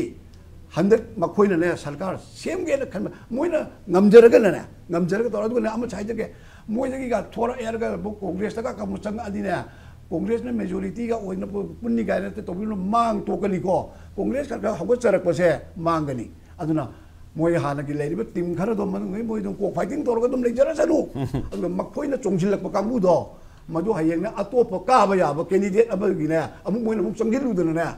ꯍꯟꯗꯛ ꯃꯈꯣꯏꯅꯅꯦ ꯁꯔꯀꯥꯔ ꯁꯦꯝꯒꯦꯅ ꯈꯟꯕ, ꯃꯣꯏꯅ ꯉꯝꯖꯔꯒꯅꯅꯦ, ꯉꯝꯖꯔꯒ ꯇꯧꯔ꯫ ꯑꯗꯨꯒꯅꯦ ꯑꯃꯁꯨ ꯍꯥꯏꯖꯒꯦ, ꯃꯣꯏꯗꯒꯤꯒ ꯊꯣꯔꯛꯑꯦ ꯍꯥꯏꯔꯒ ꯑꯃꯨꯛ ꯀꯣꯡꯒ꯭ꯔꯦꯁꯇꯒ ꯑꯃꯨꯛ ꯆꯪꯉꯛꯑꯗꯤꯅꯦ, ꯀꯣꯡꯒ꯭ꯔꯦꯁꯅ ꯃꯦꯖꯣꯔꯤꯇꯤꯒ ꯑꯣꯏꯅ ꯄꯨꯟꯅꯤ ꯀꯥꯏꯅ ꯇꯧꯕꯤꯔꯨꯅꯨ, ꯃꯥꯡ ꯇꯣꯛꯀꯅꯤꯀꯣ꯫ ꯀꯣꯡꯒ꯭ꯔꯦꯁ ꯈꯔ ꯈꯔ ꯍꯧꯒꯠꯆꯔꯛꯄꯁꯦ ꯃꯥꯡꯒꯅꯤ꯫ ꯑꯗꯨꯅ ꯃꯣꯏ ꯍꯥꯟꯅꯒꯤ ꯂꯩꯔꯤꯕ ꯇꯤꯝ ꯈꯔꯗꯣ ꯃꯗꯨ ꯃꯣꯏ ꯑꯗꯨꯝ ꯀꯣꯛ ꯐꯥꯏꯇꯤꯡ ꯇꯧꯔꯒ ꯑꯗꯨꯝ ꯂꯩꯖꯔꯁꯅꯨ꯫ ꯑꯗꯨꯒ ꯃꯈꯣꯏꯅ ꯆꯣꯡꯁꯤꯜꯂꯛꯄ ꯀꯥꯡꯕꯨꯗꯣ, ꯃꯗꯨ ꯍꯌꯦꯡꯅꯦ ꯑꯇꯣꯞꯄ ꯀꯥꯕ ꯌꯥꯕ ꯀꯦꯟꯗꯤꯗꯦꯠ ꯑꯃꯒꯤꯅꯦ ꯑꯃꯨꯛ ꯃꯣꯏꯅ ꯑꯃꯨꯛ ꯆꯪꯁꯤꯜꯂꯨꯗꯅꯅꯦ,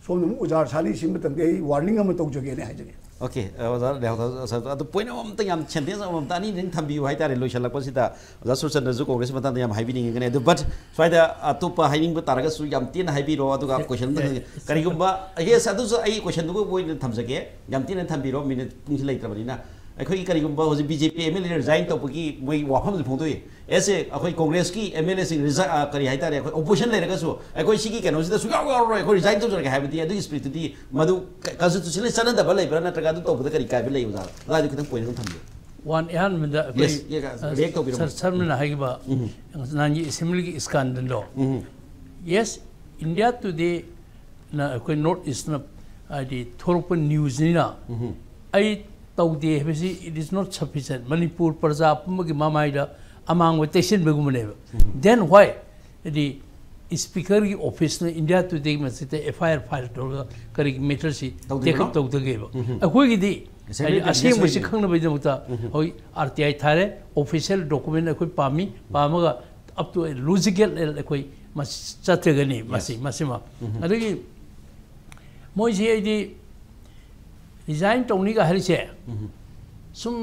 ꯁꯣꯝꯗ ꯑꯃꯨꯛ ꯑꯣꯖꯥ ꯁꯥꯅꯤꯁꯤ ꯃꯇꯝꯗ ꯑꯩ ꯋꯥꯔꯅꯤꯡ ꯑꯃ ꯇꯧꯖꯒꯦꯅ ꯍꯥꯏꯖꯒꯦ꯫ Okay, ꯑꯣꯖꯥ ꯂꯩꯍꯥꯎ ꯑꯗꯨ ꯄꯣꯏꯟ ꯑꯃꯇꯪ ꯌꯥꯝ ꯁꯦꯟꯇꯦꯟꯁ ꯑꯃꯃꯝꯇ ꯑꯅꯤ ꯑꯅꯤ ꯊꯝꯕꯤꯌꯨ ꯍꯥꯏꯇꯥꯔꯦ꯫ ꯂꯣꯏꯁꯤꯜꯂꯛꯄꯁꯤꯗ ꯑꯣꯖꯥ ꯁꯨꯔꯆꯟꯗ꯭ꯔꯁꯨ ꯀꯣꯡꯒ꯭ꯔꯦꯁ ꯃꯇꯥꯡꯗ ꯌꯥꯝ ꯍꯥꯏꯕꯤꯅꯤꯡꯉꯒꯅꯤ꯫ ꯑꯗꯨ but ꯁ꯭ꯋꯥꯏꯗ ꯑꯇꯣꯞꯄ ꯍꯥꯏꯅꯤꯡꯕ ꯇꯥꯔꯒꯁꯨ ꯌꯥꯝ ꯇꯦꯟꯅ ꯍꯥꯏꯕꯤꯔꯣ꯫ ꯑꯗꯨꯒ ꯀꯣꯏꯁꯟ ꯑꯃꯇꯪ ꯍꯪꯖꯒꯦ꯫ ꯀꯔꯤꯒꯨꯝꯕ, yes, ꯑꯗꯨꯁꯨ ꯑꯩ ꯀꯣꯏꯁꯟꯗꯨꯒ ꯑꯣꯏꯅ ꯊꯝꯖꯒꯦ, ꯌꯥꯝ ꯇꯦꯟꯅ ꯊꯝꯕꯤꯔꯣ, ꯃꯤꯅꯤꯠ ꯄꯨꯡꯁꯤ ꯂꯩꯇ꯭ꯔꯕꯅꯤꯅ꯫ ꯑꯩꯈꯣꯏꯒꯤ ꯀꯔꯤꯒꯨꯝꯕ ꯍꯧꯖꯤꯛ B J P M L ꯑꯦ ꯔꯤꯖꯥꯏꯟ ꯇꯧꯕꯒꯤ ꯃꯣꯏ ꯋꯥꯐꯝꯁꯨ ꯐꯣꯡꯗꯣꯛꯏ꯫ ꯑꯦꯁ ꯑꯦ, ꯑꯩꯈꯣꯏ ꯀꯣꯡꯒ꯭ꯔꯦꯁꯀꯤ ꯑꯦꯝ ꯑꯦꯜ ꯑꯦꯁꯤꯡ ꯔꯤꯖꯥꯏꯟ, ꯀꯔꯤ ꯍꯥꯏꯇꯥꯔꯦ, ꯑꯩꯈꯣꯏ ꯑꯣꯄꯣꯖꯤꯁꯟ ꯂꯩꯔꯒꯁꯨ ꯑꯩꯈꯣꯏ ꯁꯤꯒꯤ ꯀꯩꯅꯣꯁꯤꯗ ꯁꯨꯡꯌꯥꯎ ꯌꯥꯎꯔꯔꯣꯏ, ꯑꯩꯈꯣꯏ ꯔꯤꯖꯥꯏꯟ ꯇꯧꯖꯔꯒꯦ ꯍꯥꯏꯕꯗꯤ ꯑꯗꯨꯒꯤ ꯁ꯭ꯄꯤꯔꯤꯠꯇꯨꯗꯤ ꯃꯗꯨ ꯀꯟꯁꯇꯤꯇ꯭ꯌꯨꯁꯟꯗ ꯆꯠꯅꯗꯕ ꯂꯩꯕ꯭ꯔꯥ, ꯅꯠꯇ꯭ꯔꯒ ꯑꯗꯨ ꯇꯧꯕꯗ ꯀꯔꯤ ꯀꯥꯏꯕ ꯂꯩ, ꯑꯣꯖꯥ? ꯑꯣꯖꯥ, ꯑꯗꯨ ꯈꯤꯇꯪ ꯄꯣꯏꯟ ꯑꯗꯨꯝ ꯊꯝꯕꯤꯌꯨ꯫ ꯋꯥꯟ, ꯑꯍꯥꯟꯕꯗ ꯑꯩꯈꯣꯏ Yes, yes, react ꯇꯧꯕꯤꯔꯝꯃꯣ꯫ ꯁꯥꯔ ꯁꯔꯃꯅ ꯍꯥꯏꯈꯤꯕ ꯅꯍꯥꯟꯒꯤ ꯑꯦꯁꯦꯝꯕ꯭ꯂꯤꯒꯤ ꯏꯁꯀꯥꯟꯗꯜꯗꯣ, ꯌꯦꯁ, ꯏꯟꯗꯤꯌꯥ ꯇꯨꯗꯦꯅ ꯑꯩꯈꯣꯏ ꯅꯣꯔꯠ ꯏꯁꯅ ꯍꯥꯏꯗꯤ ꯊꯣꯛꯂꯛꯄ ꯅ꯭ꯌꯨꯁꯅꯤꯅ ꯑꯩ ꯇꯧꯗꯦ ꯍꯥꯏꯕꯁꯤ, it is not sufficient, Manipur ꯄ꯭ꯔꯖꯥ ꯄꯨꯝꯕꯒꯤ ꯃꯃꯥꯏꯗ ꯑꯃꯥꯡꯕ ꯇꯩꯁꯤꯟꯕꯒꯨꯝꯕꯅꯦꯕ꯫ Then why ꯍꯥꯏꯗꯤ ꯁ꯭ꯄꯤꯀꯔꯒꯤ ꯑꯣꯐꯤꯁꯅ ꯏꯟꯗꯤꯌꯥ ꯇꯨꯗꯦꯒꯤ ꯃꯁꯤꯗ ꯑꯦꯐ ꯑꯥꯏ ꯑꯥꯔ ꯐꯥꯏꯜ ꯇꯧꯔꯒ ꯀꯔꯤꯒꯤ ꯃꯦꯇꯔꯁꯤ ꯇꯧꯗ꯭ꯔꯤꯕꯅꯣ? ꯇꯦꯛ ꯑꯞ ꯇꯧꯗꯒꯦꯕ? ꯑꯩꯈꯣꯏꯒꯤꯗꯤ Assembly ꯍꯥꯏꯗꯤ ꯑꯁꯦꯡꯕꯁꯤ business ꯈꯪꯅꯕꯒꯤꯗꯃꯛꯇ ꯍꯧꯖꯤꯛ ꯑꯥꯔ ꯇꯤ ꯑꯥꯏ ꯊꯥꯔꯦ, ꯑꯣꯐꯤꯁꯤꯌꯦꯜ ꯗꯣꯀꯨꯃꯦꯟ ꯑꯩꯈꯣꯏ ꯄꯥꯝꯃꯤ, ꯄꯥꯝꯃꯒ ꯑꯞ ꯇꯨ ꯂꯣꯖꯤꯀꯦꯜ ꯑꯩꯈꯣꯏ ꯃꯁꯤ ꯆꯠꯇ꯭ꯔꯒꯅꯤ ꯃꯁꯤ ꯃꯁꯤꯃ꯫ ꯑꯗꯒꯤ ꯃꯣꯏꯁꯤ ꯑꯩꯗꯤ ꯔꯤꯖꯥꯏꯟ ꯇꯧꯅꯤꯒ ꯍꯥꯏꯔꯤꯁꯦ ꯁꯨꯝ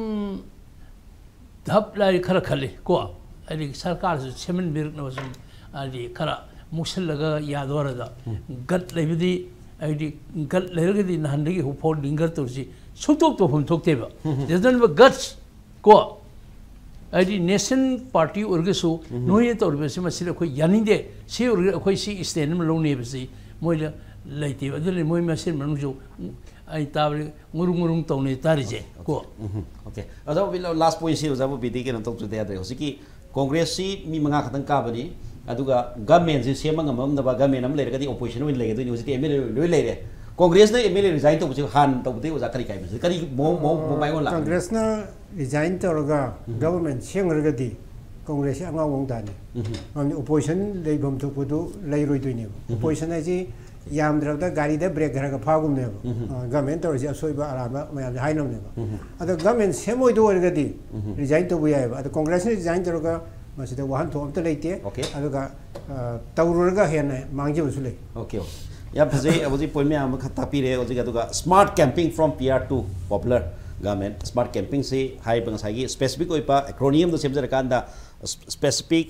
ꯙꯞ ꯂꯥꯏ ꯈꯔ ꯈꯜꯂꯤ ꯀꯣ, ꯍꯥꯏꯗꯤ ꯁꯔꯀꯥꯔꯁꯨ ꯁꯦꯝꯍꯟꯕꯤꯔꯛꯅꯕ ꯁꯨꯝ ꯍꯥꯏꯗꯤ ꯈꯔ ꯃꯨꯛꯁꯜꯂꯒ ꯌꯥꯗꯣꯔꯗ ꯒꯠ ꯂꯩꯕꯗꯤ ꯍꯥꯏꯗꯤ ꯒꯠ ꯂꯩꯔꯒꯗꯤ ꯅꯍꯥꯟꯗꯒꯤ ꯍꯧꯐꯥꯎ ꯂꯤꯡꯒꯔ ꯇꯧꯔꯤꯁꯤ ꯁꯨꯡꯇꯣꯛ ꯇꯧꯐꯝ ꯊꯣꯛꯇꯦꯕ꯫ ꯗꯦꯁ ꯅꯣꯠ ꯒꯠꯁ ꯀꯣ꯫ ꯍꯥꯏꯗꯤ ꯅꯦꯁꯅꯦꯜ ꯄꯥꯔꯇꯤ ꯑꯣꯏꯔꯒꯁꯨ ꯅꯣꯏꯅ ꯇꯧꯔꯤꯕꯁꯤ ꯃꯁꯤꯗ ꯑꯩꯈꯣꯏ ꯌꯥꯅꯤꯡꯗꯦ, ꯁꯤ ꯑꯣꯏꯔꯒ ꯑꯩꯈꯣꯏ ꯁꯤ ꯁ꯭ꯇꯦꯟ ꯑꯃ ꯂꯧꯅꯦꯕꯁꯤ ꯃꯣꯏꯗ ꯂꯩꯇꯦꯕ꯫ ꯑꯗꯨꯅ ꯃꯣꯏ ꯃꯁꯦꯟ ꯃꯅꯨꯡꯁꯨ ꯑꯩ ꯇꯥꯕꯗ ꯉꯨꯔꯨꯡ ꯉꯨꯔꯨꯡ ꯇꯧꯅꯩ ꯇꯥꯔꯤꯁꯦ ꯀꯣ꯫ ꯑꯣꯀꯦ, ꯑꯣꯖꯥ ꯕꯣꯕꯤ, ꯂꯥꯁ ꯄꯣꯏꯟꯁꯤ ꯑꯣꯖꯥ ꯕꯣꯕꯤꯗꯤ ꯀꯩꯅꯣ ꯇꯧꯖꯗ ꯌꯥꯗ꯭ꯔꯦ꯫ ꯍꯧꯖꯤꯛꯀꯤ ꯀꯣꯡꯒ꯭ꯔꯦꯁꯁꯤ ꯃꯤ ꯃꯉꯥ ꯈꯛꯇꯪ ꯀꯥꯕꯅꯤ, ꯑꯗꯨꯒ ꯒꯃꯦꯟꯁꯤ ꯁꯦꯝꯕ ꯉꯝꯃꯝꯗꯕ, ꯒꯃꯦꯟ ꯑꯃ ꯂꯩꯔꯒꯗꯤ ꯑꯣꯄꯣꯖꯤꯁꯟ ꯑꯣꯏꯅ ꯂꯩꯒꯗꯣꯏꯅꯤ꯫ ꯍꯧꯖꯤꯛꯇꯤ ꯑꯦꯝ ꯑꯦꯜ ꯑꯦ ꯂꯣꯏ ꯂꯩꯔꯦ꯫ ꯀꯣꯡꯒ꯭ꯔꯦꯁꯅ ꯑꯦꯝ ꯑꯦꯜ ꯑꯦ ꯔꯤꯖꯥꯏꯟ ꯇꯧꯕꯁꯤ ꯍꯥꯟꯅ ꯇꯧꯕꯗꯒꯤ ꯑꯣꯖꯥ ꯀꯔꯤ ꯀꯥꯏꯕ, ꯀꯔꯤ ꯃꯑꯣꯡ ꯃꯑꯣꯡ ꯃꯑꯣꯡ ꯃꯥꯏꯑꯣꯟ ꯂꯥꯛꯀꯅꯤ? ꯀꯪꯒ꯭ꯔꯦꯁꯅ ꯔꯤꯖꯥꯏꯟ ꯇꯧꯔꯒ ꯒꯕꯔꯃꯦꯟ ꯁꯦꯝꯈ꯭ꯔꯒꯗꯤ ꯀꯣꯡꯒ꯭ꯔꯦꯁꯁꯤ ꯑꯉꯥꯎꯕ ꯑꯃ ꯇꯥꯅꯤ꯫ ꯃꯔꯝꯗꯤ ꯑꯣꯄꯣꯖꯤꯁꯟ ꯂꯩꯐꯝ ꯊꯣꯛꯄꯗꯨ ꯂꯩꯔꯣꯏꯗꯣꯏꯅꯦꯕ꯫ ꯑꯣꯄꯣꯖꯤꯁꯟ ꯍꯥꯏꯁꯤ ꯌꯥꯝꯗ꯭ꯔꯕꯗ ꯒꯥꯔꯤꯗ ꯕ꯭ꯔꯦꯛ ꯈꯔꯒ ꯐꯥꯒꯨꯝꯅꯦꯕ꯫ ꯒꯕꯔꯃꯦꯟ ꯇꯧꯔꯤꯁꯦ ꯑꯁꯣꯏꯕ ꯑꯔꯥꯟꯕ ꯃꯌꯥꯝꯁꯦ ꯍꯥꯏꯅꯕꯅꯦꯕ꯫ ꯑꯗꯣ ꯒꯕꯔꯃꯦꯟ ꯁꯦꯝꯃꯣꯏꯗ ꯑꯣꯏꯔꯒꯗꯤ ꯔꯤꯖꯥꯏꯟ ꯇꯧꯕ ꯌꯥꯏꯑꯕ꯫ ꯑꯗꯣ ꯀꯣꯡꯒ꯭ꯔꯦꯁꯅ ꯔꯤꯖꯥꯏꯟ ꯇꯧꯔꯒ ꯃꯁꯤꯗ ꯋꯥꯍꯟꯊꯣꯛ ꯑꯝꯇ ꯂꯩꯇꯦ꯫ Okay. ꯑꯗꯨꯒ ꯑ, ꯇꯧꯔꯨꯔꯒ ꯍꯦꯟꯅ ꯃꯥꯡꯖꯕꯁꯨ ꯂꯩ꯫ Okay, okay. ꯌꯥꯝ ꯐꯖꯩ꯫ ꯍꯧꯖꯤꯛ ꯄꯣꯏꯟ ꯃꯌꯥꯝ ꯑꯃꯈꯛ ꯇꯥꯛꯄꯤꯔꯦ꯫ ꯍꯧꯖꯤꯛ ꯑꯗꯨꯒ smart campaign from P R to popular government, smart campaign ꯁꯤ ꯍꯥꯏꯔꯤꯕ ꯉꯁꯥꯏꯒꯤ specific ꯑꯣꯏꯕ acronym ꯗꯣ ꯁꯦꯝꯖꯔꯀꯥꯟꯗ specific,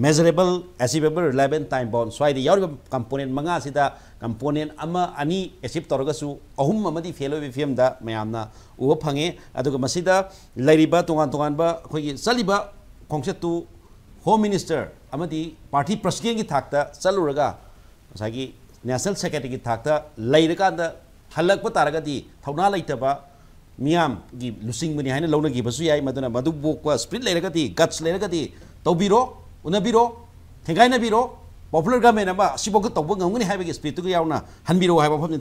measurable, achievable, relevant, time bound, ꯁ꯭ꯋꯥꯏꯗ ꯌꯥꯎꯔꯤꯕ component ꯃꯉꯥꯁꯤꯗ component ꯑꯃ ꯑꯅꯤ achieve ꯇꯧꯔꯒꯁꯨ ꯑꯍꯨꯝ ꯑꯃꯗꯤ ꯐꯦꯜ ꯑꯣꯏꯕꯒꯤ ꯐꯤꯕꯝꯗ ꯃꯌꯥꯝꯅ ꯎꯕ ꯐꯪꯉꯦ꯫ ꯑꯗꯨꯒ ꯃꯁꯤꯗ ꯂꯩꯔꯤꯕ ꯇꯣꯉꯥꯟ ꯇꯣꯉꯥꯟꯕ ꯑꯩꯈꯣꯏꯒꯤ ꯆꯠꯂꯤꯕ ꯈꯣꯡꯆꯠꯇꯨ Home Minister ꯑꯃꯗꯤ party president ꯀꯤ ꯊꯥꯛꯇ ꯆꯠꯂꯨꯔꯒ ꯉꯁꯥꯏꯒꯤ national secretary ꯒꯤ ꯊꯥꯛꯇ ꯂꯩꯔꯀꯥꯟꯗ ꯍꯜꯂꯛꯄ ꯇꯥꯔꯒꯗꯤ ꯊꯧꯅꯥ ꯂꯩꯇꯕ ꯃꯤꯌꯥꯝꯒꯤ ꯂꯨꯆꯤꯡꯕꯅꯤ ꯍꯥꯏꯅ ꯂꯧꯅꯈꯤꯕꯁꯨ ꯌꯥꯏ꯫ ꯃꯗꯨꯅ ꯃꯗꯨ ꯄꯣꯛꯄ spirit ꯂꯩꯔꯒꯗꯤ, guts ꯂꯩꯔꯒꯗꯤ ꯇꯧꯕꯤꯔꯣ, ꯎꯅꯕꯤꯔꯣ, ꯊꯦꯡꯒꯥꯏꯅꯕꯤꯔꯣ, popular government ꯑꯃ ꯑꯁꯤꯐꯥꯎꯗ ꯇꯧꯕ ꯉꯝꯒꯅꯤ ꯍꯥꯏꯕꯒꯤ spirit ꯇꯨꯒ ꯌꯥꯎꯅ ꯍꯟꯕꯤꯔꯛꯑꯣ ꯍꯥꯏꯕ ꯋꯥꯐꯝꯅꯤ꯫